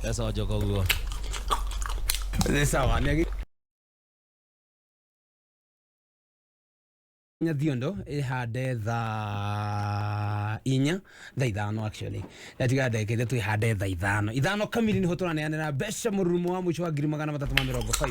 Econjo koguo. Nĩ sawa nĩ Nyathiondo ĩhande thaa inya, thaa ithano actually, yatiga ndagĩka ithatũ ĩhande thaa ithano, ithano kamiri nĩho tũraneanĩra mbeca mũrurumo wa mũico wa 350,000.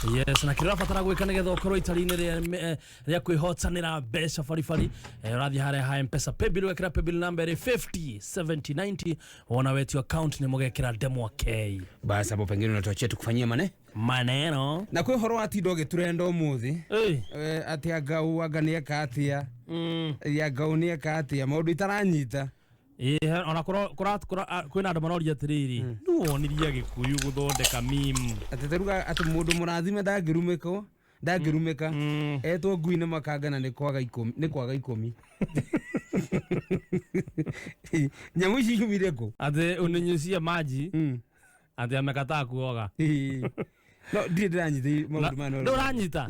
Yes, na kĩrĩa ũrabatara gwĩka nĩgetha ũkorwo itari-inĩ rĩa kwĩhotanĩra mbeca baribari, ũrathiĩ harĩa ha M-Pesa paybill, ũgekĩra paybill number ĩrĩ 50 70 90, wona wetio account nĩ mũgekĩra ndemwa K. Basi hapo pengine unatuachia tukufanyie mane maneno. Na kwĩ ũhoro wa tinda ũgĩtũrenda ũmũthĩ. Atĩ angau anga nĩeka atĩa, angau nĩeka atĩa, maũndũ itaranyita. Ĩĩ, ona kwĩna andũ maroria atĩrĩrĩ, nũ wonirie Gĩkũyũ gũthondeka meme? Atĩ taruga atĩ mũndũ mũrathime ndangĩrumĩkwo, ndangĩrumĩka, etwo ngui nĩ makanga na nĩ kwaga ikũmi, nĩ kwaga ikũmi. Nyamũ ici ciumire kũ? Atĩ uninyucie maji, atĩ amekataa kuoga. No ndirĩ ndĩranyita maũndũ maya no Ndũranyita?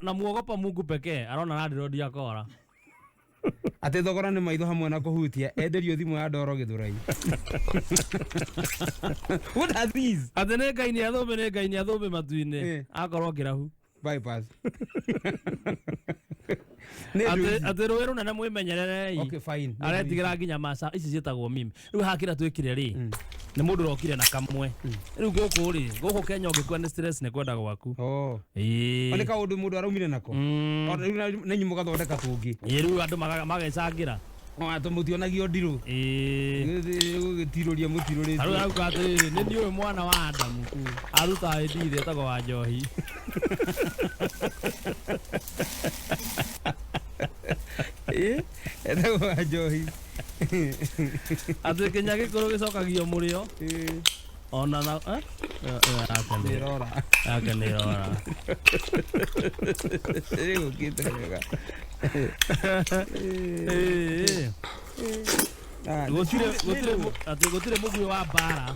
Na muogopa Mungu pekee, arona landlord akora. Atĩ thogora nĩ maitho hamwe na kũhutia, enderio thimũ ya ndoro Gĩthũrai. What are these? Atĩ nĩ Ngai nĩ athũmbe, nĩ Ngai nĩ athũmbe matu-inĩ, akorwo kĩrabu. Bypass. Nĩ ndũ ici. Atĩ rũĩ rũnene mwĩmenyererei. Okay, fine. Nĩ ndũ Aretigĩra ici. nginya maca, ici ciĩtagwo meme. Rĩu haha kĩrĩa twĩkire rĩ, nĩ mũndũ ũrokire na kamwe. Rĩu gũkũ rĩ, gũkũ Kenya ũngĩkua nĩ stress nĩ kwenda gwaku. Oh. Ĩĩ. Nĩ kaũndũ mũndũ araumire nako. Ona rĩu na inyuĩ mũgathondeka tũngĩ. Ĩĩ, rĩu andũ magecangĩra. Atĩ mũtionagio ndirũ. Ĩĩ. Gũgĩtirũria mũtirũrĩtie. Tarĩu arauga atĩrĩrĩ, nĩ ndiũĩ mwana wa Adamu arutaga ndithi etagwo wa njohi. Ĩĩ, etagwo wa njohi. Atĩ kĩnya gĩkũrũ gĩcokagio mũrĩo. Ona na, eh? Yake nĩ Nĩrora. Yake nĩrora. Ĩgũkĩte wega. Ĩĩ. Gũtirĩ, gũtirĩ atĩ gũtirĩ mũguĩ wa mbara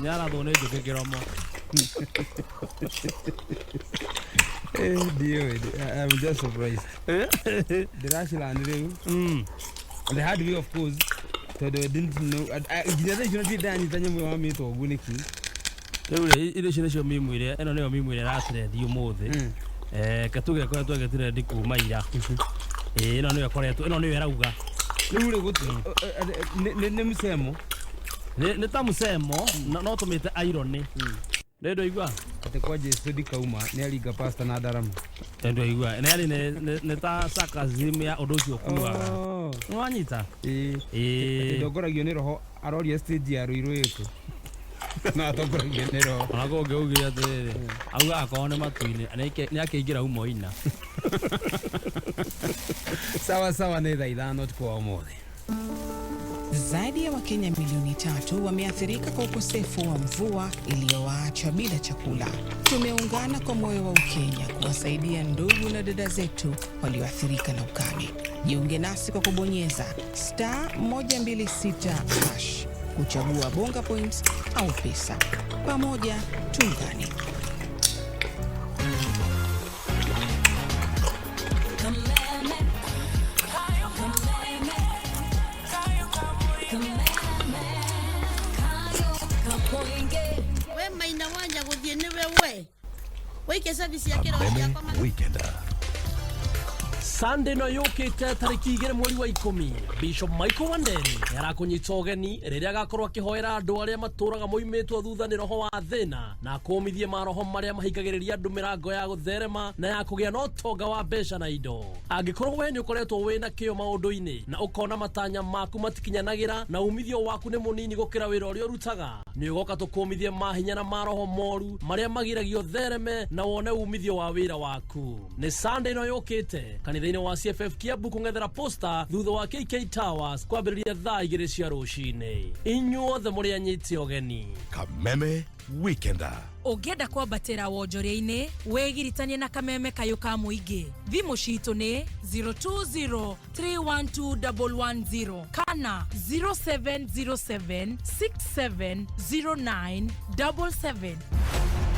nĩarathwo nĩ njũkĩ kĩromo. Ndiũĩ, I'm just surprised. Ndĩracirani rĩu. The hard way of course, tondũ I didn't know, nginya thaa icio ndirĩ ndanyita nyamũ ĩyo wamĩtwo ũguo nĩkĩ. Rĩu rĩ, irio icio nĩcio meme iria, ĩno nĩyo meme ĩrĩa ĩratrendi ũmũthĩ. Reke tuge ĩkoretwo ĩgĩtrendi kuma ira. Ĩĩ, ĩno nĩyo ĩkoretwo, ĩno nĩyo ĩrauga. Rĩu rĩ, nĩ msemo? Nĩ ta msemo, no tũmĩte irony. Rĩ ndwaigua? Atĩ kwa Jesu ndikauma, nĩ aringa pastor na ndarama. Rĩ ndwaigua? Nĩ yaani nĩ ta sarcasm ya ũndũ ũcio ũkuaga. Nĩ wanyita? Ĩĩ. Ĩĩ. Atĩ ndongoragio nĩ roho, aroria stage ya Ruiru ĩkũ. No atongoragio nĩ roho. Ona kũngĩ augire atĩrĩrĩ, augaga akorwo nĩ matu-inĩ, nĩ akĩingĩra umoina. Sawa sawa, nĩ thaa ithano ũtukũ wa ũmũthĩ. Zaidi ya Wakenya milioni 3 wameathirika kwa ukosefu wa mvua iliyowaacha bila chakula. Tumeungana kwa moyo wa Ukenya kuwasaidia ndugu na dada zetu walioathirika na ukame. Jiunge nasi kwa kubonyeza star 126 hash kuchagua Bonga Points au pesa. Pamoja tuungane. We maina wanja guthie niwe we. Wike service ya kiro Kameme ciakwa Weekender. Sunday no yũkĩte tarĩki 2 mweri wa 10 Bishop Michael Wanderi nĩ arakũnyita ũgeni rĩrĩa agakorwo akĩhoera andũ arĩa matũraga moimĩtwo thutha nĩ roho wa thĩna na akũmithie maroho marĩa mahingagĩrĩria andũ mĩrango ya gũtherema na ya kũgĩa na ũtonga wa mbeca na indo. Angĩkorwo we nĩ ũkoretwo wĩna kĩyo maũndũ-inĩ na ũkona matanya maku matikinyanagĩra na umithio waku nĩ mũnini gũkĩra wĩra ũrĩa ũrutaga, nĩ ũgoka tũkũmithie mahinya na maroho moru marĩa magiragia ũthereme na wone umithio wa wĩra waku. Nĩ Sunday ĩno yũkĩte kanitha-inĩ wa CFF Kiambu kũng'ethera posta thutha wa KK Towers kwambĩrĩria thaa 2 cia rũcinĩ. Inyuothe mũrĩ anyite ũgeni. Kameme Weekender. Ũngĩenda kwambatĩra wonjoria-inĩ wĩgiritanie na Kameme Kayũ ka Mũingĩ. Thimũ citũ nĩ 020312110 kana 0707670977.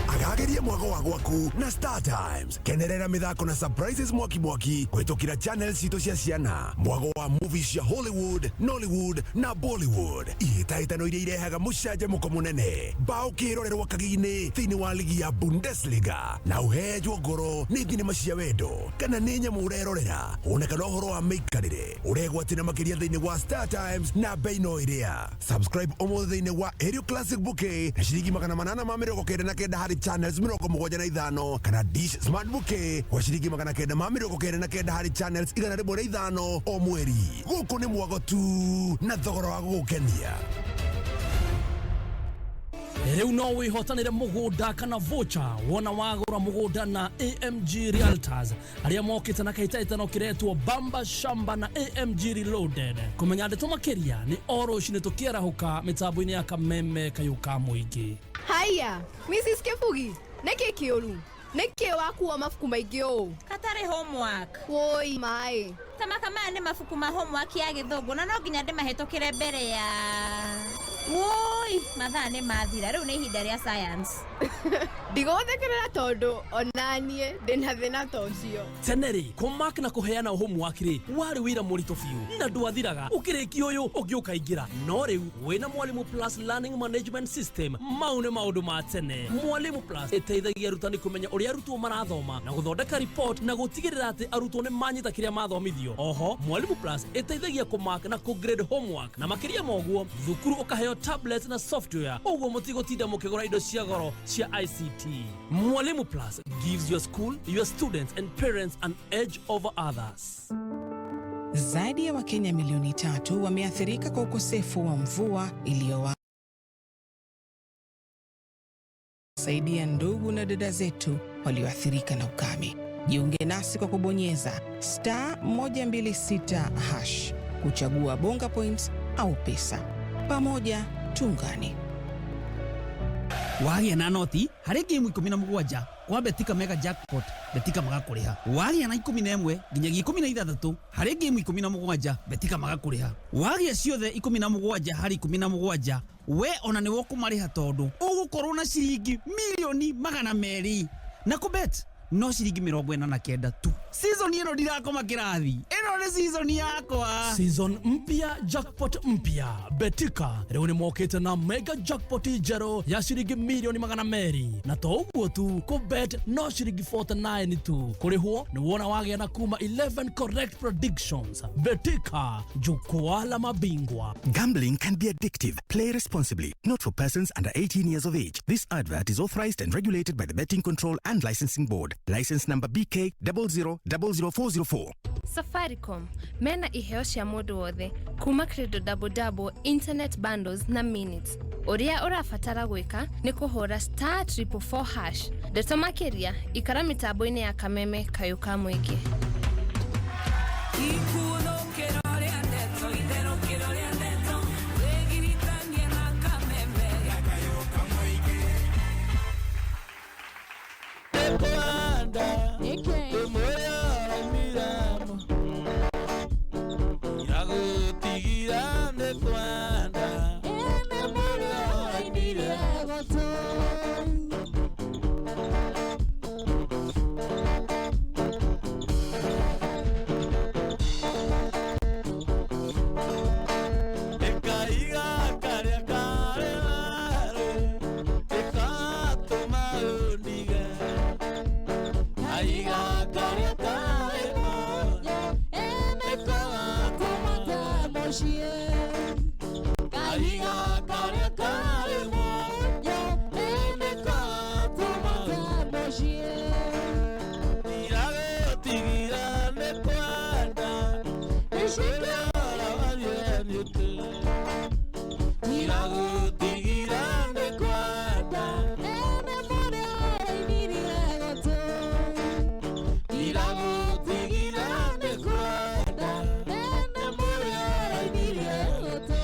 Agageria mwago wa gwaku na Star Times. Kenerera mithako na surprises mwaki mwaki kwitukira channel citũ cia ciana. Mwago wa movies cia Hollywood, Nollywood na Bollywood. Ihĩtahĩtano iria irehaga mũcanjamũko mũnene. Bao kĩrorerwa kagi-inĩ thĩinĩ wa ligi ya Bundesliga. Na ũhenjwo ngoro nĩ thinema cia wendo kana nĩ nyamũ ũrerorera. Ona kana ũhoro wa mĩikarĩre ũregwatĩra makĩria thĩinĩ wa Star Times na bei no ĩrĩa. Subscribe ũmũthĩ thĩinĩ wa Aerial Classic Bouquet na ciringi 899 harĩ channels 75 kana Dish Smart Bouquet kwa ciringi 999 harĩ channels 105 o mweri. Gũkũ nĩ mwago tu na thogora wa gũgũkenia. Rĩu no wĩhotanĩre mũgũnda kana voucher wona wagũra mũgũnda na AMG Realtors arĩa mokĩte na kĩhĩtahĩtano kĩretwo Bamba Shamba na AMG Reloaded. Kũmenya ndeto makĩria nĩ o rũcinĩ tũkĩarahũka mĩtambo-inĩ ya Kameme Kayũ ka Mũingĩ. Haya, Mrs. Kebugi, nĩkĩ kĩũru? Nĩkĩ wakuua mabuku maingĩ ũũ? Katarĩ homework. Woi maĩ. Tamaka maya nĩ mabuku ma homework ya gĩthũngũ na no nginya ndĩmahĩtũkĩre mbere ya. Woi, mathaa nĩ mathira, rĩu nĩ ihinda rĩa science. Ndigũgũthekerera tondũ ona niĩ ndĩna thĩna ta ũcio. Tene rĩ, kũmark na kũheana homework rĩ warĩ wĩra mũritũ biũ na ndwathiraga ũkĩrĩkia ũyũ ũngĩ ũkaingĩra. No rĩu wĩna Mwalimu Plus Learning Management System, mau nĩ maũndũ ma tene. Mwalimu Plus ĩteithagia arutani kũmenya ũrĩa arutwo marathoma na gũthondeka report na gũtigĩrĩra atĩ arutwo nĩ manyita kĩrĩa mathomithio. Oho, Mwalimu Plus ĩteithagia kũmark na kũgrade homework na makĩria ma ũguo thukuru ũkaheo tablet na software ũguo mũtigũtinda mũkĩgũra indo cia goro cia ICT. Mwalimu Plus gives your school, your students and parents an edge over others. Zaidi ya Wakenya milioni 3 wameathirika kwa ukosefu wa mvua iliyowasaidia ndugu na dada zetu walioathirika na ukame. Jiunge nasi kwa kubonyeza *126# kuchagua Bonga Points au pesa. Pamoja tuungane. Wagĩa na noti harĩ ngĩmu 17 kwa Betika Mega Jackpot, Betika magakũrĩha. Wagĩa na 11 nginyagia 16 harĩ ngĩmu 17 Betika magakũrĩha. Wagĩa ciothe 17 harĩ 17 we ona nĩwe ũkũmarĩha tondũ ũgũkorwo na ciringi milioni 200 na kũbet no ciringi 49 tu. Season ĩno ndirakoma kĩrathi, ĩno nĩ season yakwa. Season mpya, jackpot mpya. Betika rĩu nĩ mokĩte na mega jackpot njerũ ya ciringi milioni 200 na to ũguo tu, kũbet no ciringi 49 tu. Kũrĩhwo nĩ wona wagĩa na kuma 11 correct predictions. Betika, jukwaa la mabingwa. Gambling can be addictive. Play responsibly. Not for persons under 18 years of age. This advert is authorized and regulated by the Betting Control and Licensing Board. License number BK 0000404. Safaricom mena iheo cia mũndũ wothe kuma Credo Double Double, internet bundles na minutes. Ũrĩa ũrabatara gwĩka nĩ kũhũra *444#. Ndeto makĩria ikara mĩtambo-inĩ ya Kameme Kayũ ka Mũingĩ. Mũciĩ. Kahiga karĩa karĩ muoyo, nĩko tũmate mũciĩ. Ndiragũtigire nĩ kwenda Nĩciĩko Ndiragũtigire nĩ kwenda Ene mũrĩa ũrainirie gũtũ. Ndiragũtigire nĩ kwenda Ene mũrĩa ũrainirie gũtũ.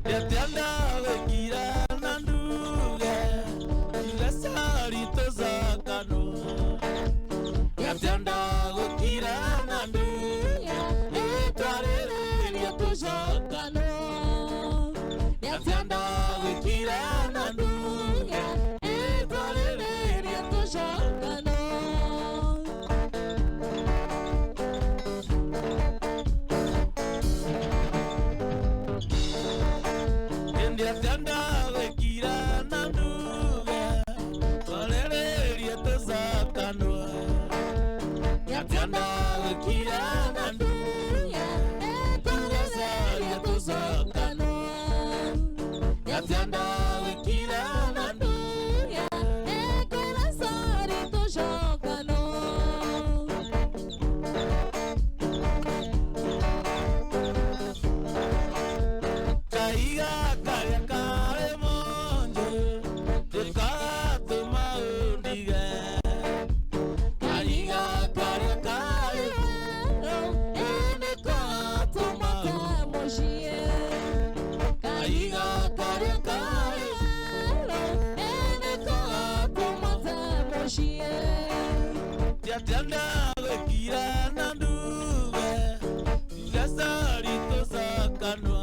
Ndiatenda gwĩkira na nduge njuge cori tũcokanwo Ndiatenda gũkira na nduge ĩtwarĩrĩria tũcokanwo Ndiatenda gwĩkira na nduge Ĩtwarĩrĩria tũcokanwo. Ndiatenda gwĩkira na nduge twarĩrĩria tũcokanwo Ndiatenda gwĩkira na nduge twarĩrĩria tũcokanwo Ndiatenda gwĩkira na nduge Ekwĩra sorry tũcokanwo. Kahiga karĩa karĩ monje ndĩkagatũma ũndige Kahiga karĩa karĩ Nĩko tũmate mũciĩ. Kahiga karĩa karĩ Nĩko tũmate mũciĩ. Ndiatenda gwĩkira na nduge njuge sorry tũcokanwo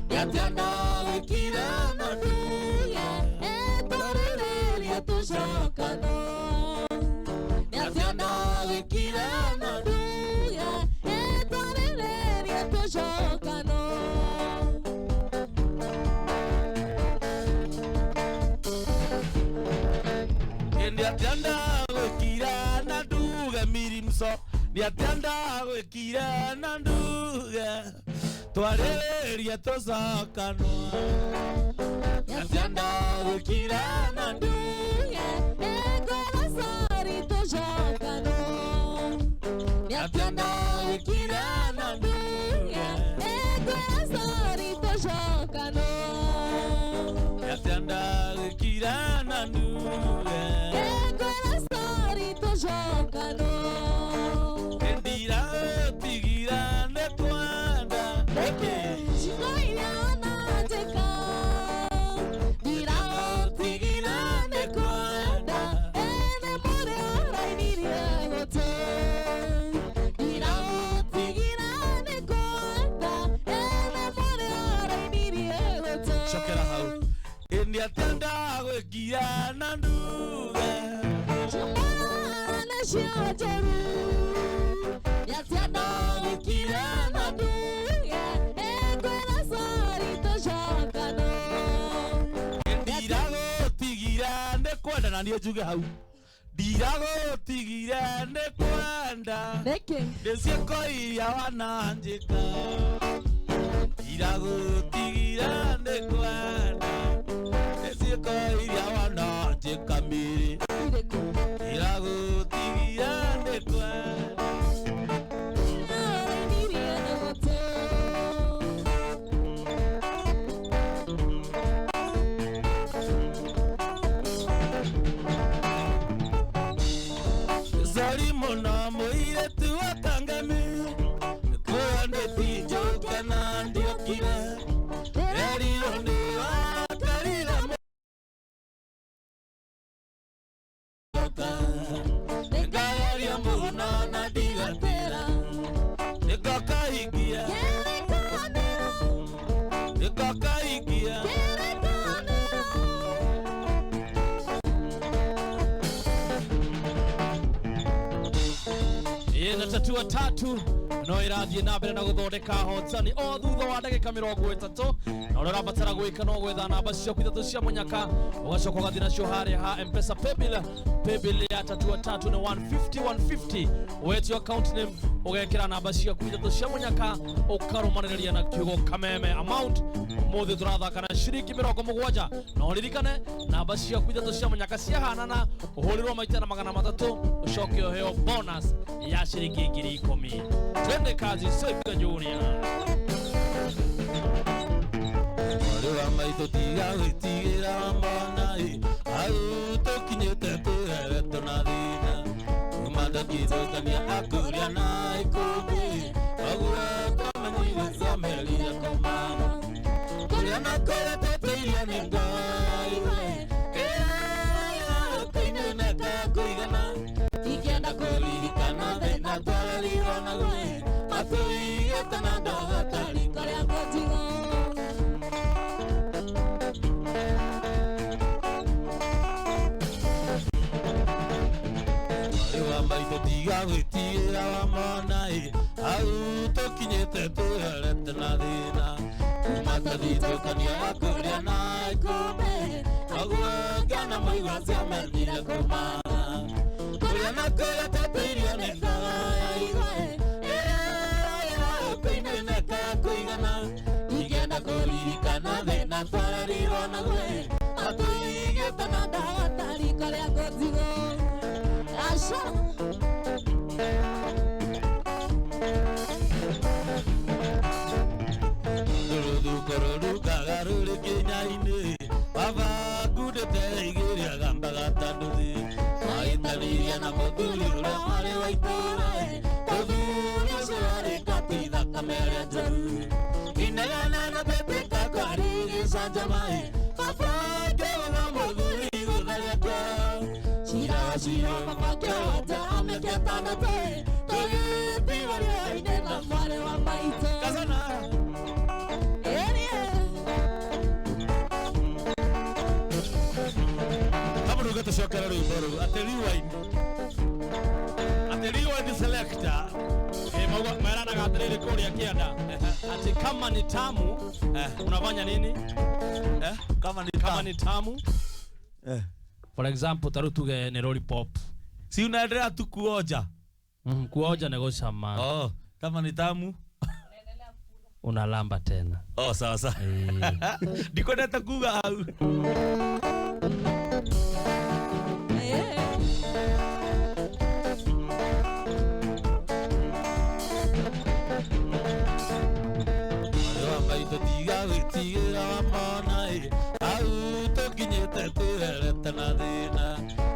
Ndiatenda gwĩkira na nduge Ĩtwarĩrĩria tũcokanwo. Ndiatenda gwĩkira na nduge Ĩtwarĩrĩria tũcokanwo. Ndiatenda gwĩkira na nduge mirimso Ndiatenda gwĩkira na nduge twarĩrĩria tũcokanwo Ndiatenda gwĩkira na nduge Ekwĩra sorry tũcokanwo. Ndiatenda gwĩkira na nduge Ekwĩra sorry tũcokanwo. Ndiatenda gwĩkira na nduge Ekwĩra sorry tũcokanwo. Ndiragũtigire nĩ kwenda Ciĩko iria wananjĩka. Ndiragũtigire nĩ kwenda. Ene mũrĩa ũrainirie gũtũ. Ndiragũtigire nĩ kwenda. Ene mũrĩa ũrainirie gũtũ. Cokera hau Ndiatenda gwĩkira na nduge Ciumana cio njũru. Ndiatenda gwĩkira na nduge. Ĩngwĩra sorry tũcokanwo. Ndiragũtigire nĩ kwenda na niĩ njuge hau Ndiragũtigire nĩ kwenda Nĩkĩ? Nĩ ciĩko iria wananjĩka Ndiragũtigire nĩ kwenda Nĩ ciĩko iria wananjĩka mĩrĩ Irĩkũ? Ndiragũtigire nĩ kwenda Ũrainirie gũtũ. Sori mũno mũirĩtu wa kangemi Nĩkwendeti njũke na ndiokire Rerirwo nĩ wakarire mũka Nĩngageria mũno na ndigatĩra Nĩngakahingia Nĩngakahingia Ĩ, na tatua tatu no ĩrathiĩ na mbere na gũthondeka hotani o thutha wa ndagĩka 30. Na ũrĩa ũrabatara gwĩka no gwetha namba ciaku ithatũ cia mũnyaka, ũgacoka ũgathiĩ nacio harĩa ha Mpesa paybill, paybill ya 33 na 150 150, wetio account name, ũgekĩra namba ciaku ithatũ cia mũnyaka, ũkarũmanĩrĩria na kiugo Kameme. Amount ũmũthĩ tũrathaka na ciringi 70, na ũririkane namba ciaku ithatũ cia mũnyaka ciahanana, ũhũrĩrwo maita na 300, ũcoke ũheo bonus ya ciringi 10,000. Twende kazi, Seka Junior. Mwarĩ wa maitũ tiga gwĩtigĩra mwana ĩ, hau tũkinyĩte tũreretwo na thĩna, kuma ndakithũkania akũrĩa na ikũmbĩ, koguo twamenyire ciamerire kũmama, kũrĩa na kũrĩa twatĩirio nĩ Ngai we, kĩrĩa kũigana, ingĩenda kũririkana thĩna twarerirwo naguo, matũigĩte na ndogo ta riko rĩa mũtigo. Maitũ tiga gwĩtigĩra wa mwana ĩ, hau tũkinyĩte tũrerete na thĩna, kuma tũthitũkania akũrĩa na ikũmbĩ, koguo ngĩona mũigua ciamenyire kũmana, kũrĩa na kũrĩa twatĩirio nĩ Ngai we, kũinene kũigana, ingĩenda kũririkana thĩna twarerirwo naguo, matũigĩte na ndawa ta riko rĩa mũtigo. Asha. Rũthuko rũrungaga rũrĩ kĩnya-inĩ, baba ngundĩte igĩrĩ agambaga ta nduthi, mahĩtanirie na mũthuri ũrĩa warĩ wa itũũra, mũthuri ũcio arĩ kati thakame ĩrĩa njũru, inegana na betĩka kwarĩ gĩcanjama, baba ngĩona mũthuri gũtharia kĩoro, cira ũcio baba kĩhote amĩkĩtanate, tũgĩtigwo rĩo-inĩ na mwarĩ wa maitũ. Kazana. Kamũruge tũcokere rwĩmbo rũu, atĩ rewind, atĩ rewind selector. Meranaga atĩrĩrĩ kũrĩa kĩanda atĩ kama ni tamu unafanya nini? Kama ni tamu, for example ta rĩu tuge nĩ lollipop, si unaendelea tu kuoja? Kuoja nĩ gũcama. Oh, kama ni tamu unalamba tena. Oh, sawa sawa. Ndikwendete kuga hau. Maitũ tiga gwĩtigĩra wa mwana ĩ, hau tũkinyĩte tũrerete na thĩna,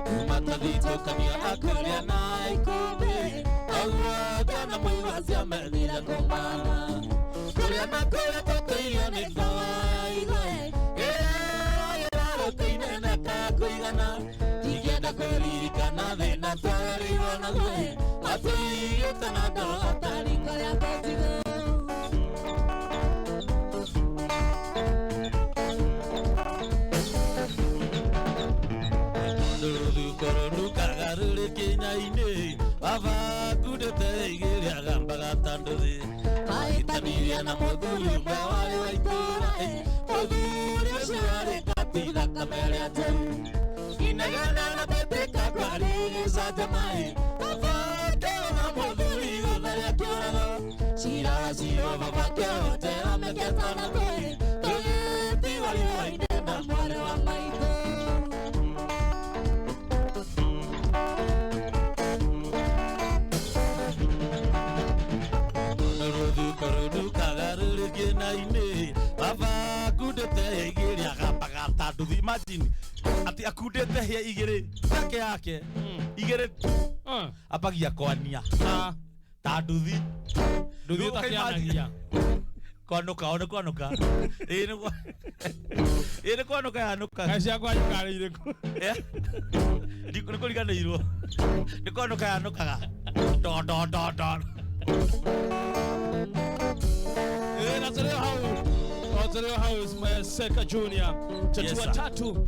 kuma tũthitũkania akũrĩa na ikũmbĩ, koguo ngĩona mũigua ciamenyire kũmana, kũrĩa na kũrĩa twatĩirio nĩ Ngai we, kĩrĩa kĩinene kũigana, ingĩenda kũririkana thĩna twarerirwo naguo, matũigĩte na ndogo ta riko rĩa mũtigo. Rũthuko rũrungaga rũrĩ kĩnya-inĩ, baba ngundĩte igĩrĩ agambaga ta nduthi, mahĩtanirie na mũthuri ũmwe warĩ wa itũũra, mũthuri ũcio arĩ kati thakame ĩrĩa njũru, inegene na betĩka kwarĩ gĩcanjama, baba ngĩona mũthuri gũtharia kĩũrago, cira ũcio baba kĩhote amĩkĩtanate, tũgĩtigwo riũa-inĩ na mwarĩ wa maitũ. Rũthuko rũrungaga rũrĩ kĩna-inĩ, baba ngundĩte igĩrĩ agambaga ta nduthi. Imagine atĩ akundĩte hĩa igĩrĩ yake yake igĩrĩ tu, ambagia kwania ta nduthi, nduthi ũtakĩanagia kwanuka, one kwanuka, ĩĩ nĩ kwanuka yanuka. Kaĩ cia kwanyu karĩ irĩkũ? Nĩ kũriganĩirwo, nĩ kwanuka yanukaga do do do do. Na tũrĩ hau, o tũrĩ Tũrĩ o hau Seka Junior Yes, tatua sir. tatu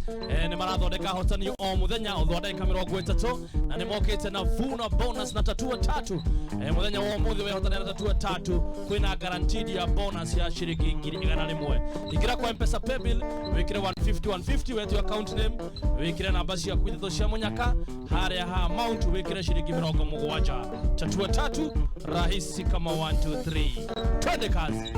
nĩ marathondeka hotani o mũthenya o thutha wa ndagĩka 30 na nĩ mokĩte na vuna bonus na tatua tatu mũthenya wa ũmũthĩ wehotania na tatua tatu kwĩna guaranteed ya bonus ya ciringi 100,000. Ingĩra kwa Mpesa paybill wĩkĩre 150 150 wetio account name wĩkĩre namba ciaku ithatũ cia mũnyaka harĩa ha amount wĩkĩre ciringi 70. Tatua tatu rahisi kama 1 2 3, twende kazi.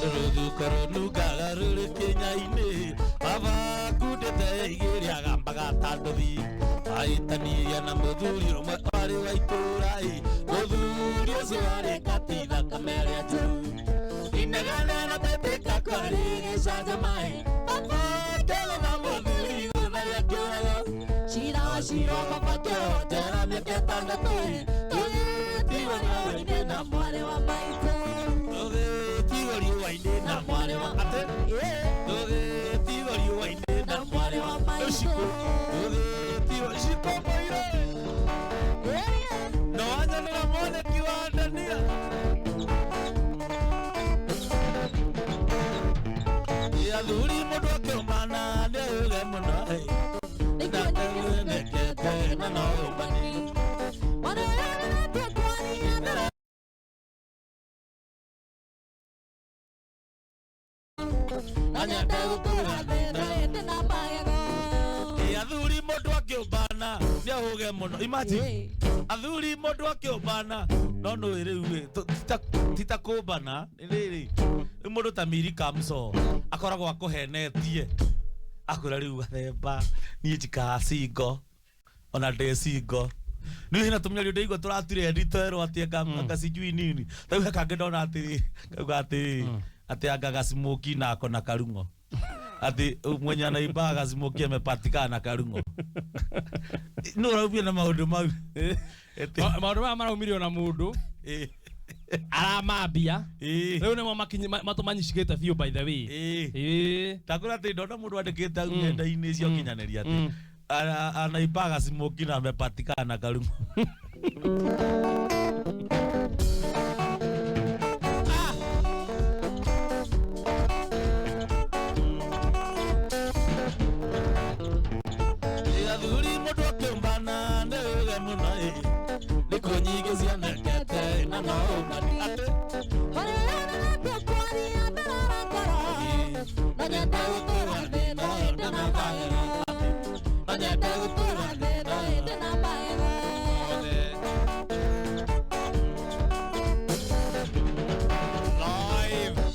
Rũthuko rũnungaga rũrĩ kĩnya-inĩ baba kundĩte igĩrĩ agambaga ta nduthi ahĩtanirie na mũthuri ũmwe warĩ wa itũũra ĩ mũthuri ũcio arĩ kati thakame ĩrĩa njũru inegene na tetĩka kwarĩ gĩcanjama ĩ baba akĩgũtha mũthuri gũtharia kĩũrago cira wa cira baba kĩohwo njera mĩaka 6 ĩ tũgĩtigwo riũa-inĩ na mwarĩ wa maitũ tũgĩtigwo riũa-inĩ na mwarĩ wa atĩ tũgĩtigwo riũa-inĩ na mwarĩ wa maitũ tũgĩtigwo ciko mũirũ no wanyonera mwoneki wa ndania athuri mũndũ akĩũmana nĩauge mũno ndatenekete na no ũmani. Athuri mũndũ akĩũmbana nĩahuge mũno, imagine athuri mũndũ akĩũmbana no nũĩ rĩu ĩ, ti ta kũmbana rĩrĩ rĩu mũndũ ta Miri Kamso akoragwo akũhenetie akwĩra rĩu gathemba niĩ njikaraga single ona ndĩ single nĩ hena tũmĩario ndĩigua tũratuire twerwo atĩ anga sijui nini tarĩu he kangĩ ndona atĩrĩ kauga atĩrĩ atĩ anga gasmoki nako na karung'o ati mwenye anaimbaga gasmoki amepatikana na karung'o nĩ ũraumia na maũndũ mau. Maũndũ maya maraumirio na mũndũ aramambia rĩu nĩmo matũmanyicikĩte biũ by the way. Ndakũra atĩ ndona mũndũ andĩkĩte hau nenda-inĩ cia ũkinyanĩria atĩ anaimbaga smoki na amepatikana na karung'o. Athuri mũndũ akĩũmbana nĩuge mũno ĩ nĩkuo nyingĩ cionekete na no ũmani atĩ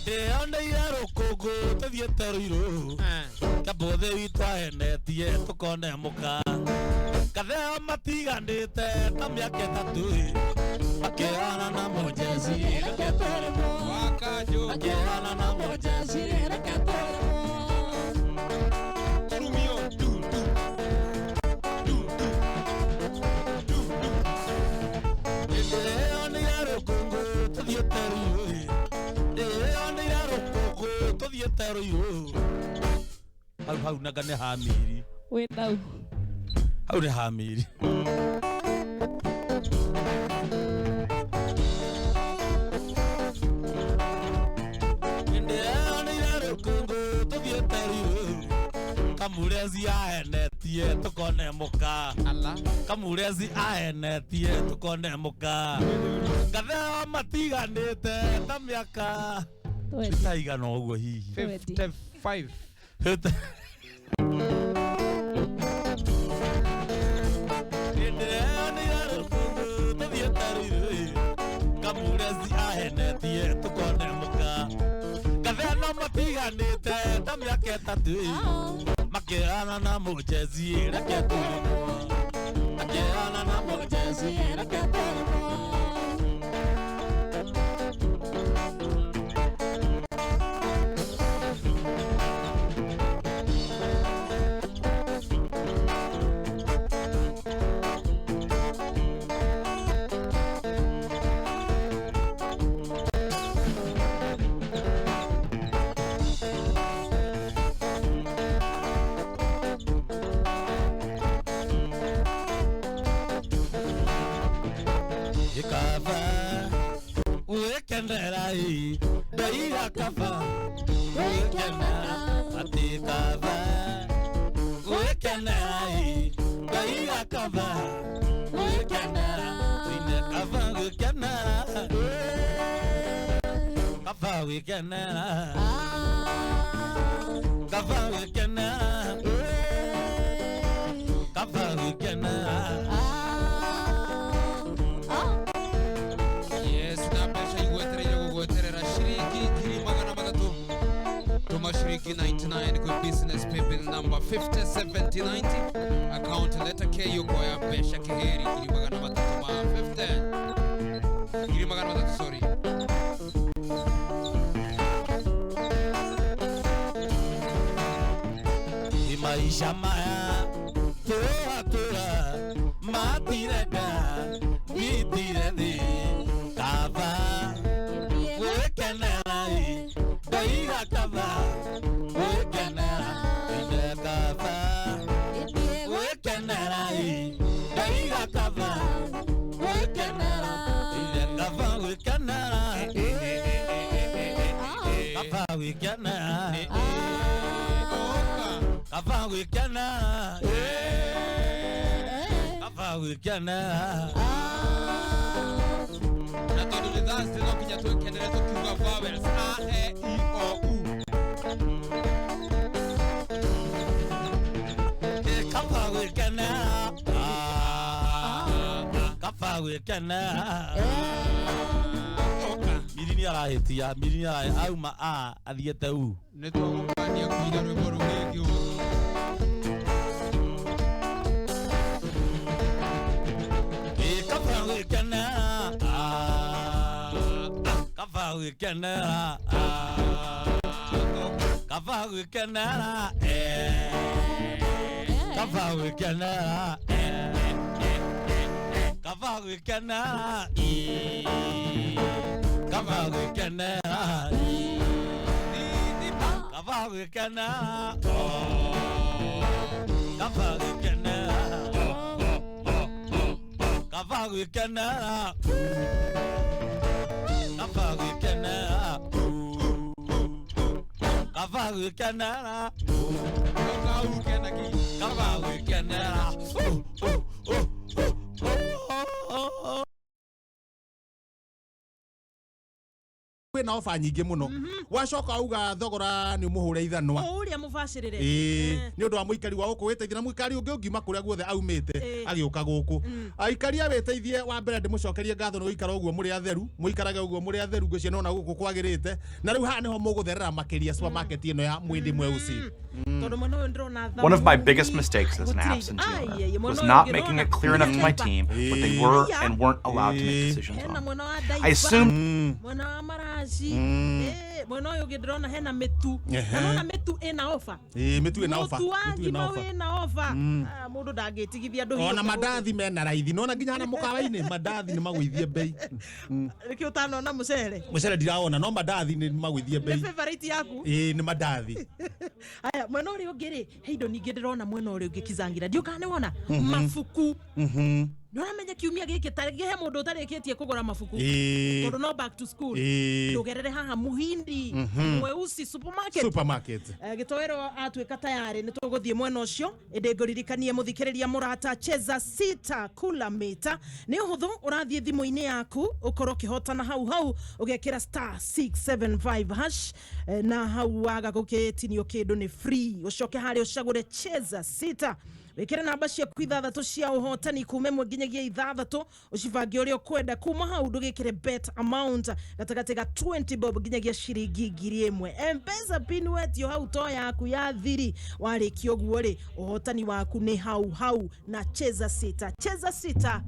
ndĩoneire rũkũngũ tũthiĩte rũirũ kambũthĩ witũ ahenetie tũkone mũka katheo matiganĩte ta mĩaka 3 ĩ makĩhana na mũjeci reke tũrĩmwo makĩhana na mũjeci reke tũrĩmwo. Ndĩoneire rũkũngũ tũthiĩte rũirũ ĩ ndĩoneire rũkũngũ tũthiĩte rũirũ hau hau nanga nĩ hamiri Wĩ nau. Hau nĩ hamiri. Ndĩoneire rũkũngũ tũthiĩte rũirũ kamurezi ahenetie tũkone mũka kamurezi ahenetie tũkone mũka ngatheo matiganĩte ta mĩaka itaigana ũguo hihi 55. Ndĩoneire rũkũngũ tũthiĩte rũirũ kamurezi ahenetie tũkone mũka ngatheo matiganĩte ta mĩaka 3 makĩhana na mũjeci reke tũrĩmwo makĩhana na mũjeci reke tũrĩmwo. Gwĩkenera ĩ ndoiga kaba gwĩkenera atĩ kaba gwĩkenera ĩ ndoiga kaba gwĩkenera twine kaba gwĩkenera kaba gwĩkenera kaba gwĩkenera kaba gwĩkenera. Yes, na mbeca igwetereire gũgweterera ciringi 300,000. Tũma ciringi 99 kwĩ business paybill number 507090, account letter K, ũkoya mbeca kĩhĩri 300,000 ma 50 300,000, sorry. Ni maisha maya tũratũra matirenda nitire thĩ kaba gwĩkenera ĩ ndoiga kaba gwĩkenera ine kaba gwĩkenera ĩ ndoiga kaba gwĩkenera ine kaba gwĩkenera kaba gwĩkenera kaba gwĩkenera kaba gwĩkenera. Na tondũ nĩ Thursday no nginya twĩkenere tũkiuga vowels a e i o u. Kaba gwĩkenera kaba gwĩkenera. Miri nĩ arahĩtia, Miri nĩ auma a athiĩte u. Nĩ twagũkania kũina rwĩmbo rũu rĩngĩ ũguo. Kaba gwĩkenera kaba gwĩkenera kaba gwĩkenera kaba gwĩkenera kaba gwĩkenera kaba gwĩkenera kaba gwĩkenera kaba gwĩkenera kaba gwĩkenera kaba gwĩkenera kaba gwĩkenera kaba gwĩkenera. Kwĩna ofa nyingĩ mũno, wacoka auga thogora nĩ ũmũhũre ithanwa. O ũrĩa mũbacĩrĩre. Ĩĩ, nĩ ũndũ wa mũikari wa gũkũ wĩteithie na mũikari ũngĩ ũngiuma kũrĩa guothe aumĩte agĩũka gũkũ. Aikari a wĩteithie, wa mbere ndĩmũcokerie ngatho nĩ gũikara ũguo mũrĩ atheru, mũikarage ũguo mũrĩ atheru, ngwĩciria nona gũkũ kwagĩrĩte, na rĩu haha nĩho mũgũtherera makĩria supermarket ĩno ya Mwĩndĩ Mweusi. Tondũ mwena ũyũ ndĩrona One of my biggest mistakes as an absentee owner was not making it clear enough to my team what they were and weren't allowed to make decisions hena on. mwena wa I ndaiba, assumed mwena wa maraci, mwena ũyũ ũngĩ ndĩrona hena mĩtu. Na nona mĩtu ĩna ofa. Ĩĩ, mĩtu ĩna ofa. Mũtu wa Mĩtu ĩna ngima ofa. wĩna ofa. Ah, mũndũ ndangĩtigithia andũ. Ona mandathi mena raithi, nona nginya hana mũkawa-inĩ mandathi nĩ magũithie bei. Nĩkĩo ũtanona mũcere. Mũcere ndirawona, no mandathi nĩ magũithie Nĩ bei. favorite yaku. Ĩĩ, nĩ mandathi. Aya, mwena ũrĩa ũngĩ rĩ, he indo ningĩ ndĩrona mwena ũrĩa ũngĩ kizangira ndiũ kana nĩ wona mabuku. Nĩ ũramenya kiumia gĩkĩ tarĩngĩ he mũndũ ũtarĩkĩtie kũgũra mabuku tondũ no back to school. Ndũgerere haha Muhindi Mweusi supermarket. Supermarket. Gĩtoero atuĩka tayarĩ nĩ tũgũthiĩ mwena ũcio, ĩndĩ ngũririkanie mũthikĩrĩria mũrata, cheza sita kula mita nĩ ũhũthũ, ũrathiĩ thimũ-inĩ yaku ũkorwo ũkĩhotana hau hau ũgekĩra star 675 hash, na hau waga gũgĩtinio kĩndũ nĩ free, ũcoke harĩa ũcagũre cheza sita, wĩkĩre namba ciaku ithathatũ cia ũhotani kuma ĩmwe nginyagia ithathatũ, ũcibange ũrĩa ũkwenda. Kuma hau ndũgĩkĩre bet amount gatagatĩ ga 20 bob nginyagia ciringi 1,000. Mpesa pin wetio hau to yaku ya thiri. Warĩkia ũguo rĩ, ũhotani waku nĩ hau hau na cheza sita, cheza sita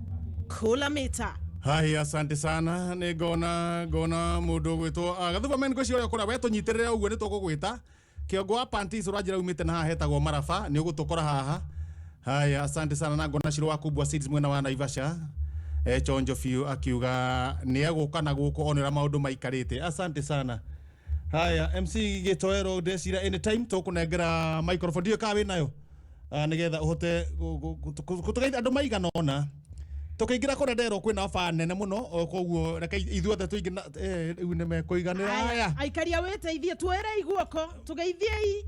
kula mita. Hai, asante sana. Nĩ ngona ngona mũndũ ũgwĩtwo Gathuba men, ngwĩciria ũrĩa ũkũrĩa we tũnyitĩrĩre ũguo nĩ tũgũgwĩta kĩongo wa panties ũranjĩra umĩte na haha hetagwo Maraba, nĩ ũgũtũkora haha. Haya, asante sana. Na ngona Shiro wa Kubwa Seeds mwena wa Naivasha, chonjo biũ, akiuga nĩ egũka na gũkũ one ũrĩa maũndũ maikarĩte. Asante sana. Haya, MC Gĩtoero, ndeciria anytime tũkũnengera microphone, ndiũĩ kana wĩnayo, nĩgetha ũhote gũtũgeithia andũ maigana ũna. Tũkĩingĩra kũrĩa nderwo kwĩna ofa nene mũno o koguo reke ithuothe tũingĩ na rĩu nĩ mekũiganĩra aya. Aikaria wĩteithie tuoerei guoko tũgeithiei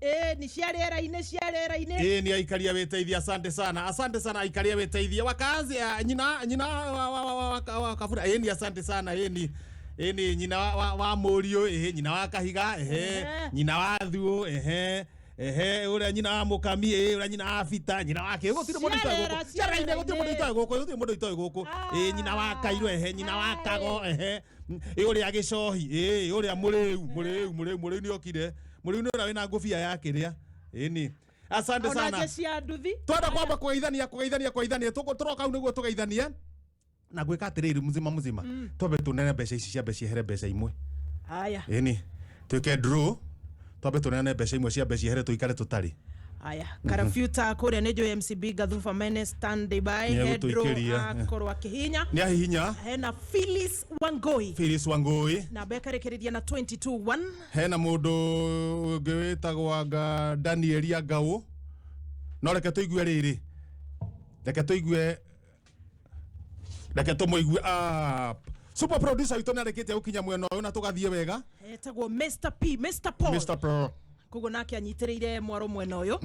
ĩ nĩ cia rĩera-inĩ cia rĩera-inĩ. Ĩĩ ni aikaria wĩteithie, asante sana, asante sana aikaria wĩteithie wakazi nyina nyina wa wa wa wa, wa kabura. Ĩĩ ni asante sana. Ĩĩ ni ĩĩ ni nyina wa wa, wa mũriũ. Ĩĩ nyina wa kahiga. Ehe, nyina wa thuũ. Ehe, ehe, ũrĩa nyina wa mũkami. Ĩĩ ũrĩa nyina wa bita, nyina wa kĩ, gũtirĩ mũndũ itoĩ gũkũ. Cia Ciara-inĩ gũtirĩ mũndũ itoĩ gũkũ, gũtirĩ mũndũ itoĩ gũkũ. Ĩĩ nyina wa kairũ. Ehe, nyina wa kago. Ehe, ĩĩ ũrĩa gĩcohi. Ĩĩ ũrĩa mũrĩu, mũrĩu, mũrĩu, mũrĩu nĩ okire. Mũrĩu nĩ ũrĩa wĩna ngũbia ya kĩrĩa. Ĩĩ ni asante ona sana. jeshi ya nduthi. Twenda kwamba kũgeithania, kũgeithania, kũgeithania, tũroka hau nĩguo tũgeithanie na gwĩka atĩrĩrĩ mzima mzima. Twambe tũneane mbeca ici ciambe ciehere mbeca imwe. Haya. Ĩni twĩke draw, twambe tũneane mbeca imwe ciambe ciehere tũikare tũtarĩ. Haya, karafuta kũrĩa nĩ njũĩ MCB Gathuba mene stand by. Nĩ Hedro egũtũikĩria. akorwo akĩhinya. Nĩ ahihinya. Hena Phyllis Wangoi Phyllis Wangui na bekarĩkĩrĩria na 22-1. Hena mũndũ ũngĩ wĩtagwo anga Daniel Angaũ, no reke tũigue rĩrĩ, reke tũigue, reke tũmũigue. Ah, super producer witũ nĩ arĩkĩtie gũkinya mwena ũyũ na tũgathiĩ wega. Etagwo Mr P, Mr Paul. Mr. Paul. Koguo nake anyitĩrĩire mwaro mwena ũyũ.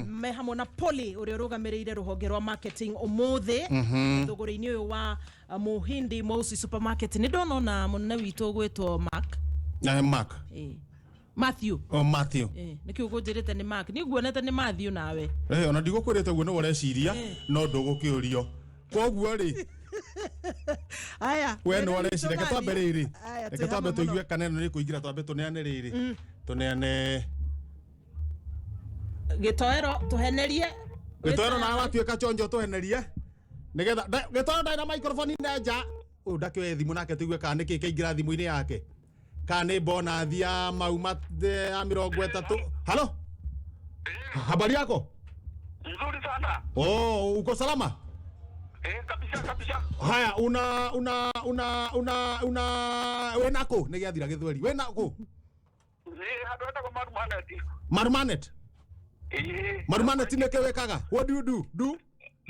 Me hamwe na Polly ũrĩa ũrũgamĩrĩire rũhonge rwa marketing ũmũthĩ thũgũrĩ-inĩ ũyũ wa Muhindi Mweusi Supermarket. Nĩ ndona ona mũnene witũ ũgwĩtwo Mark. Na Mark. Matthew. Oh, Matthew. Nĩkĩo ũkũnjĩrĩte nĩ Mark, niĩ nguonete nĩ Matthew nawe. Eh, ona ndigũkwĩrĩte ũguo nĩwe ũreciria no ndũgũkĩũrio koguo rĩ. Aya. We nĩ ũreciria, reke twambe rĩrĩ, Aya, reke twĩ twambe hamwe mũno. tũigue kana ĩno nĩ kũingĩra, twambe tũneane rĩrĩ, tũneane. Gĩtoero tũhenerie. Gĩtoero nawe watuĩka chonjo tũhenerie nĩgetha gĩtoero ndarĩ na microphone nja ũyũ ndakĩoe thimũ nake tũigue kana nĩkĩ kĩaingĩra thimũ-inĩ yake, kana nĩ bonathi ya mau ya 30. Halo, habari yako? Nzuri sana. Oh, uko salama? Kabisa kabisa. Haya, una una una una una wena kũ? Nĩ gĩathira gĩthweri. Wena kũ? Handũ hetagwo Marumanet. Marumanet. Marumanet nĩ kĩ wĩkaga? What do you do? Do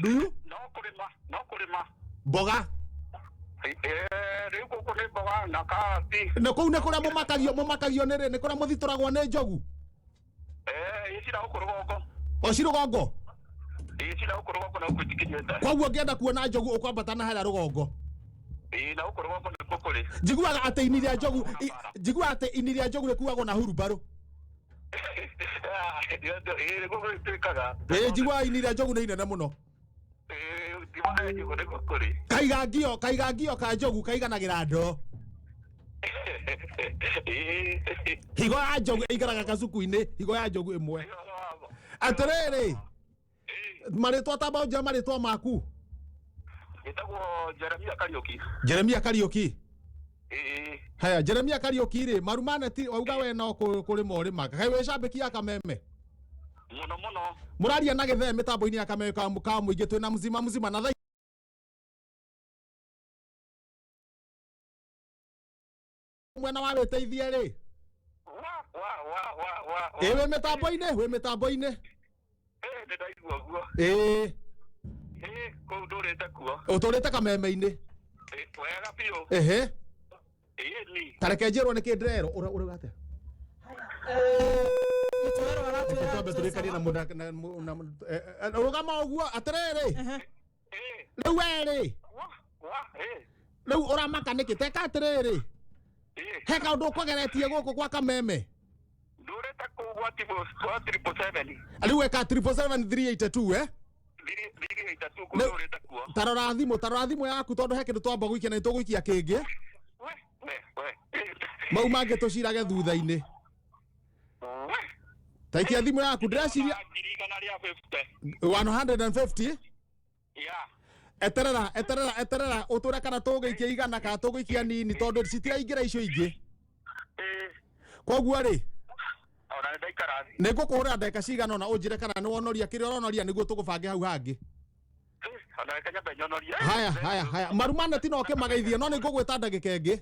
do you? No kũrĩma, no kũrĩma. Mboga. Rĩu gũkũ nĩ mboga na karati. Na kũu nĩ kũrĩa mũmakagio, mũmakagio nĩ rĩ, nĩ kũrĩa mũthitũragwo nĩ njogu? Ĩĩ, cira gũkũ rũgongo. O ci rũgongo? Ĩĩ, cira gũkũ rũgongo na gũkũ itikinyĩte. Koguo ngĩenda kuona njogu ũkwambata na harĩa rũgongo. Ĩĩ, na gũkũ rũgongo nĩkuo kũrĩ. Njiguaga atĩ ini rĩa njogu, njiguaga atĩ ini rĩa njogu rĩkuagwo na hurumbarũ. Ĩĩ, nĩguo gũtuĩkaga. Ĩĩ, njiguaga ini rĩa njogu nĩ inene mũno. Ĩĩ, njugu nĩkuo kũrĩ. Kaiga ngio, kaiga ngio ka njogu kaiganagĩra ndoo. Higo ya njogu ĩikaraga kacuku-inĩ, higo ya njogu ĩmwe. Atĩrĩrĩ, marĩtwa tamba ũnjĩre marĩtwa maku. Njĩtagwo Jeremia Kariũki. Jeremia Kariũki. Ĩĩ. Haya, Jeremia Kariũki rĩ, Marumanet wauga we no kũrĩma ũrĩmaga. Kaĩ wĩ cambĩki ya Kameme? Mũno mũno. Mũraria na gĩthee mĩtambo-inĩ ya Kameme ka mũingĩ twĩna mzima mzima na thaa mwena wa wĩteithie rĩ. Wa wa. Ĩ wĩ mĩtambo-inĩ, wĩ mĩtambo-inĩ. Ĩĩ, nĩ ndaigua ũguo. Ĩĩ. Ĩĩ, kũu ndũrĩte kuo. Ũtũrĩte Kameme-inĩ. Ĩĩ, wega biũ. Ehe. Ĩĩ, ni. Ta reke njĩrwo nĩkĩ ndĩrerwo. Ũrauga atĩa? Reke twambe tũrĩkanie na mũndũ na rũgama ũguo atĩrĩrĩ. Rĩu we rĩ. Rĩu ũramaka nĩkĩ? Teka atĩrĩrĩ. He kaũndũ ũkũgeretie gũkũ gwa Kameme. Ndũrĩte kũu gwa gwa 777. Rĩu weka 777 382, eh? 382 kũu ndũrĩte kuo. Ta rora thimũ, ta rora thimũ yaku tondũ he kĩndũ twamba gũikia na nĩtũgũikia kĩngĩ. We, we. Mau mangĩ tũcirage thutha-inĩ. Ta ikia thimũ yaku ndĩreciria 150. 150. Yeah. Eterera, eterera, eterera ũtũre kana tũgũikia igana kana tũgũikia nini tondũ citiraingĩra icio ingĩ. Koguo rĩ, Ona nĩ ndaikara thĩ. nĩ ngũkũhũrĩra ndagĩka cigana ũna ũnjĩre kana nĩ wonoria kĩrĩa ũronoria nĩguo tũgũbange hau hangĩ. Ona reke nyambe nyonorie. Haya, haya, haya, Marumanet no ũkĩmageithie no nĩ ngũgwĩta ndagĩka ĩngĩ.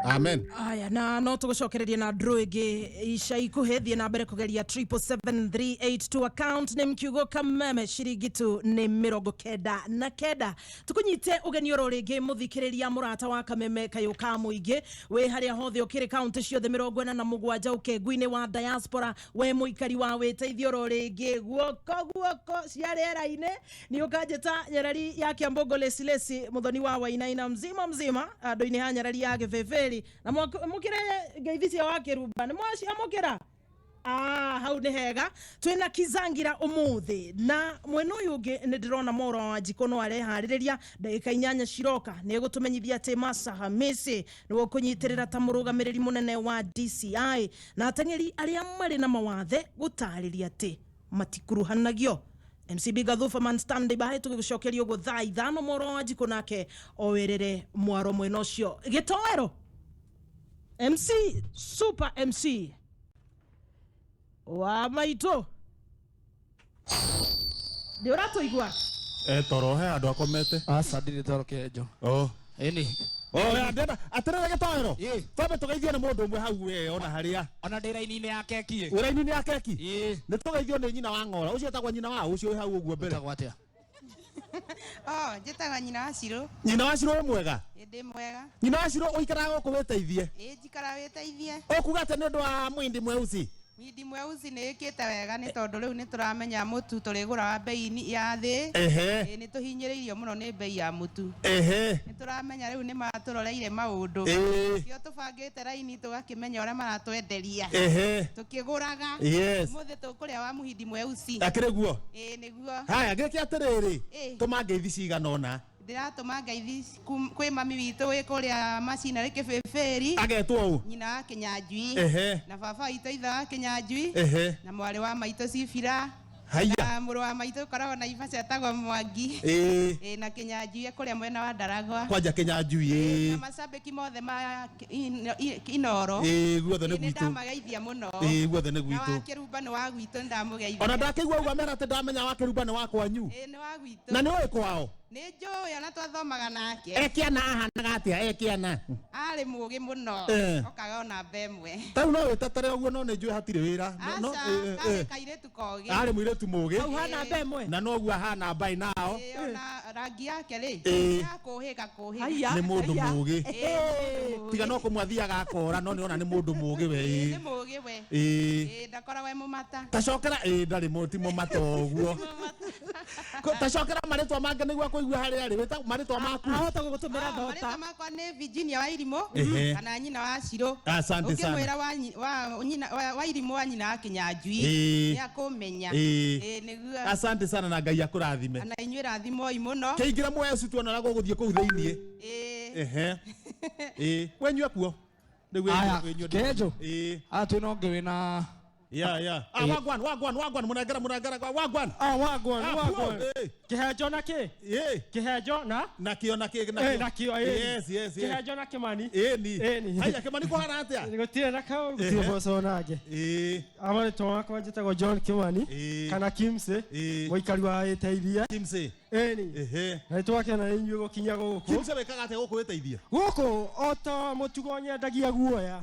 Amen. Aya, na no tũgũcokereria na draw ĩngĩ ica ikuhĩ. Thiĩ na mbere kũgeria 777382, account nĩ kiugo Kameme, ciringi tu nĩ 99. Tũkũnyite ũgeni oro rĩngĩ, mũthikĩrĩria mũrata wa Kameme kayũ ka mũingĩ, wĩ harĩa hothe ũkĩrĩ, kaũntĩ ciothe 47, ũkengu-inĩ wa diaspora, we mũikari wa wĩteithio oro rĩngĩ, guoko guoko cia rĩera-inĩ nĩ ũkanjĩta nyarari ya Kiambogo lesilesi, mũthoni wa Wainaina mzima mzima, andũ-inĩ ha nyarari ya gĩbĩbĩri na mũkĩre ngeithi cia wa kĩrumba nĩ mwaciamũkĩra. Ah, hau nĩ hega. Twĩna Kizangira ũmũthĩ, na mwena ũyũ ũngĩ nĩ ndĩrona Moro wa Njikũ no areharĩrĩria ndagĩka 8 ciroka nĩ egũtũmenyithia atĩ Masa Hamisi nĩwe ũkũnyitĩrĩra ta mũrũgamĩrĩri mũnene wa DCI, na ateng'eri arĩa marĩ na mawathe gũtarĩria atĩ matikuruhanagio. MCB Gathuba stand by, tũgĩgũcokeria ũguo thaa 5, Moro wa Njikũ nake oerere mwaro mwena ũcio. Gĩtoero MC, super MC wa maitũ, nĩ ũratũigua? Toro he andũ akomete. Aca, ndirĩ toro, Kenjo. Oh. Ĩni. Oh, ya ndenda atĩrĩrĩ, gĩtoero twambe tũgeithio nĩ mũndũ ũmwe hau we ona harĩa. Ona ndĩ raini-inĩ ya keki. Wĩ raini-inĩ ya keki. Nĩ tũgeithio nĩ nyina wa ng'ora ũcio, etagwo nyina wa ũcio wĩ hau ũguo mbere. Wĩtagwo atĩa? Oh, njĩtagwo nyina wa Cirũ. Nyina wa Cirũ, wĩ mwega? Ĩ, ndĩ mwega. Nyina wa Cirũ, ũikaraga gũkũ wĩteithie? Ĩ, njikara wĩteithie. Ũkuga atĩ nĩ ũndũ wa mwindi mweusi? Mwindi mweusi nĩ ĩkĩte wega, nĩ tondũ rĩu nĩ tũramenya mũtu tũrĩgũraga bei ya thĩ. Ĩ, nĩ tũhinyĩrĩirio mũno nĩ bei ya mũtu. Nĩ tũramenya rĩu nĩ matũroreire maũndũ. Kĩo tũbangĩte raini tũgakĩmenya ũrĩa maratwenderia. Tũkĩgũraga. Ũmũthĩ tũkũrĩa wa mũhindi mweusi. Akĩrĩ guo? Ĩ, nĩguo. Haya, gĩkĩ atĩrĩrĩ, tũma ngeithi cigana ũna. Ndĩratũma ngeithi kwĩ mami witũ wĩ kũrĩa macinarĩ Kĩbĩbĩri. Agetwo ũ? Nyina wa Kĩnyanjui. Na baba witũ, ithe wa Kĩnyanjui. Na mwarĩ wa maitũ Cibira. Haya. Na mũrũ wa maitũ ũkoragwo na Ibaca etagwo Mwangi. Ĩ, na Kĩnyanjui kũrĩa mwena wa Ndaragwa. Kwanja Kĩnyanjui, ĩ. Na macambĩki mothe ma Inoro. Ĩ, guothe nĩ Ĩ, nĩ gwitũ. ndamageithia mũno. Ĩ, guothe nĩ Na gwitũ. wa Kĩrumba nĩ wa gwitũ, nĩ ndamũgeithia. Ona ndakĩigua uga mera atĩ ndamenya wa Kĩrumba nĩ wa kwanyu. Ĩ, nĩ wa gwitũ. Na nĩ ũĩ kwao? Nĩ njũĩ, ona twathomaga nake. Ekiana ahanaga atĩa ekiana? Arĩ mũgĩ mũno. Okaga o namba 1. Tarĩu no wĩtetere ũguo, no nĩ njũĩ hatirĩ wĩra. Aca, karĩ kairĩtu kogĩ. Arĩ mũirĩtu mũgĩ. Hau hana namba 1. Na noguo ahana mbaĩ nao. Ĩ, ona rangi yake rĩ, ya kũhĩga kũhĩga. Nĩ mũndũ mũgĩ. Ĩ, nĩ mũndũ mũgĩ. Tiga no kũmwathiaga akora, no nĩ ona nĩ mũndũ mũgĩ we. Ĩ, nĩ mũgĩ we. Ĩ, ndakoragwo e mũmata. Tacokera, ĩ, ndarĩ ti mũmata ũguo. Tacokera marĩtwa mangĩ nĩguo akũigua harĩa arĩ. Wĩta marĩtwa maku. Ahota gũgũtũmĩra thota. Marĩtwa makwa nĩ Virginia wa Irimũ kana nyina wa Cirũ. Asante sana. Ũngĩmwĩra wa nyina wa Irimũ wa nyina wa Kĩnyanjui, nĩ akũmenya. Ĩ, nĩguo. Asante sana, na Ngai akũrathime. Na inyuĩ rathimoi mũno. Kĩingĩra muoya ũcio tuona ũrĩa gũgũthiĩ kũu thĩiniĩ. Ĩ. Ehe, ĩ, wenyue kuo rĩu. Aya, Wĩnyue. Kenjo. Ĩ. Aya, twĩna ũngĩ wĩna Ya. Ah, wagwan, wagwan, wagwan, munangera, munangera, wagwan. Ah, wagwan, Ah, wagwan. puo, eh. Kihenjo na kĩ? Kihenjo na? Na kĩo, na kĩ, na Eh, na kĩo, ĩni. Yes. Kihenjo na Kimani. Ĩni. Ĩni. Haya, Kimani, kũhana atĩa? Gũtirĩ na kau, gũtirĩ boco nangĩ. Amarĩtwa makwa njĩtagwo John Kimani kana Kimsey, mũikari wa Ĩteithie. Kimsey. Ĩni. Na nĩtwakena nĩ inyuĩ gũkinya gũkũ. Kimsey, wĩkaga atĩa gũkũ wĩteithie? Gũkũ o ta mũtugo nyendagia guoya.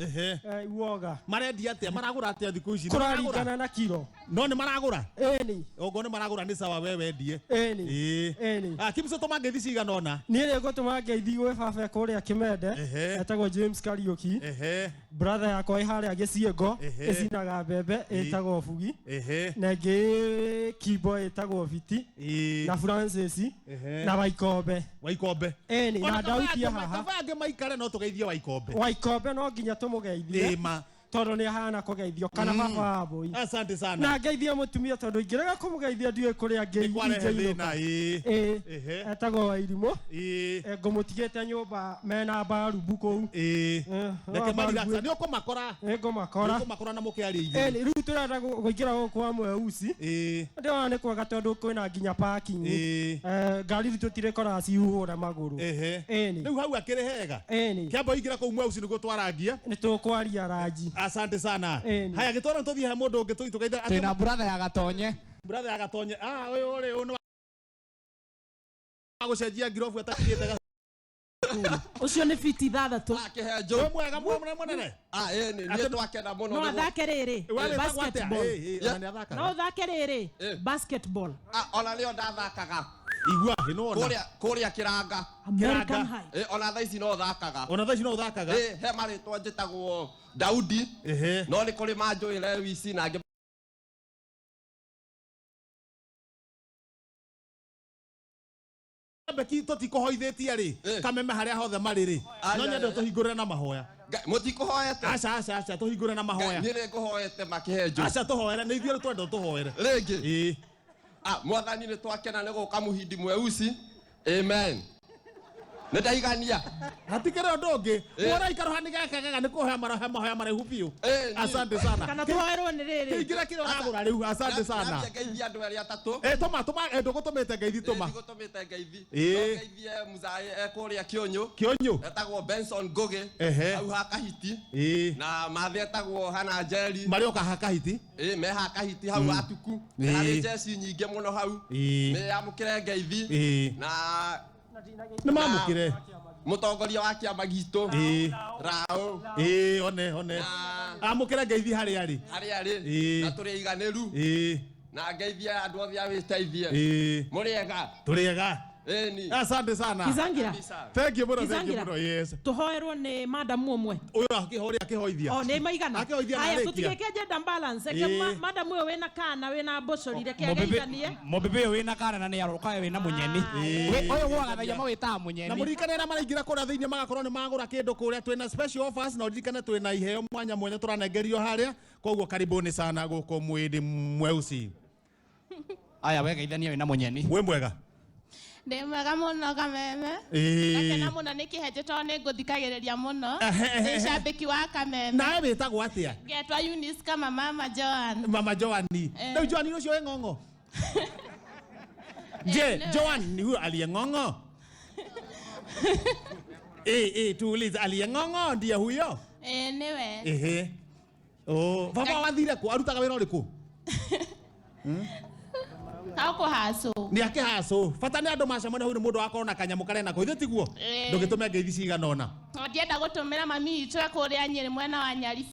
Guoga. Marendia atĩa? Maragũra atĩa thikũ ici? Kũraringana na kiro. No nĩ maragũra? Ĩni. Okorwo nĩ maragũra nĩ sawa, we wendie. Ĩni. Ĩni. Ah, Kimsey, tũma ngeithi cigana ũna. Niĩ nĩ ngũtũma ngeithi gwĩ baba kũrĩa Kĩmende, etagwo James Kariũki. Brother yakwa ĩ harĩa Gĩciĩngo, ĩcinaga mbembe, ĩtagwo Bugi, na ĩngĩ Kimbo ĩtagwo Biti, na Francis, na Waikombe. Waikombe. Ĩni, na Ona Dauti haha. kaba angĩ maikare, no tũgeithie Waikombe. Waikombe no nginya tũmũgeithie. Ĩma. Tondũ nĩ ahana kũgeithio, kana baba wa Mbũi. Asante sana. Na ngeithie mũtumia, tondũ ingĩrega kũmũgeithia ndiũĩ kũrĩa Nĩkwarehe ingĩinũka. thĩna, ĩĩ. Ĩĩ. Etagwo Wairimũ. Ngũmũtigĩte nyũmba mena mbarubu kũu. Reke mariraca, nĩ ũkũmakora. Nĩ ngũmakora. Nĩ ũkũmakora na mũkĩaria igũrũ. Ĩni, rĩu tũrenda kũingĩra gũkũ kwa Mweusi. Ndĩrona nĩ kwega tondũ kwĩna nginya parking. Ngari tũtirĩkoraga cihuhũra magũrũ. Ĩni. Rĩu hau akĩrĩ hega. Ĩni. Kĩamba ũingĩra kũu Mweusi nĩguo twarangie. Nĩ tũkwaria ranji. Asante sana. Ĩni. Haya, gĩtwara tũthiĩ he mũndũ ũngĩ tũgeithia. Twĩna brother ya Gatonye. Brother ya Gatonye. Ah, ũyũ rĩ, ũyũ nĩ wa gũcenjia ngirobu atakinyĩte. ruru. Ũcio nĩ fiti 6. Kĩhenjo. Wĩ mwega mũnene. Ah, ĩ nĩ niĩ twakena mũno. No nĩ gũ- athake rĩrĩ. We wĩtagwo atĩa? Basketball. Ĩ, ĩ, ona nĩ athakaga. No ũthake rĩrĩ. Basketball. Ah, ona nĩo ndathakaga. Igua ĩno ona. Kũrĩa kũrĩa kĩranga. American High. Ĩ, ona thaa ici no thakaga. Ona thaa ici no ũthakaga. Ĩ, he marĩtwa njĩtagwo Daudi. No nĩ kũrĩ manjũĩ Lewis na angĩ Mbeki tũtikũhoithĩtie rĩ kameme harĩa hothe marĩ rĩ no nyende tũhingũre na mahoya. Mũtikũhoete? Aca aca aca tũhingũre na mahoya. Niĩ nĩ ngũhoete makĩhenjo. Aca tũhoere nĩ ithuĩ twenda tũhoere. Rĩngĩ. Ĩ. Ah, mwathani nĩ twakena nĩ gũka mũhindi mweusi. Amen. Nĩ ndaigania. Hatikĩrĩ ũndũ ũngĩ. Wona ikaro hani gaka gaka nĩ kũhoya maroha mahoya maraihu biũ. Asante sana. Kana tũhoerwo nĩ rĩrĩ. Kĩingĩra kĩrĩa ũragũra rĩu. Asante sana. Ndambia ngeithie andũ erĩ atatũ. Ĩ tũma tũma ndũgũtũmĩte ngeithi tũma. Ndigũtũmĩte ngeithi. Ĩ. No ngeithie mũzaĩ e kũrĩa Kĩũnyũ. Kĩũnyũ. Etagwo Benson Ngũgĩ. Ehe. Hau ha Kahiti. Ĩ. Na mathĩ etagwo Hana Njeri. Marĩ oka ha Kahiti. Ĩ me ha Kahiti hau Atuku. Ĩ. Harĩ njeci nyingĩ mũno hau. Ĩ. Nĩ amũkĩre ngeithi. Ĩ. Na Nĩ mamũkĩre. Mũtongoria wa kĩama gitũ. Ĩ. Rao. Ĩ one one. Amũkĩre ngeithi harĩa arĩ. Harĩa arĩ. Ĩ. Na tũrĩ aiganĩru. Ĩ. Na ngeithie andũ othe a wĩteithie. Ĩ. Mũrĩ ega. Tũrĩ ega. Ĩni. Asante sana. Kizangira. Thank you mũno, thank you Kizangira. mũno. Yes. Tũhoerwo nĩ madamu ũmwe. Ũyũ akĩhoria akĩhoithia. O nĩ maigana. Akĩhoithia na Aya arĩkia. tũtigĩke gender balance. Reke Ĩ. madamu ũyũ wĩna kana wĩna mbũcori reke ageithanie. Mũbĩbĩ ũyũ wĩna kana na nĩ aroka wĩna mũnyeni. Ũyũ gwakathagia mawĩtaga mũnyeni. Na mũririkane arĩa maraingĩra kũrĩa thĩinĩ magakorwo nĩ magũra kĩndũ kũrĩa twĩna special offers na ũririkane twĩna iheo mwanya mwanya tũranengerio harĩa koguo karibuni sana gũkũ mwĩndĩ mweusi. Aya we geithania wĩna mũnyeni. Wĩ mwega. Ndĩ mwega mũno Kameme. Ĩĩ. Ngakena mũno nĩ kĩhenjo tondũ nĩ ngũthikagĩrĩria mũno. Ehe, Ndĩ cambĩki wa Kameme. Nawe wĩtagwo atĩa? Ngetwa Eunice kama Mama Joan. Mama Joani. Eh. Rĩu Joani ũcio wĩ ng'ong'o? Je, nĩwe. Joan ni huyo aliye ng'ong'o? Eh, eh, tuulize aliye ng'ong'o ndiye huyo? Ĩĩ nĩwe. Ehe. Oh, baba wathire kũ? Arutaga wĩra ũrĩkũ? Akũhacũ. Nĩ akĩhacũ. Bata nĩ andũ macemania hau nĩ mũndũ wakorwo na kanyamũ karĩa nako. Ithe tiguo? Ĩĩ. Ndũgĩtũme ngeithi cigana ũna. Ndienda gũtũmĩra mami witũ e kũrĩa Nyĩrĩ mwena wa Nyaribũ.